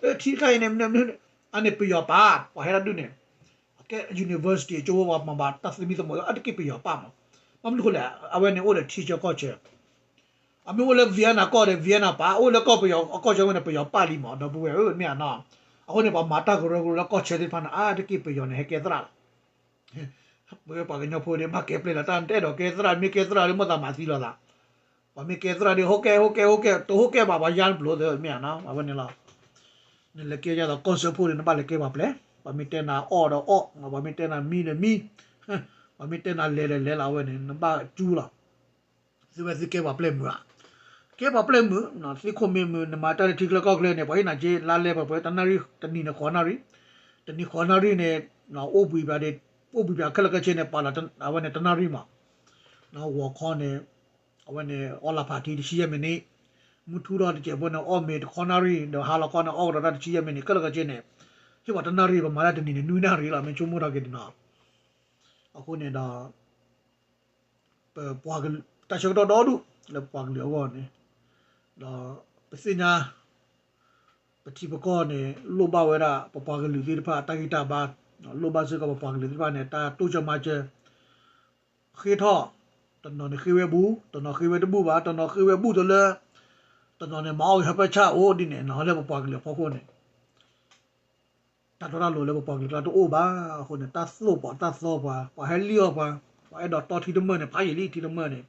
အ့ ထံတခါအံၤန့ၣ် မနုၤမနုၤန့ၣ် အန့ၣ်ပယီၤပာ် ပှၤဟဲတၢ်ဒုးန့ၣ် အကဲ university အကၠိဖိပှၤမၤဘၣ်တၢ်သမံသမိး အတက့ၢ်ပယီၤပာ်မး, ဘၣ်မနုၤဃိလဲၣ် အဝဲန့ၣ်အိၣ်ဒီးထံဆၢကီၢ်ဆၢ အမ့ၢ်အိၣ်လၢ Vietnam ကီၢ်ဒီး Vietnam ပာ်, အိၣ်လၢကီၢ်ပယီၤအကီၢ်ဆၢဝဲန့ၣ် ပယီၤပာ်လံမး ဒီပုၢ်ဝဲၢ်ဧၢ မ့ၢ်ဧါနီၤ, အဃိန့ၣ် ပှၤမၤတၢ်ကရၢကရိလၢကီၢ်ဆၢသ့ၣ်တဖၣ်န့ၣ် အါတက့ၢ်ပယီၤန့ၣ် ဟဲကဲသရၣ်လီၤ. ပဝဲပှၤကညီဖိန့ၣ် ဘၣ်ကဲပျဲလီၤတၢ် တအဲၣ်ဒိးကဲသရၣ် မ့ၢ်ကဲသရၣ်ဒီး မိၣ်သးမၤသံလီၤသး, ပှၤမ့ၢ်ကဲသရၣ်ဒီး ဟိကဲ ဟိကဲ ဟိကဲ တဟိကဲဘၣ် ပှၤယါနပျိသ့ၣ် မ့ၢ်ဧါနီၤ, အဝဲန့ၣ်လီၤ. နလဲၤကဲယါဒီးကီၢ်စၢဖှိၣ်န့ၣ် နဘၣ်လဲၤကဲပှၤပျဲၢ်, ပှၤမ့ၢ်တဲနၤအီၣ်ဒီးအီၣ်, ပှၤမ့ၢ်တဲနၤမံဒီးမံ, ပှၤမ့ၢ်တဲနၤလဲၤဒီးလဲၤလီၤ အဝဲန့ၣ် နဘၣ်ကၠူလီၤ. သုဝဲသုကဲပှၤပျဲၢ်မုာ်ဧါ, ကဲပှၤပျဲၢ်မုာ်, သုခိၣ်မ့ၢ်မုာ် နမၤတၢ်လၢထံချၢကီၢ်ချၢန့ၣ် ပှၤဟ့ၣ်နၤက့ လါလဲပှဲၤပှဲၤ တနၣ်ရံၣ် တနံၤန့ၣ်ဃိးနၣ်ရံၣ်, တနံၤဃိးနၣ်ရံၣ်န့ၣ် အိၣ်ဘှံးဘၣ်ဒီး အိၣ်ဘှံးဘၣ်ခဲလၢာ်ခဲဆ့န့ၣ် ပာ်လီၤအဝဲန့ၣ်တနၣ်ရံၣ်မး, ဂီၤခီန့ၣ် အဝဲန့ၣ် အီလၢဖးထံတဆံယဲၢ်မံးနံး, မုၢ်ထူၣ်ထီၣ်တစဲးဖိန့ၣ် အီၣ်မ့ၤတခီနၣ်ရံၣ် ဒီးဟါလီၤခီန့ၣ် အီၣ်ကဒီးတၢ်တဆံယဲၢ်မံးနံး ခဲလၢာ်ခဲဆ့န့ၣ်, ဟ့ၣ်ပှၤတနၣ်ရံၣ် ပမၤတၢ်တနံၤန့ၣ် နွံနၣ်ရံၣ်လီၤ မ့ၢ်ဆိကမိၣ်ထီၣ်က့ၤတနီၤ, အဃိန့ၣ်ဒီး ပပှၤကလုာ် တၢ်ဆၢကတီၢ်ဒီဒူၣ်လၢပပှၤကလုာ်အဂီၢ်န့ၣ်, ဒီးပသ့ၣ်ညါ ပထံပကီၢ်န့ၣ် လိၣ်ဘၣ်ဝဲဒၣ် ပပှၤကလုာ်သ့ၣ်တဖၣ် တၢ်ဂံၢ်တၢ်ဘါ, လိၣ်ဘၣ်စ့ၢ်ကီးပပှၤကလုာ်သ့ၣ်တဖၣ်န့ၣ် တၢ်တိစၢၤမၤစၢၤ ဃ့ထီၣ်, တနီၤန့ၣ်ဃ့ဝဲဘူး, တနီၤဃ့ဝဲတဘူးဘၣ်, တနီၤဃ့ဝဲဘူးတလၢ, တနီၤန့ၣ် မၤအီၣ်ဂ့ၤဟၢဖၢဆၣ်အိၣ်ဒ်န့ၣ်နီၤ လၢပပှၤကလုာ်အဖီခိၣ်န့ၣ် တၢ်တီတၢ်လိၤလၢပပှၤကလုာ်ကျါတအိၣ်ဘၣ်အဃိန့ၣ် တၢ်သိၣ်ပှၤတၢ်သီပှၤ ပှၤဟဲလံၣ်အီၣ်ပှၤ, ပှၤအဲၣ်ဒိးတီထံတမၢၢ်န့ၣ် ဖးယံာ်လံထံတမၢၢ်န့ၣ်,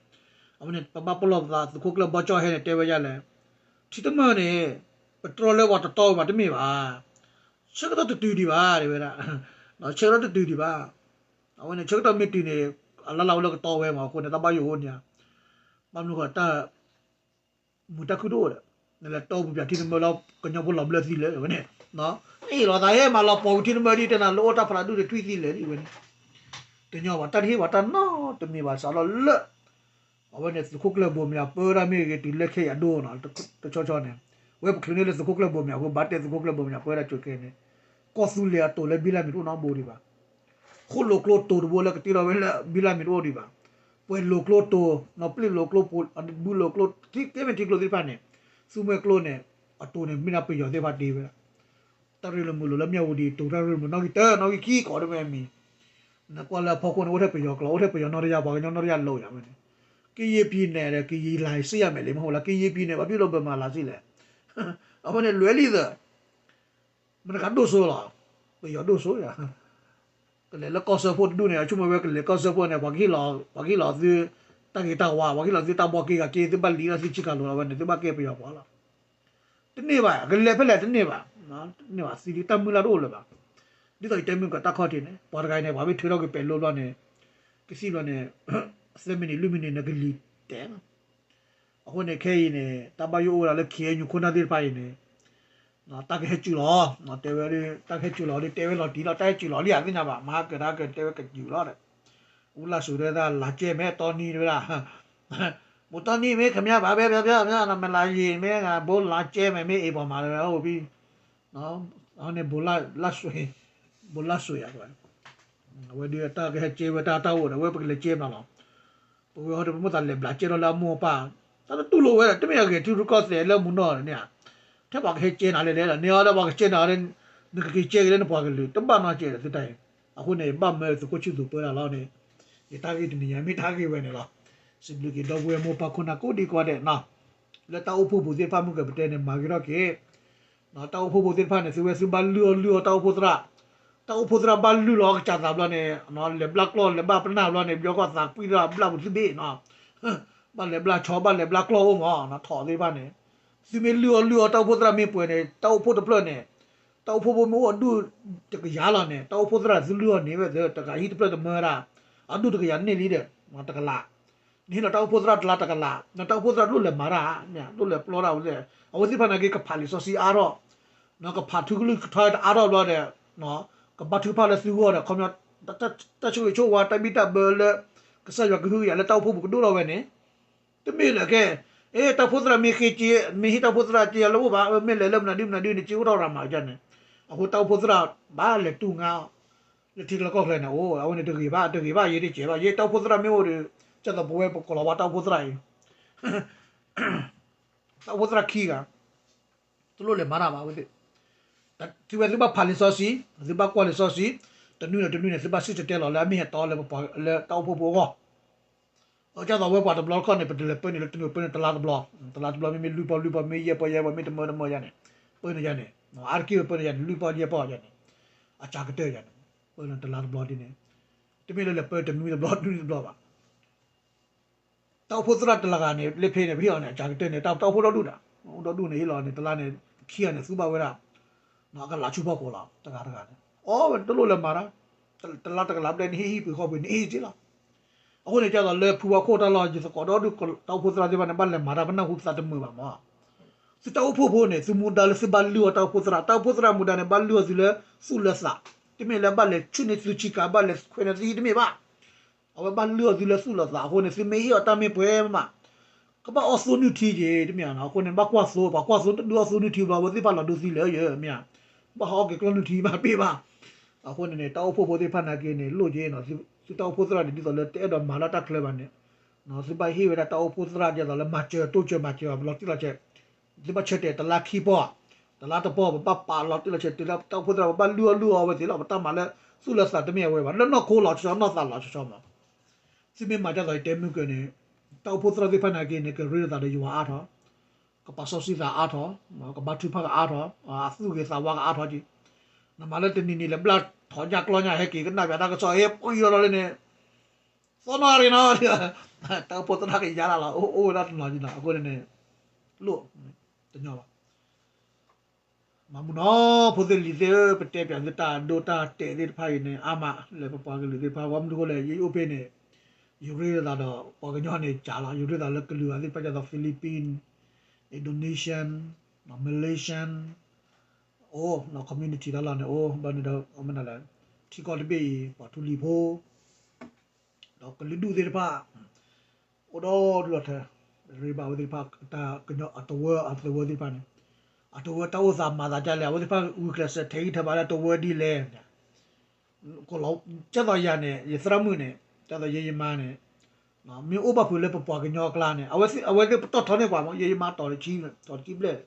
အဝဲန့ၣ် ပဘၣ်ပလီၢ်ပသး သုးခိၣ်ကျၢၢ်ဘီကၠီၣ်ဟဲန့ၣ် တဲဝဲဒ်လဲၣ်, ထံတမၢၢ်န့ၣ် ပတြီလၢပှၤတတီဝဲဘၣ်တမ့ၢ်ဘၣ်, ဆၢကတီၢ်တတုၤဒံးဘၣ် တဲဝဲဒၣ်, ဆၢကတီၢ်တတုၤဒံးဘၣ်, အဝဲန့ၣ် ဆၢကတီၢ်မ့ၢ်တုၤန့ၣ် အလၢ်လၢ်ဝဲလၢကတီဝဲမးအဃိန့ၣ် တၢ်ဘၣ်ယိၣ်အိၣ်န့ၣ်, ဘၣ်မနုၤဃိတၢ် မုာ်တၢ်ခုၣ်တအိၣ်ဒီး နလဲၤတီပူၤပၠးထံတမၢၢ်လၢ ကညီဖိလီၤဘျၢသံလၢာ်ဝဲန့ၣ်, အ့ၣ်လိာ်သးဟဲမးလီၤပှီၤဝံၤထံတမၢၢ်ဒ်တဲနၤလၢအိၣ်တၢ်ဖးဒူၣ်ဒီးထွံၣ်သံလၢာ်ဒ်ဝဲန့ၣ်, တညီဘၣ် တၢ်တဟ့ၣ်ဘၣ်တၢ်နီတမံၤဘၣ် စးထီၣ်လၢ အဝဲန့ၣ် သုးခိၣ်ကျၢၢ်ဘိမၠးပၢဝဲဒၣ်မ့ၢ်ဂ့ၤ တုၤလၢခဲအံၤအဒိနီၤ, တဆီဆီန့ၣ် ဝဲပချုးန့ၢ်လၢသုးခိၣ်ကျၢၢ်ဘိမၠးအဃိ ဘၣ်တဲသုးခိၣ်ကျၢၢ်ဘိမၠးပၢဝဲဒၣ် ကၠိၤကဲန့ၣ်, ကီၢ်သူလ့ၤအတိၤလၢဘံလၢ်မံၤတအိၣ်နီတဘိဒံးဘၣ် ဃိၣ်လိာ်ကျိတိၤတဘိလၢကတ့ထီၣ်ဝဲလၢဘံလၢ်မံၤတအိၣ်ဒံးဘၣ်, ပှဲၤလိာ်ကျိတိၤ, နီၢ်ပျံၢ်လိာ်ကျိ, ဘုလိာ်ကျိ, ထံကဲမ့ၢ်ထံကျိသ့ၣ်တဖၣ်န့ၣ်, သူမွဲကျိန့ၣ်, အတိၤန့ၣ် မ့ၢ်ဒၣ်ပယီၤသ့ၣ်တဖၣ်တ့ဝဲဒၣ်, တၢ်ရ့လိာ်မုာ်လိာ်လၢမၠၣ်ဝတံၤ တိၤတၢ်ရ့လိာ်မုာ်နီၣ်ဂံၢ်တၢ နီၣ်ဂံၢ်ခံကိးဒၣ်မ့ၢ်အမံၤ, နကွၢ်လၢအဖီခိၣ်န့ၣ် အိၣ်ထဲပယီၤကျိ အိၣ်ထဲပယီၤနီၢ်တယၢ် ပှၤကညီနီၢ်တယၢ်လိာ်ယၤဝဲန့ၣ်, ကယံာ်ပံၤနဲၣ်ဒီး ကယံာ်လၤစံယၤမဲာ်လံ မ့ၢ်ဟိလၢ ကယံာ်ပံၤနဲၣ် ဘၣ်ဘျုးလီၤဘၢမၤလၤစံလဲၣ်, အဝဲန့ၣ်လွဲၢ်လံသၢ မတၤတဂၤဒိၣ်စိလီၤ, ပယီၤဒိၣ်စိယၤ, ကလဲၤလၢကီၢ်စၢဖှိၣ်တဒူၣ်န့ၣ် အဆိကမိၣ်ဝဲကလဲၤကီၢ်စၢဖှိၣ်န့ၣ် ပှၤကဟ့ၣ်လီၤ, ပှၤကဟ့ၣ်လီၤသု တၢ်ဂ့ၤတၢ်ဝါ, ပှၤကဟ့ၣ်လီၤသုတၢ်ဘီက့ၤဂၤက့ၤ သုဘၣ်လံာ်လီၤသုဆံးကၤလိာ်လီၤဝဲန့ၣ် သုဘၣ်ကဲပယီၤပှၤလီၤ, တန့ၢ်ဘၣ် ကလဲၤဖဲလဲၣ်တန့ၢ်ဘၣ်, တန့ၢ်ဘၣ် သံလံတၢ်မုၢ်လၢ်တအိၣ်လၢၤဘၣ်, ဒ်သိးယတဲမုၢ်ကတၢ်ခီၣ်ထံးန့ၣ် ပှၤတဂၤအံၤန့ၣ် ပှၤမ့ၢ်ထုးထီၣ်က့ၤပဲၤလိဘျီန့ၣ်, ကသံၣ်ဘျီန့ၣ်, သၢမံးနံးလွံၢ်မံးနံးန့ၣ် ကလံၤတဲာ်လီၤ အဃိန့ၣ် ခဲအံၤန့ၣ် တၢ်ဘၣ်ယိၣ်အိၣ်ဝဲဒၣ်လၢ ခ့ၣ်အဲၣ်ယူၣ် ခိၣ်နၢ်သ့ၣ်တဖၣ်အံၤန့ၣ်, တၢ်ကဟဲစူၤလီၤ, တဲဝဲဒၣ် တၢ်ကဟဲစူၤလီၤဒီး တဲဝဲလီၤတံၢ်လီၤ တၢ်ဟဲစူၤလီၤလံဧါ သ့ၣ်ညါဘၣ် မဟါကၢၤတၢ်ကၢၤတဲဝဲကစူၤလီၤဒီး, အူလၢ်စူၤတဲဝဲဒၣ် လၤကဲမဲာ်တီနံၤတဲဝဲဒၣ်, ဘူးတီနံၤမ့ၢ် ခင်ဗျာပါပဲ ပြောပြောပြော နမလာရင်မ့ၢ် ဘူးလၤကဲမဲာ် မ့ၢ်အ့ၣ်ပှၤမၤတဲဝဲ အိၣ်ဖံ န့ၣ် ဘူးလၢ်စူၤ, ဘူးလၢ်စူၤယၤ အဝဲဒၣ်တၢ်ကဟဲကဲဝဲတၢ်တၢ်အိၣ်ဒီး အဝဲပကလဲၤကဲမနုၤလီၤ, ပဝဲဟီဒီး ပမိၣ်သးလဲၤဘျးကဲထီၣ်လၢအမိၢ်အပၢ်, တၢ်တတူၢ်လိာ်ဝဲဒီး တမ့ၢ်အဂ့ၤ ထံရူၢ်ကီၢ်သဲးလၢမုၢ်နီၢ်န့ၣ်ဧါ, ထဲပှၤကဟဲကဲနၤလဲၣ်လဲၣ်ဒီး န့ၢ်အီၤဒီးပှၤကကဲနၤဒီး နကက့ၤကဲက့ၤလၢနပှၤကလုာ် တဘၣ်နီတစဲးဒီးသုတၢ်အံၤ, အဃိန့ၣ် ဘၣ်မၢသုးခိၣ်ဆူၣ်သူးပၢတၢ်လီၤန့ၣ်, ယတၢ်ဂ့ၢ်တနံၤညါမ့ၢ်တၢ်ဂ့ၢ်ဝဲန့ၣ်လီၤ, စံးဘျုးက့ၤဒီပုၢ်ဝဲၢ်မိၢ်ပၢ်ခိၣ်နၢ်ကိးဒံကိးဂၤဒဲးနီၤ, လၢတၢ်အိၣ်ဖှိၣ်ပူၤသ့ၣ်တဖၣ်မုၢ်ကပတဲန့ၣ် မၤဂ့ၤထီၣ်က့ၤ တၢ်အိၣ်ဖှိၣ်ဖိသ့ၣ်တဖၣ်န့ၣ် သုဝဲသုဘၣ်လုၢ်အီၣ်လုၢ်အီတၢ်အိၣ်ဖှိၣ်သရၣ်, တၢ်အိၣ်ဖှိၣ်သရၣ်ဘၣ်လုၢ်လီၤအီၣ်ကစၢ်သးဘျီန့ၣ် လဲၤဘျၣ်ကျီၢ် လဲၤဘၣ်ပနၢ်ဘျီန့ၣ် ဘျီကီၢ်သးကွံလၢဘျၣ်ပူၤသုဘ့ၣ်နီၤ, ဘၣ်လဲၤဘျၣ်ဆီ ဘၣ်လဲၤဘျၣ်ကျီၢ်အိၣ်မးနီၤ ထိးသ့ၣ်တဖၣ်န့ၣ်, သုမ့ၢ်လုၢ်အီၣ်လုၢ်အီတၢ်အိၣ်ဖှိၣ်သရၣ်မ့ၢ်ပှဲၤန့ၣ် တၢ်အိၣ်ဖှိၣ်တဖျၢၣ်န့ၣ်, တၢ်အိၣ်ဖှိၣ်ဖိမ့ၢ်အိၣ်အဒူၣ်တကယၤလီၤန့ၣ် တၢ်အိၣ်ဖှိၣ်သရၣ်သုလုၢ်အီၣ်န့ၢ်ဝဲသ့ တကယၤဟံၣ်တဖျၢၣ်တမၢဒၣ်, အဒူၣ်တကယၤန့ၢ်လံဒီး တကလး နဟ့ၣ်လီၤတၢ်အိၣ်ဖှိၣ်သရၣ်တလါတကလး, တၢ်အိၣ်ဖှိၣ်သရၣ်တလိၣ်လဲၤမၤတၢ်, တလိၣ်လဲၤပျီတၢ်ဝဲ, အဝဲသ့ၣ်တဖၣ်န့ၣ်က့ၤ ကဖးလံာ်စီဆှံအါထီၣ်, ကဖးထုကလုၢ်ကထါတအါထီၣ်ဘျီဒီး, ကဘါထုကဖၣ်လၢသုဂီၢ်ဒီး ခီပညီ, တၢ်ဆိၣ်ဂ့ၤဆိၣ်ဝါ တၢ်ဘံၣ်တၢ်ဘၢလၢ ကစၢ်ယွၤကဟုကယာ်လၢတၢ်အိၣ်ဖှိၣ်ပူၤကဒိၣ်ထီၣ်ဝဲန့ၣ်, တမ့ၢ်လၢကဲ, တၢ်အိၣ်ဖှိၣ်သရၣ်မ့ၢ်ဃ့က့, မ့ၢ်ဟ့ၣ်တၢ်အိၣ်ဖှိၣ်သရၣ်က့လၢအိၣ်ဘၣ်, မ့ၢ်လဲၤလၢမနုၤဒုမနုၤဒုန့ၣ် က့အိၣ်ထီၣ်ရၤမးန့ၣ်, အဃိတၢ်အိၣ်ဖှိၣ်သရၣ်ဘၣ်လဲၤတူၢ်ငါ လၢထံကျါကီၢ်ချၢန့ၣ်, အဝဲန့ၣ်တဂ့ၤဘၣ်, တဂ့ၤဘၣ်, ယတကဲဘၣ်, ယတၢ်အိၣ်ဖှိၣ်သရၣ်မ့ၢ်အိၣ်ဒီး, ကသိးပဝဲပကလီၤဝါတၢ်အိၣ်ဖှိၣ်သရၣ်အံၤ, တၢ်အိၣ်ဖှိၣ်သရၣ်ခံဂၤ, တလိၣ်လဲၤမၤတၢ်ဘၣ်ဝဲသ့ၣ်, သုဝဲသုဘၣ်ဖးလံာ်စီဆှံ, သုဘၣ်ကွၢ်လံာ်စီဆှံ, တနွံဒီးတနွံန့ၣ် သုဘၣ်စံၣ်တဲၤတဲလီၤလၢအမ့ၢ်ဟဲတီလၢပှၤလၢတၢ်အိၣ်ဖှိၣ်ဖိအဂီၢ် အကၢ်သိးဝဲပှၤတဘျီတခီၣ်န့ၣ် ပတလဲၤပၢန့ၣ်လၢတနွံပၢန့ၣ်တလါတဘျီ, တလါတဘျီမ့မ့ၢ်လွံၢ်ပီၢ်လွံၢ်ပီၢ် မ့ၢ်ယဲၢ်ပီၢ်ယဲၢ်ပီၢ်မ့ၢ်တမၢတမၢယါန့ၣ်, ပၢန့ၣ်ယါန့ၣ်, အါတက့ၢ်ပၢန့ၣ်ယါန့ၣ် လွံၢ်ပီၢ်ယဲၢ်ပီၢ်ယါန့ၣ်, အကၢ်ကတၢၢ်ယါန့ၣ်, ပၢန့ၣ်တလါတဘျီဒ်န့ၣ်, တမ့ၢ်လၢလဲၤပၢတနွံတဘျီတနွံတဘျီဘၣ် တၢ်အိၣ်ဖှိၣ်သရၣ်တလဂၤန့ၣ် လၢဖဲန့ၣ် ပဟ့ၣ်အီၤန့ၣ် အကၢ်ကတၢၢ်န့ၣ် တၢ်အိၣ်ဖှိၣ်ဒီဒူၣ်ဒီး, အိၣ်ဒီဒူၣ်န့ၣ် ဟ့ၣ်လီၤန့ၣ် တလါန့ၣ် ခံဂၤန့ၣ် သူဘၣ်ဝဲဒၣ်, အကလးဆူဖီခိၣ်လီၤ တဂၤတဂၤန့ၣ်, အီဝဲတလိၣ်လဲၤမၤတၢ်, တလါတကလးဘျဲၣ်န့ၣ် ဟ့ၣ်ဟံၣ်ပှ့ၤဃီပှ့ၤန့ၣ် ဟ့ၣ်က့လီၤ. အဃိန့ၣ် ကၢ်သိးလၢဖုဝါခိၣ်တၢ်လီၢ် ယသကိးဒီဒူၣ် တၢ်အိၣ်ဖှိၣ်သရၣ်သ့ၣ်တဖၣ်န့ၣ် ဘၣ်လဲၤမၤတၢ် ပနၢ်ဟူသးတမုာ်ဘၣ်မး သုတၢ်အိၣ်ဖှိၣ်ဖိန့ၣ် သုမူဒါလၢသုဘၣ်လုၢ်အီၤတၢ်အိၣ်ဖှိၣ်သရၣ်, တၢ်အိၣ်ဖှိၣ်သရၣ်မူဒါန့ၣ် ဘၣ်လုၢ်အီၤသုလၢသူၣ်လၢသး, တမ့ၢ်လၢဘၣ်လဲၤဆူၣ်န့ၢ်သုဆံးကၤ ဘၣ်လဲၤခွဲးန့ၢ်သုဟံၣ်တမ့ၢ်ဘၣ်. အဝဲဘၣ်လုၢ်အီၤသုလၢသူၣ်လၢသးအဃိန့ၣ် သုမ့ၢ်ဟ့ၣ်အီၤတၢ်မ့ၢ်ပှဲၤမး ကဘၣ်အီၣ်သိနုၢ်ထံက့ၤ တမ့ၢ်ဧါ. အဃိန့ၣ် ဘၣ်ကွၢ်သိ, ပှၤကွၢ်သိတဒုးအီၣ်သိနုၢ်ထံဘျီ အဝဲသ့ၣ်တဖၣ်လီၤဒိသံလၢယမ့ၢ်ဧါ, ဘၣ်ဟးအီၣ်က့ၤကျီၢ်နုၢ်ထံမးတမ့ၢ်ဘၣ်. အဃိန့ၣ်န့ၣ် တၢ်အိၣ်ဖှိၣ်ဖိသ့ၣ်တဖၣ်နာ်က့န့ၣ် လိၣ်က့ၤ သုတၢ်အိၣ်ဖှိၣ်သရၣ်န့ၣ် ဒ်သိးလၢတအဲၣ်ဒိးမၤလၢတၢ်ချၢဘၣ်န့ၣ် သုဘၣ်ဟ့ၣ်ဝဲဒၣ်တၢ်အိၣ်ဖှိၣ်သရၣ်ဒ်သိးလၢမၤစၢၤတိစၢၤမၤစၢၤအီၤ လီၤတံၢ်လီၤဆဲး, သုဘၣ်ဆၢတဲာ်တလါခံပီၢ်, တလါတပီၢ် ပဘၣ်ပာ်လီၤတံၢ်လီၤဆဲးတုၤလၢတၢ်အိၣ်ဖှိၣ်သရၣ် ပဘၣ်လုၢ်အီၣ်လုၢ်အီၣ်ဝဲသ့ၣ်လီၤ. ပတၢ်မၤလၢသူၣ်လၢသးတမ့ၢ်အဝဲဘၣ် လၢနီၢ်ခိလီၤဆီဆီ နီၢ်သးလီၤဆီဆီမး သုမ့ၢ်မၤဒ်သိးယတဲမုၢ်ကၢန့ၣ် တၢ်အိၣ်ဖှိၣ်သရၣ်သ့ၣ်တဖၣ်နာ်က့န့ၣ် ကရ့လိာ်သးဒီးယွၤအါထီၣ်, ကပာ်စီဆှံသးအါထီၣ်, ကဘါထုကဖၣ်ကအါထီၣ်, အသူၣ်ဂ့ၤသးဝါကအါထီၣ်က့ၤ, နမၤလၢတနံၤနံၤလဲၤဘျၣ်ထီၣ်ညၣ်ကျီညၣ်ဟဲက့ၤ ကနၣ်ပၠးတၢ်ကစီၣ် ဟဲပှံၤအီၤဒီးလၢန့ၣ် သီနီၣ်ရ့နီၣ်, တၢ်အိၣ်ဖှိၣ်သရၣ်ကယါလၢ်လီၤ အိၣ်ဝဲဒၣ်တနီၤက့ၤနီၤ အဃိန့ၣ်န့ၣ် လိၣ်တညီဘၣ် မၤမုာ်နီၤ ဖိသ့ၣ်လံၤသ့ၣ်ဧၢ, ပတဲပၠးသုတၢ်ဒိတၢ်တဲာ်သ့ၣ်တဖၣ်အံၤန့ၣ် အါမးလၢပပှၤကလုာ်သ့ၣ်တဖၣ် ဘၣ်မနုၤအဃိလဲၣ် ယအိၣ်ဖဲန့ၣ် ယရ့လိာ်သးဒီးပှၤကညီန့ၣ်ကးလီၤ ယရ့လိာ်သးလၢကလုာ်အသ့ၣ်တဖၣ်ဒ်သိး Philippine, Indonesian, Malaysian, အိၣ် community တၢ်လီၢ်န့ၣ် အိၣ်ဘၣ်န့ၣ်ဒီး မနုၤလဲၣ် ထံကီၢ်တဘ့ၣ်အံၤ ပှၤထူလံၤဖိ ဒီးကလုာ်ဒူၣ်သ့ၣ်တဖၣ် အိၣ်ဒီဒူၣ်လီၤထဲ, ရ့ဘၣ်ဝဲသ့ၣ်တဖၣ် တၢ်ကညီအတဝၢအသဝၢသ့ၣ်တဖၣ်န့ၣ်, အတဝၢတၢ်အိၣ်သးမၤသးဒ်လဲၣ် အဝဲသ့ၣ်တဖၣ်ဂုာ်ကျဲးစၢးထဲးဂံၢ်ထဲးဘါလၢတဝၢဒ်လဲၣ်န့ၣ်, ကၢ်သိးယၤန့ၣ် ယသရၣ်မုၣ်န့ၣ် ကၢ်သိးယဲယမါန့ၣ် မ့ၢ်အိၣ်ဘၣ်ဖုးလၢပပှၤကညီအကျါန့ၣ် အဝဲသ့ၣ်ပတီၢ်ထီန့ၢ်ပှၤမး ယဲယမါတီၤတဆံ, တီၤတဆံဘျဲၣ်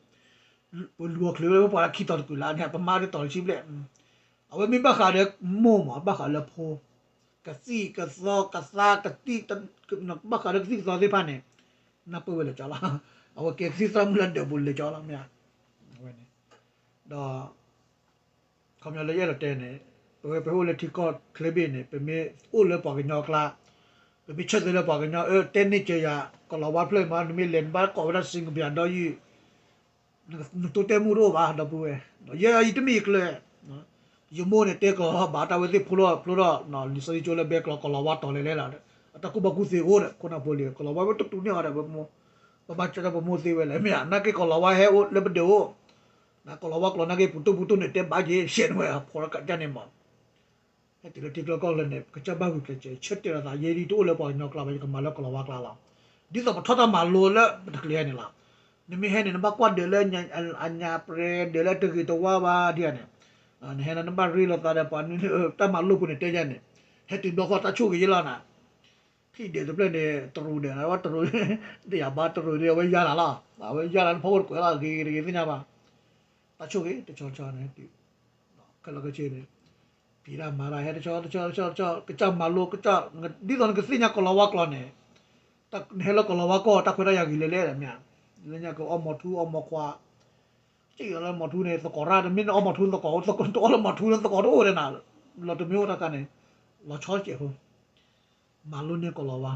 ပလူၤအီၤချုးလၢပပှၤလၢခံတီၤတကုာ်လၢန့ၣ် ပမါဒ်တီၤတဆံဘျဲၣ်, အဝဲမ့ၢ်ဘၣ်ဃးဒီးမိၢ်မး ဘၣ်ဃးလၢဖိ, ကသံၣ်ကသီကသါကသံၣ်, ဘၣ်ဃးဒီးကသံၣ်ကသီသ့ၣ်တဖၣ်န့ၣ်, နၢ်ပၢၢ်ဝဲလဲၤကၠီလီၤ, အဝဲကဲကသံၣ်သရၣ်မုၣ်လၢဒၢးပူၤလဲၤကၠီလီၤ မ့ၢ်ဧါ, အဝဲန့ၣ်, ဒီး ခီပညီလၢယအဲၣ်ဒိးတဲန့ၣ်, ပဝဲပအိၣ်လၢထံကီၢ်ချၢဘ့ၣ်န့ၣ် ပမ့ၢ်အိၣ်လၢပှၤကညီအကျါ, ပမ့ၢ်ဆၢသ့လၢပှၤကညီအၢ တဲန့ၢ်စၢၤယၤ ကလီၤဝါဖျၢၣ်မး နမ့ၢ်လဲၤနဘၣ်ကိးဝဲဒၣ် စ့ကပယၤဒီးယုၢ် နတိတဲမူတအိၣ်ဘၣ် ဒီပုၢ်ဝဲၢ်, ယဲယတမ့ၢ်ယကျၢၤ, ယမိၢ်န့ၣ်တဲကလီၤဘၣ်တၢ်ဝဲသ့ၣ်ဖျိထီၣ်ဖျိထီၣ် လံာ်စီဆှံကၠိလၢဘဲကျိးကလီၤဝါတီၤလဲၤလဲၤလီၤ, အတၢ်ကူၣ်ဘၣ်ကူၣ်သ့အိၣ်ဒီး ခိၣ်နၢ်ဖိလံၤ ကလီၤဝါဝဲတတူၢ်န့ၢ်အီၤဒီး ပမိၢ်, ပဘၣ်ကၢ်တၢ်ပမိၢ်သ့ဝဲလဲၣ် မ့ၢ်ဧါ နာ်က့ကလီၤဝါဟဲအိၣ်လၢပဒိၣ်အိၣ်, နကလီၤဝါကျိာ်နာ်က့ ပူတူၢ်ပူတူၢ်န့ၣ် တဲဘၣ်က့ၤ ရှဲနဝဲအဖီကၢ်န့ၣ်မး ဟဲတုၤလၢထံကျိကီၢ်ချၢန့ၣ် ကစၢ်ဘၣ်ဂုာ်ကျဲးစၢး ဆၢတဲာ်လီၤသး ယဲဒ်တအိၣ်လၢပှၤကညီကျါဘၣ် ယကမၤလၢကလီၤဝါကျါလီၤ. ဒ်သိးပထီၣ်တၢ်မၤလိလၢပတကျဲၤန့ၣ်လီၤ. နမ့ၢ်ဟဲန့ၣ် နဘၣ်ကွၢ်ဒၢးလၢအညါပရဲ ဒၢးလၢတဂ့ၤတဝါဘၣ်ဒ်န့ၣ်, နဟဲလၢနဘၣ်ရ့လိာ်သးဒီးပှၤနွံ တၢ်မၤလိပူၤန့ၣ်တဲယၤန့ၣ်, ဟဲတုၤဘျီဃီတၢ်ဆိၣ်ဂ့ၤယဲလီၤနၤ ထံၣ်ဒဲးတဖျၢၣ်န့ၣ် တရူးဒဲး တရူး တယာ်ဘါတရူးန့ၣ် အဝဲယါနၤလီၤ. အဝဲယါနၤ နဖီခိၣ်တကွဲးလီၤ ဂ့ၤဂ့ၤတဂ့ၤသ့ၣ်ညါဘၣ်. တၢ်ဆိၣ်ဂ့ၤ တဆီဆီန့ၣ် ခဲလၢာ်ခဲဆ့န့ၣ် ဖံးတၢ်မၤတၢ်ဟဲတဆီတဆီတဆီတဆီ ကစၢ်မၤလိ ကစၢ် ဒ်သိးနကသ့ၣ်ညါကလီၤဝါကျိာ်န့ၣ် နဟဲလၢကလီၤဝါကီၢ် တၢ်ခွဲးတၢ်ယာ်ဂ့ၤလဲၣ်လဲၣ် မ့ၢ်ဧါ. လၢညါကအီၣ်မီၤထူအီၣ်မီၤခွါ ကလီၤမီၤထူန့ၣ် သကိးရၣ် မ့ၢ်နအီၣ်မီၤထူသကိး တအီၣ်လၢမီၤထူလၢသကိးတအိၣ်ဒဲးနၤ လီၤတမံၤအိၣ်တၢ်ခါန့ၣ် လီၤဆီစဲးဖိ မၤလိန့ၢ်ကလီၤဝါ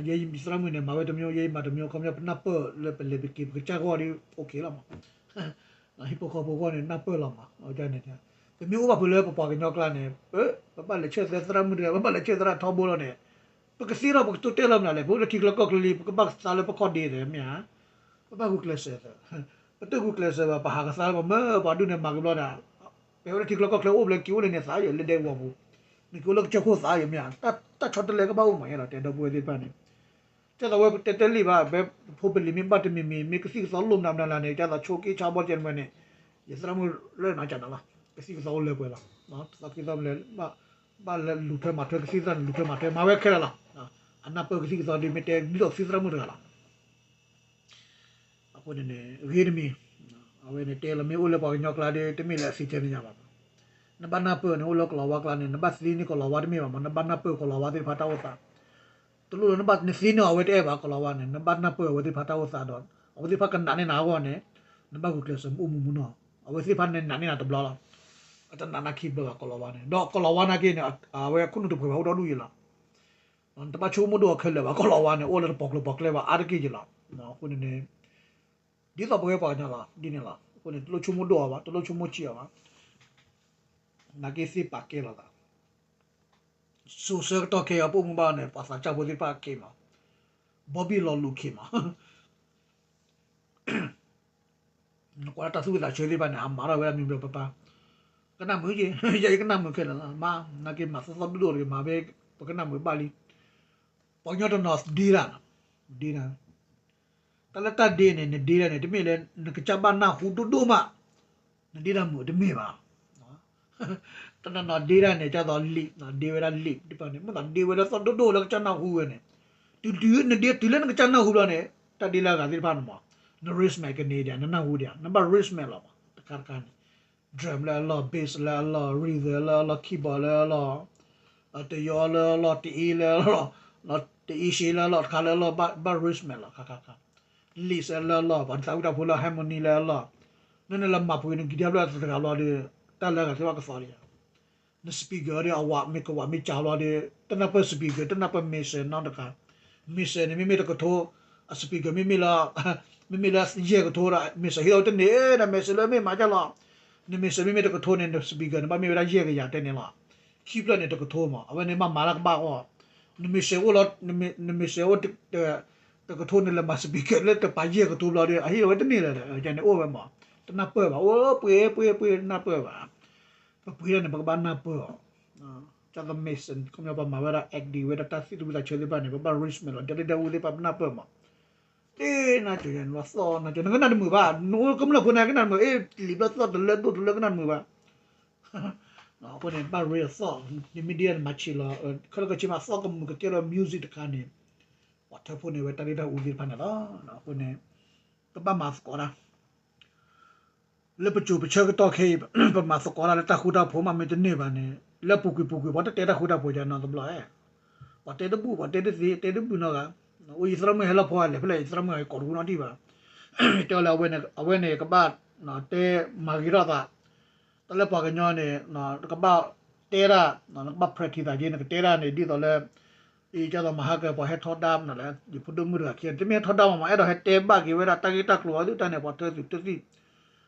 ယဲယသရၣ်မုၣ်န့ၣ် မၤဝဲတမံၤ ယဲယမၤတမံၤ ခီပညီပနၢ်ပၢၢ်လၢပလဲၤပက့ၤပကစၢ်ဂီၢ်ဒီး OK လီၤမး ဟံၣ်ဖိဃီဖိဂီၢ်န့ၣ် နၢ်ပၢၢ်လီၤမး အန့ၣ် ပမ့ၢ်အိၣ်ဘၣ်ဖုးလၢပပှၤကညီကျါန့ၣ် ပဘၣ်လဲၤဆၢသရၣ်မုၣ်တဂၤ ပဘၣ်လဲၤဆၢသရၣ်ထီဘိလီၤန့ၣ် ပကသ့ထီၣ်ပကတိၤတဲလီၤမနုၤလဲၣ်, ပအိၣ်လၢထံချၢကီၢ်ချၢလံ ပကဘၣ်သးလၢပခီၣ်ဒ့သ့မ့ၢ်ဧါ, ပဘၣ်ဂုာ်ကျဲးစၢးသ့, ပတဂုာ်ကျဲးစၢးဘၣ် ပဟးကသါလၢပှၤမၢပှၤဒူၣ်န့ၣ်မၤကဘျီဒၣ်, ပဝဲလၢထံချၢကီၢ်ချၢအိၣ်ဘျဲက့ၤအိၣ်လၢန့ၣ်သးယဲၢ်လၢဒဲကဝီၤပူၤ, နက့ၤအိၣ်လၢကစၢၢ်ခိၣ်သးယဲၢ်မ့ၢ်ဧါ, တၢ်ဆီတလဲကဘၣ်အိၣ်မးယဲၢ်လီၤ တဲဒီပုၢ်ဝဲၢ်သ့ၣ်တဖၣ်န့ၣ် ကဲသိးဝဲပတဲတဲလံာ်ဘၣ် ဖဲဖိပလံၤမ့ၢ်ဘၣ်တမံၤမံၤ မ့ၢ်ကသံၣ်ကသီလိၣ်မနုၤမနုၤလဲၣ်န့ၣ် ကဲသိးဆိက့ဆါဘီတမံၤန့ၣ် ယသရၣ်မုၣ်လၢနီၤကနၤလီၤ ကသံၣ်ကသီအိၣ်လၢပှဲၤလီၤ, သီခံသီမလဲၣ် ဘၣ်လၢလူၤထွဲမၤထွဲကသံၣ်သရၣ်န့ၣ် လူၤထွဲမၤထွဲ မၤဝဲခဲလၢာ်လီၤ, အနၢ်ပၢၢ်ကသံၣ်ကသီဒ်မ့ၢ်တဲဒ်သိးကသံၣ်သရၣ်မုၣ်တဂၤလီၤ အဃိန့ၣ်န့ၣ် ဂ့ၤတမံၤ, အဝဲန့ၣ်တဲလီၤမ့ၢ်အိၣ်လၢပှၤကညီကျါဒီး တမ့ၢ်လၢအသံထဲန့ၣ်ညါဘၣ်, နဘၣ်နၢ်ပၢၢ်န့ၣ် အိၣ်လၢကလီၤဝါကျါန့ၣ် နဘၣ်သ့န့ၢ်ကလီၤဝါတမ့ၢ်ဘၣ်မး နဘၣ်နၢ်ပၢၢ်ကလီၤဝါသ့ၣ်တဖၣ်တၢ်အိၣ်သး, တလိၣ်လၢနဘၣ်နသ့န့ၢ်အီၤအဝဲတအဲၣ်ဘၣ်ကလီၤဝါန့ၣ် နဘၣ်နၢ်ပၢၢ်အဝဲသ့ၣ်တဖၣ်တၢ်အိၣ်သးဒီး အဝဲသ့ၣ်တဖၣ်ကနာ်န့ၢ်နၤအဂီၢ်န့ၣ် နဘၣ်ဂုာ်ကျဲးစၢးမ့ၢ်အိၣ်မူမူနီၤ, အဝဲသ့ၣ်တဖၣ်န့ၣ်နာ်န့ၢ်နၤတဘျီလီၤ, အတနာ်နၤခံဘျီဘၣ်ကလီၤဝါန့ၣ် ဒီးကလီၤဝါနာ်က့န့ၣ် အဝဲအခိၣ်နူာ်တပှဲၤဘၣ်အိၣ်ဒီဒူၣ်အံၤလီၤ နတဘၣ်ဆိကမိၣ်ဒိၣ်အီၤခဲလၢာ်ဘၣ် ကလီၤဝါန့ၣ် အိၣ်လၢတပီၤကျိၤပီၤကျဲဘၣ်အါတက့ၢ်က့ၤလီၤ, အဃိန့ၣ်န့ၣ် ဒ်သိးပဝဲပှၤကညီလီၤ ဒ်န့ၣ်လီၤ, အဃိန့ၣ် တလိၣ်ဆိကမိၣ်ဒိၣ်အီၤဘၣ် တလိၣ်ဆိကမိၣ်ဆံးအီၤဘၣ်, နာ်က့သ့ပာ်ကဲလီၤသး, စိၤဆၢကတီၢ်ခဲအံၤ ပအိၣ်မူဘၣ်န့ၣ် ပှၤသးစၢ်ဖိသ့ၣ်တဖၣ်က့ၤမး, ဘီဘံၣ်လီၤလူၤခံမး နကွၢ်တၢ်သူၣ်ဝံၣ်သးဆၢသ့ၣ်တဖၣ်န့ၣ် အမၤထီၣ်ဝဲဒၣ်မံၤဘျီပပၢ်, ကနၣ်မုာ်က့ၤ ယဲယကနၣ်မုာ်ခဲလၢာ်လီၤ, မ့ၢ်နာ်က့မၤသီသီဒိၣ်ဒိၣ်တဂ့ၤ မၤဝဲ ပကနၣ်မုာ်ဘၣ်လံ, ပှၤကညီတနီၤဒ့တၢ်, ဒ့တၢ်, တၢ်လၢတၢ်ဒ့န့ၣ် နဒ့တၢ်န့ၣ် တမ့ၢ်လၢ နကစၢ်ဘၣ်နၢ်ဟူဒိၣ်ဒိၣ်မး နဒ့တၢ်မုာ်တမ့ၢ်ဘၣ်, တနီၤနီၤဒ့တၢ်န့ၣ် ကၢ်သိးလံာ် ဒ့ဝဲဒၣ်လံာ်တဖၣ်န့ၣ် မ့ၢ်သိးဒ့ဝဲလၢသီဒိၣ်ဒိၣ်လၢကစၢ်နၢ်ဟူဝဲန့ၣ်, တုၤနဒ့တုၤလၢနကစၢ်နၢ်ဟူဘျီန့ၣ် တၢ်ဒ့လၢအဂၤသ့ၣ်တဖၣ်န့ၣ်မး, န respect ကန့ၢ်ဒံး နနၢ်ဟူဒံး နဘၣ် respect လီၤမး တခါတခါန့ၣ် drum လၢအလီၢ် bass လၢအလီၢ် rhythm လၢအလီၢ် keyboard လၢအလီၢ် တယီလၢအလီၢ် တအ့လၢအလီၢ် တအ့ရှ့လၢအလီၢ် တခါလၢအလီၢ် ဘၣ် respect လီၤ ခါခါခါ lead လၢအလီၢ် ပှၤတသးဝံၣ်တၢ်ဖိလၢ harmony လၢအလီၢ် နနလဲၤမၤပှ့ၤနကံၤဒၣ်ဖျၢၣ်တဂၤဘျီဒီး တၢ်လၢအဂၤသ့ၣ်တဖၣ်ကသီလံ န speaker ဒီးအဝးမ့ၢ်ကဝးမ့ၢ်ကၢဘျီဒီး တနၢ်ပၢၢ် speaker တနၢ်ပၢၢ် mixer နီတဂၤ mixer န့ၣ် မ့မ့ၢ်တကထိ အ speaker မ့မ့ၢ်လၢ မ့မ့ၢ်လၢယဲၢ်ကထိဒီး mixer ဟ့ၣ်အီၤတန့ၢ်ဒီး mixer လၢမ့ၢ်မၤဒ်လဲၣ် န mixer မ့မ့ၢ်တကထိန့ၣ် န speaker န့ၣ် ဘၣ်မ့ၢ်ဝဲဒၣ်ယဲၢ်ကယၤတဲန့ၣ်လီၤ. ခံဖျၢၣ်န့ၣ်တကထိမး အဝဲန့ၣ်ဘၣ်မၤတၢ်ကဘၣ်အီၤ န mixer အိၣ်လီၤ န mixer အိၣ် တကထိန့ၣ် လဲၤမၤ speaker လၢတပာ်ယဲၢ်ကထိဘျီဒီး အဟ့ၣ်အဝဲတန့ၢ်လၢၤဒီး န့ၣ်အိၣ်ဝဲမး တနၢ်ပၢၢ်ဘၣ် အိၣ်ပှ့ၤပှ့ၤပှ့ၤတနၢ်ပၢၢ်ဘၣ် ပပှ့ၤဒၣ်န့ၣ် ပကဘၣ်နၢ်ပၢၢ်အီၤ ကၢ်သိး mixer ခီပညီပှၤမၤဝဲဒၣ် acting ဝဲဒၣ်တၢ်သ့ၣ်တဝံသးဆၢသ့ၣ်တဖၣ်န့ၣ် ပဘၣ် respect လီၤ ဒီးလၢဒၣ်ဝူသ့ၣ်တဖၣ်ပနၢ်ပၢၢ်မး တ့ၢ်နၤကၠိၤယၤန့ၣ် လီၤသီၣ်နၤကၠိၤ နကနၣ်တမုာ်ဘၣ် နအိၣ်ကမျၢၢ်ဖိန့ၣ် ကနၣ်တမုာ် အ့ၣ် လံာ်ဘျီသီၣ်တလၢဒိၣ်တလၢကနၣ်တမုာ်ဘၣ် အဃိန့ၣ် ဘၣ်ရ့အသီၣ် နမ့ၢ်ဒ်န့ၣ်မၤဆံးလီၤ ခဲလၢာ်ခဲဆ့မး အသီၣ်ကမုာ်ကကဲထီၣ် music တခါန့ၣ် ပှၤထၢဖှိၣ်န့ၢ်ဝဲတၢ်ဒ့တၢ်အူသ့ၣ်တဖၣ်န့ၣ်လီၤ. အဃိန့ၣ် ကဘၣ်မၤသကိးတၢ် လၢပစိၤပဆၢကတီၢ်ခဲအံၤ ပမၤသကိးတၢ်လၢတၢ်ဃူတၢ်ဖိးမး မ့ၢ်တန့ၢ်ဘၣ်န့ၣ် လၢပူၤကွံာ်ပူၤကွံာ် ပှၤတတဲတၢ်ဃူတၢ်ဖိးယၤနီတဘျီဧါ ပှၤတဲတဘူၣ် ပှၤတဲတသ့ တဲတဘူၣ်နီတဂၤ အိၣ်ယသရၣ်မုၣ်ဟဲလီၤဖီအလဲၤဖဲလဲၣ် ယသရၣ်မုၣ်အံၤကိးတဃူနီတံၢ်ဘၣ် တဲအီၤလၢအဝဲန့ၣ် အဝဲန့ၣ်ကဘၣ် တဲမၤဂ့ၤထီၣ်သး တၢ်လၢပှၤကညီန့ၣ် နကဘၣ်တဲတၢ် နကဘၣ် practice သးက့ နကတဲတၢ်န့ၣ် ဒ်သိးလၢ အံၤကၢ်သိးမဟါကပှၤဟဲထီဒါမနုၤလဲၣ် ယဖိဒိၣ်မုၣ်တဂၤခံ တမ့ၢ်ဟဲထီဒါမးမး အဲၣ်ဒိးဟဲတဲဘၣ်က့ၤဝဲဒၣ်တၢ်ဂ့ၢ်တၢ်ကျိၤအီၤသုတၢ်န့ၣ် ပှၤထၢသုးတသ့ၣ်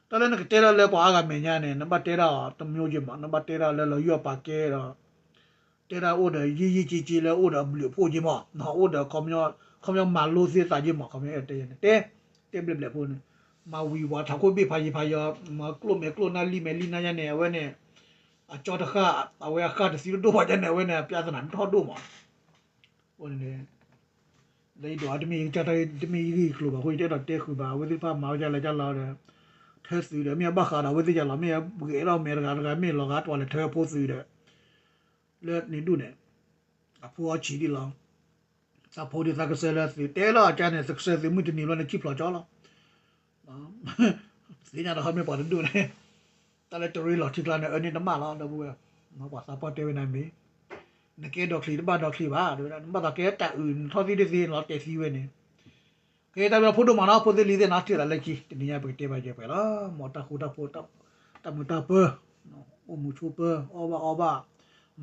တၢ်လၢနကတဲတၢ်လၢပှၤအါဂၤမဲာ်ညါန့ၣ် နဘၣ်တဲတၢ်အီၤတမျိုးက့မး နဘၣ်တဲတၢ်လၢလီၤယိၣ်ပာ်ကဲဒီး တဲဒၣ်အိၣ်ဒီးယံာ်ယံာ်က့က့လၢအိၣ်ဒီးအဘျုးအဖှိၣ်က့မး အိၣ်ဒီး ခီပညီမၤလိသ့သးက့မး ခီပညီအဲၣ်တဲယဲန့ၣ် တဲ တဲဘျဲးဘျဲးဖိန့ၣ် မၤဝံၤဝးထးခိၣ်ဘ့ၣ်ဖးယံၤဖးယီၤ မၤကျိၣ်မဲာ်ကျိၣ်နၢ်လံၢ်မဲာ်လံၢ်နၢ်ယဲန့ၣ် အဝဲန့ၣ် အကၠီတဃၣ် အဝဲအဃၣ်တသံတဒိၣ်ဘၣ်ယဲန့ၣ် အဝဲန့ၣ် ပြဿနာမ့ၢ်ထီၣ်ဒိၣ်မး အဃိန့ၣ် လၢယဒိးအတမ့ၢ်ယကစၢ်တၢ်ဂ့ၢ်တမ့ၢ်ယဂ့ၢ်ကျိၤဘၣ်အဃိ ယတအဲၣ်ဒိးတဲဃုာ်ဘၣ် အဝဲသ့ၣ်တဖၣ်မၤဝဲဒ်လဲၣ်ဒ်လဲၣ်ဒီး ထၢသုးဒီး မ့ၢ်အဘၣ်ဃးဒီးအဝဲသ့ၣ်ယၤလီၤ မ့ၢ်အဂဲၤထီၣ်မဲာ်တဂၤတဂၤ မ့ၢ်လီၤဂာ်တွၤလဲၤထၢဖိသုးဒီး လၢန့ၣ်ဒူၣ်န့ၣ် အဖိအီဆံးဒ်လီၤ တၢ်ဖိဒ်သးကစၢၢ်လၢသုး တဲလီၤအကါန့ၣ် သးကစၢၢ်သုးမုၢ်တနံၤဘျီန့ၣ် စံၣ်ဖျိးကၠီလီၤ သ့ၣ်ညါဒီးဟီမ့ၢ်ပှၤတဒူၣ်န့ၣ် တၢ်လၢတရ့လီၤထံကျါန့ၣ် အၢန့ၢ်တမၣ်လီၤ ဒီပုၢ်ဝဲၢ် ပှၤသးပှၢ်တဲဝဲန့ၣ်မ့ၢ် နကဲဒီချံတဘၣ်ဒီချံဘၣ် တဲဝဲဒၣ် နဘၣ်သးကဲတၢ်အုး နထီၣ်သံတသ့ နလီၤတဲာ်သံဝဲန့ၣ် ကဲတၢ်ဘျီဖိဒိၣ်မးနီၤ ဖိသ့ၣ်လံၤသ့ၣ်နီၤ ထံၣ်သးလၢခံ တနံၤညါပကတဲဘၣ်ယဲၢ်ပှဲၤလီၤ မ်တၢ်ဃူတၢ်ဖိး တၢ်မုာ်တၢ်ပၢၤ အိၣ်မူဆိးပၢၤ အီၣ်ဘၣ်အီဘၣ်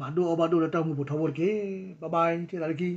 မၤဒိၣ်အီဘၣ်ဒိၣ်လၢတၢ်မူပူၤထီဘိတက့ၢ် bye bye ထံၣ်သးလၢခံ